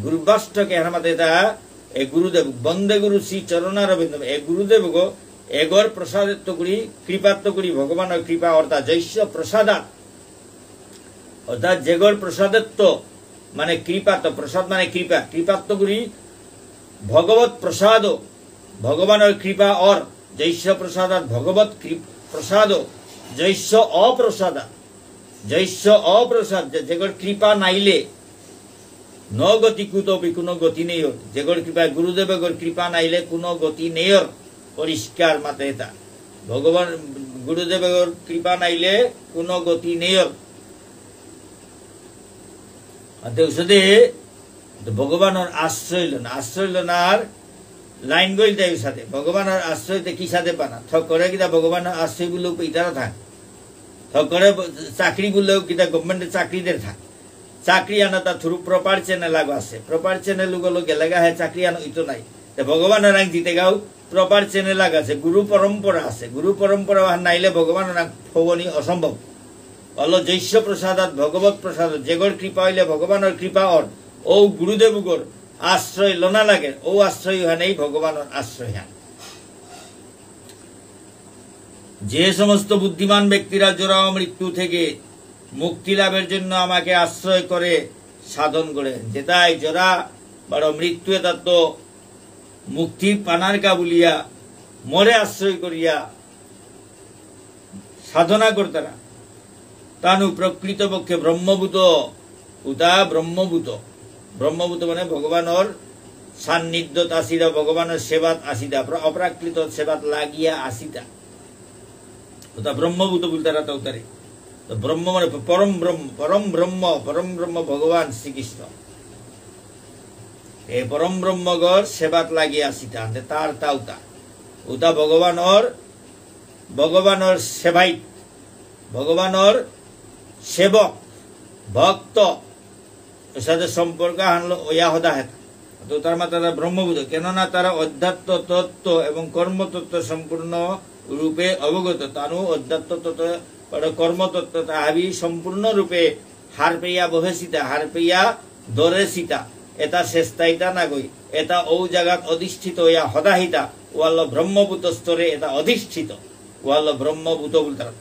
গুর্বাষ্টক এহার মাতে তা, এ গুরুদেব, বন্দে গুরু শ্রী চরণারবিন্দ, এ গুরুদেব গো, এগর প্রসাদত্ত করি, কৃপাত্ত করি, ভগবানর কৃপা, অর্থাৎ যস্য প্রসাদাৎ, অর্থাৎ যেগর প্রসাদত্ত, মানে কৃপাত্ত, প্রসাদ মানে কৃপা, কৃপাত্ত করি, ভগবৎ প্রসাদ, ভগবানর কৃপা অর, যস্য প্রসাদাৎ ভগবৎ কৃপ-, প্রসাদ, যস্য অপ্রসাদাৎ, যস্য অপ্রসাদ, যে-, যেগর কৃপা নাইলে, ন গতি কুতোপি, কোনো গতি নেই অর। যেগর কৃপা, গুরুদেবগর কৃপা নাইলে কোনো গতি নেই অর। পরিষ্কার মাতে এতা। ভগবান, গুরুদেবগর কৃপা নাইলে কোনো গতি নেই অর। আতে উসদে তো ভগবানর আশ্রয় লনা, আশ্রয় লনার লাইন গইল তাই সাথে। ভগবানর আশ্রয় তে কি সাথে পানা? থকরে কিতা ভগবানর আশ্রয় বুলেও পেইতারা থাক। থকরে ব-, চাকরি বুলেও কিতা গভর্নমেন্ট চাকরি দের থাক। চাকরি আনা তা through proper channel আগ আছে। Proper channel উগলো গেলেগা হে চাকরি আনা ইতো নাই। তে ভগবানর আইন জিতে গাও proper channel আগ আছে। গুরু পরম্পরা আছে। গুরু পরম্পরা আহান নাইলে ভগবানর আইন ফবনি অসম্ভব। অলো যস্য প্রসাদাৎ ভগবৎ প্রসাদ, যেগর কৃপা হইলে ভগবানর কৃপা অর, ও গুরুদেবগর আশ্রয় লনা লাগে, ও আশ্রয় হানেই ভগবানর আশ্রয় হান। যে সমস্ত বুদ্ধিমান ব্যক্তিরা জরা ও মৃত্যু থেকে মুক্তি লাভের জন্য আমাকে আশ্রয় করে সাধন করে, যেতাই জরা বারো মৃত্যু এতাত্ত মুক্তি পানার কা বুলিয়া মরে আশ্রয় করিয়া সাধনা করতারা। তানু প্রকৃতপক্ষে ব্রহ্মভূত, উতা ব্রহ্মভূত। ব্রহ্মভূত মানে ভগবানর সান্নিধ্যত আসিতা, ভগবানর সেবাত আসিতা, প্র-, অপ্রাকৃত সেবাত লাগিয়া আসিতা। উতা ব্রহ্মভূত বুলতারা তা উতারে। তো ব্রহ্ম মানে প-, পরম ব্রহ্ম, পরম ব্রহ্ম, পরম ব্রহ্ম ভগবান শ্রীকৃষ্ণ। এ পরম ব্রহ্মগর সেবাত লাগিয়া আসিতা, আনতে তার তা উতা। উতা ভগবানর ভগবানর সেবাইত, ভগবানর সেবক, ভক্ত, এর সাথে সম্পর্ক হানলো ওয়া হদা হেতা। তো তার মাতা তারা ব্রহ্মভূত, কেননা তারা অধ্যাত্ম তত্ত্ব এবং কর্মতত্ত্ব সম্পূর্ণ রূপে অবগত। তানু অধ্যাত্ম তত্ত্ব, মানে কর্মতত্ত্ব তা হাবি সম্পূর্ণ রূপে হারপেয়া বহেসিতা, হারপেয়া দরেসিতা, এতা শেষতাইতা নাগই, এতা ঔ জাগাত অধিষ্ঠিত হইয়া হদাহিতা, ওয়াল্ল ব্রহ্মভূত স্তরে এতা অধিষ্ঠিত, ওয়াল্ল ব্রহ্মভূত বুলতারা।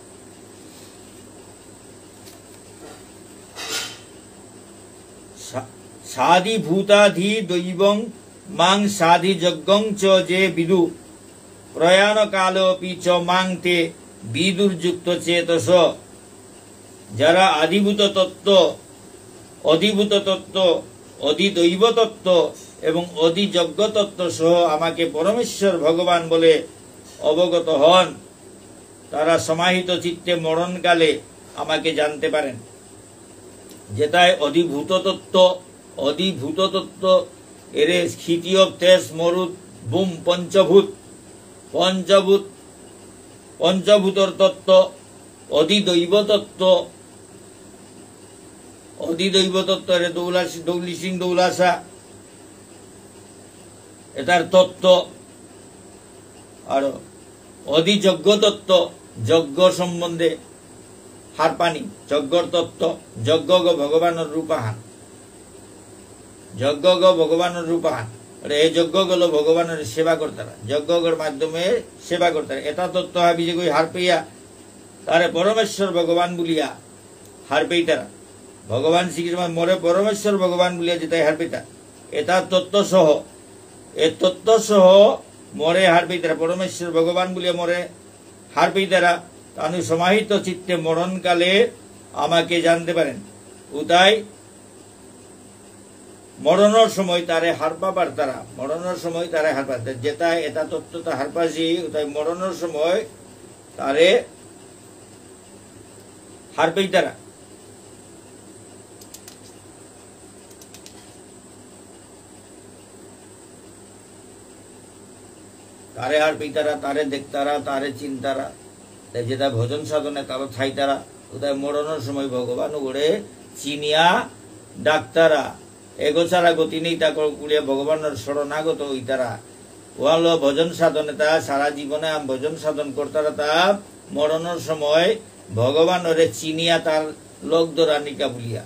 সা-, সাধিভূতাধিদৈবং মাং সাধিযজ্ঞং চ যে বিদু, প্রয়াণকালোপি চ মাং তে বিদুর্যুক্ত চেতস। যারা আদিভূত তত্ত্ব, অধিভূত তত্ত্ব, অধিদৈব তত্ত্ব এবং অধিযজ্ঞ তত্ত্ব সহ আমাকে পরমেশ্বর ভগবান বলে অবগত হন, তারা সমাহিত চিত্তে মরণকালে আমাকে জানতে পারেন। যেতাই অধিভূত তত্ত্ব, অধিভূত তত্ত্ব, এরে ক্ষিতি অপ তেজ মরুৎ ব্যোম পঞ্চভূত, পঞ্চভূত, পঞ্চভূতর তত্ত্ব, অধিদৈব তত্ত্ব, অধিদৈব তত্ত্ব, এরে দৌলা সি-, দৌলি সিং দৌলাসা, এতার তত্ত্ব, আর অধিযজ্ঞ তত্ত্ব, যজ্ঞ সম্বন্ধে হারপানি, যজ্ঞর তত্ত্ব, যজ্ঞগ ভগবানর রূপ আহান। যজ্ঞগ ভগবানর রূপ আহান। আর এই যজ্ঞগলো ভগবানর সেবা করতারা। যজ্ঞগর মাধ্যমে সেবা করতারা। এতা তত্ত্ব হাবি যেগই হারপেয়া, তারে পরমেশ্বর ভগবান বুলিয়া হারপেইতারা। ভগবান শ্রীকৃষ্ণ মোরে পরমেশ্বর ভগবান বুলিয়া যেতাই হারপেইতা। এতা তত্ত্ব সহ, এ তত্ত্ব সহ মোরে হারপেইতারা। পরমেশ্বর ভগবান বুলিয়া মোরে হারপেইতারা, তানু সমাহিত চিত্তে মরণকালে আমাকে জানতে পারেন। উতাই মরণর সময় তারে হারপা পারতারা, মরণর সময় তারে হারপা, যেতাই এতা তত্ত্বতা হারপাসি, উতাই মরণর সময় তারে হারপেইতারা। তারে হারপিতারা, তারে দেখতারা, তারে চিনতারা। তাই যেতা ভজন সাধনে তারা থাইতারা, উতাই মরণর সময় ভগবান ওগরে চিনিয়া ডাকতারা। এগো ছাড়া গতি নেই তা কর-, করিয়া ভগবানর শরণাগত হইতারা। ওয়ালো ভজন সাধনে তা সারা জীবনে আম ভজন সাধন করতারা তা মরণর সময় ভগবানরে চিনিয়া তার লগ ধরানিকা বুলিয়া।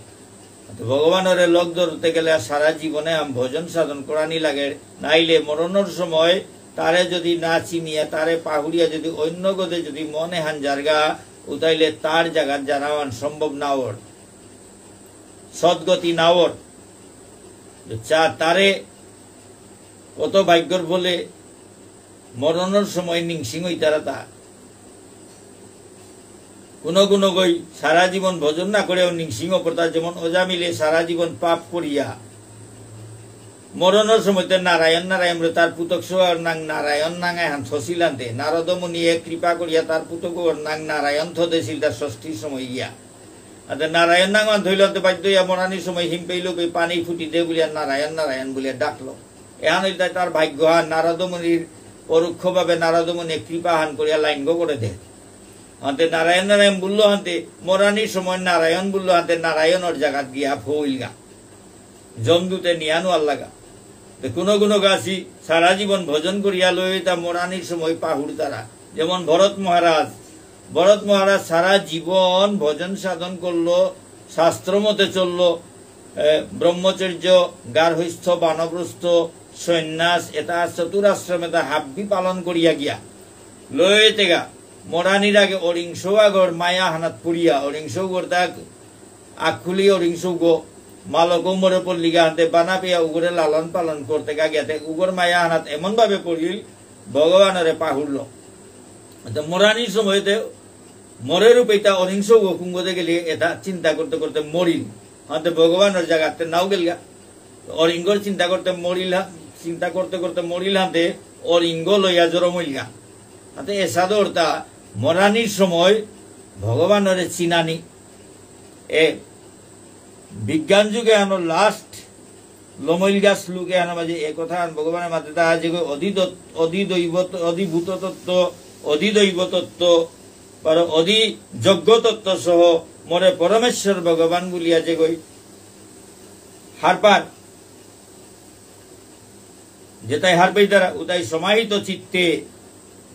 তো ভগবানরে লগ ধরতে গেলে আর সারা জীবনে আম ভজন সাধন করানি লাগে, নাইলে মরণর সময় তারে যদি না চিনিয়া, তারে পাহুরিয়া যদি অন্য গদে যদি মনে হান জারগা, উতাইলে তার জাগাত জানাওয়ান সম্ভব না ওর, সদ্গতি না ওর। তো চা তারে কত ভাগ্যর ফলে মরণর সময় নিংসিং হইতারা তা। কোনো কোনো গই সারা জীবন ভজন না করেও নিংসিং অপরতা, যেমন অজামিলে সারা জীবন পাপ করিয়া মরণর সময় তে নারায়ণ নারায়ণ বলে তার পুতক সোয়ার নাং নারায়ণ নাং এহান থসিলান্তে। নারদ মুনিয়ে কৃপা করিয়া তার পুতক ওর নাং নারায়ণ থদেছিল তার ষষ্ঠীর সময় গিয়া। আতে নারায়ণ নাং আন থইলান্তে বাধ্য হইয়া মরানির সময় হিম পেইল কই পানি ফুটি দে বলিয়া নারায়ণ নারায়ণ বলিয়া ডাকলো। এহান হইল তাই তার ভাগ্য হান নারদ মুনির পরোক্ষভাবে নারদ মুনি কৃপা হান করিয়া লাইন গো করে দে। হাতে নারায়ণ নারায়ণ বললো হাতে মরানির সময় নারায়ণ বললো হাতে নারায়ণর জাগাত গিয়া ফইলগা। যমদূতে নিয়ানো আল্লাগা। তো কোনো কোনো গাছি সারা জীবন ভজন করিয়া লই তা মরানির সময় পাহুড়তারা। যেমন ভরত মহারাজ, ভরত মহারাজ সারা জীবন ভজন সাধন করলো, শাস্ত্র মতে চললো, এ, ব্রহ্মচর্য, গার্হস্থ্য, বানপ্রস্থ, সন্ন্যাস, এটা চতুরাশ্রম এটা হাব্বি পালন করিয়া গিয়া। লয়েতেগা, মরানির আগে অরিংস আগর মায়া হানাত পড়িয়া, অরিংস আগর তাক আকুলি অরিংস উগো, মালক মরে পল্লিগা হাতে বানা পেয়া উগরে লালন পালন করতে গা গিয়াতে উগর মায়া হানাত এমন ভাবে পড়িল, ভগবানরে পাহুরল। তো মরানির সময়তে মরে রূপে তা অরিংস উগো কুঙ্গতে গেলে এটা চিন্তা করতে করতে মরিল। হাতে ভগবানর জাগাতে নাও গেলগা। অরিঙ্গর চিন্তা করতে মরিল হা-, চিন্তা করতে করতে মরিল হাতে অরিঙ্গ লইয়া জরম হইলগা। হাতে এসাদে অর্থা মরানির সময় ভগবানরে চিনানি। এ বিজ্ঞান যুগে আনো লাস্ট লমইলগা শ্লোকে আনো মাঝে এ কথা আন ভগবানের মাতে তা যে কই অধিদত-, অধিদৈবত-, অধিভূত তত্ত্ব, অধিদৈব তত্ত্ব, বারো অধিযজ্ঞ তত্ত্ব সহ মরে পরমেশ্বর ভগবান বলিয়া যে কই হারপার। যেতাই হারপেইতারা, উতাই সমাহিত চিত্তে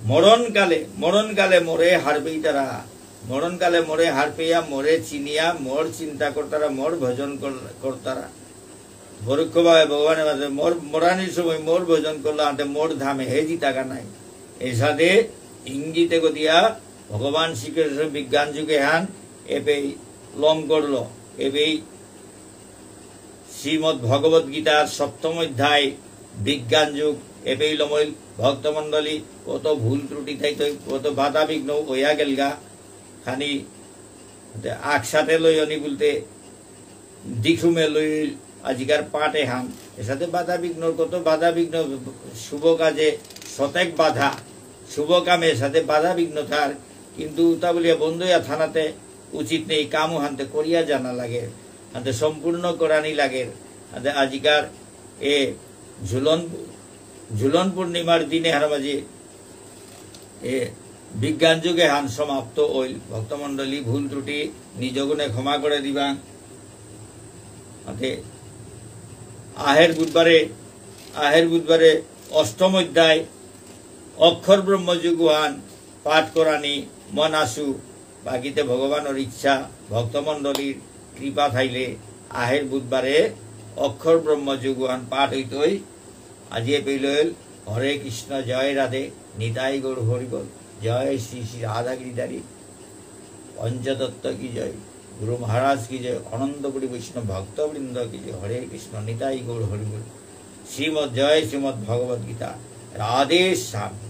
মরণকালে, মরণকালে মরে হারপেইতারা। মরণকালে মরে হারপেয়া, মরে চিনিয়া, মোর চিন্তা করতারা, মোর ভজন কর-, করতারা। পরোক্ষভাবে ভগবানের মাঝে মোর, মরানির সময় মোর ভজন করলো, আনতে মোর ধামে হে জিতাগা নাই। এসাদে ইঙ্গিতে গদিয়া ভগবান শ্রীকৃষ্ণ বিজ্ঞান যুগে হান এপেই লম করলো, এপেই শ্রীমদ্ ভগবত গীতার সপ্তম অধ্যায় বিজ্ঞান যুগ এপেই লমইল। ভক্তমণ্ডলী, কত ভুল ত্রুটি থাইতই, কত বাধা বিঘ্ন ওয়া গেলগা, খানি আকসাতে লইয়নি বলতে দিখুমে লইল আজিকার পাঠ এহান। এসাদে বাধা বিঘ্ন, কত বাধা বিঘ্ন, শুভ কাজে শতেক বাধা, শুভ কামে এসাদে বাধা বিঘ্ন থার, কিন্তু তা বলিয়া বন্ধ ইয়া থানাতে উচিত নেই, কামও হানতে করিয়া জানা লাগে, হানতে সম্পূর্ণ করানি লাগে। হানতে আজিকার এ ঝুলন, ঝুলন পূর্ণিমার দিনে হার মাঝে এ বিজ্ঞান যুগে হান সমাপ্ত হইল। ভক্তমণ্ডলী, ভুল ত্রুটি নিজ গুণে ক্ষমা করে দিবা। হাতে আহের বুধবারে, আহের বুধবারে অষ্টম অধ্যায় অক্ষর ব্রহ্মযোগ হান পাঠ করানি মন আসু। বাকিতে ভগবানর ইচ্ছা, ভক্তমণ্ডলীর কৃপা থাইলে আহের বুধবারে অক্ষর ব্রহ্মযোগ হান পাঠ হইতই। আজি এপেইল হরে কৃষ্ণ, জয় রাধে, নিতাই গৌর হরিবল, জয় শ্রী শ্রী রাধা গিরিধারী, পঞ্চতত্ত্ব কি জয়, গুরু মহারাজ কি জয়, অনন্ত কোটি বৈষ্ণব ভক্তবৃন্দ কি জয়, হরে কৃষ্ণ, নিতাই গৌর হরিবল। শ্রীমদ্ জয় শ্রীমদ্ ভগবত গীতা, রাধে শ্যাম।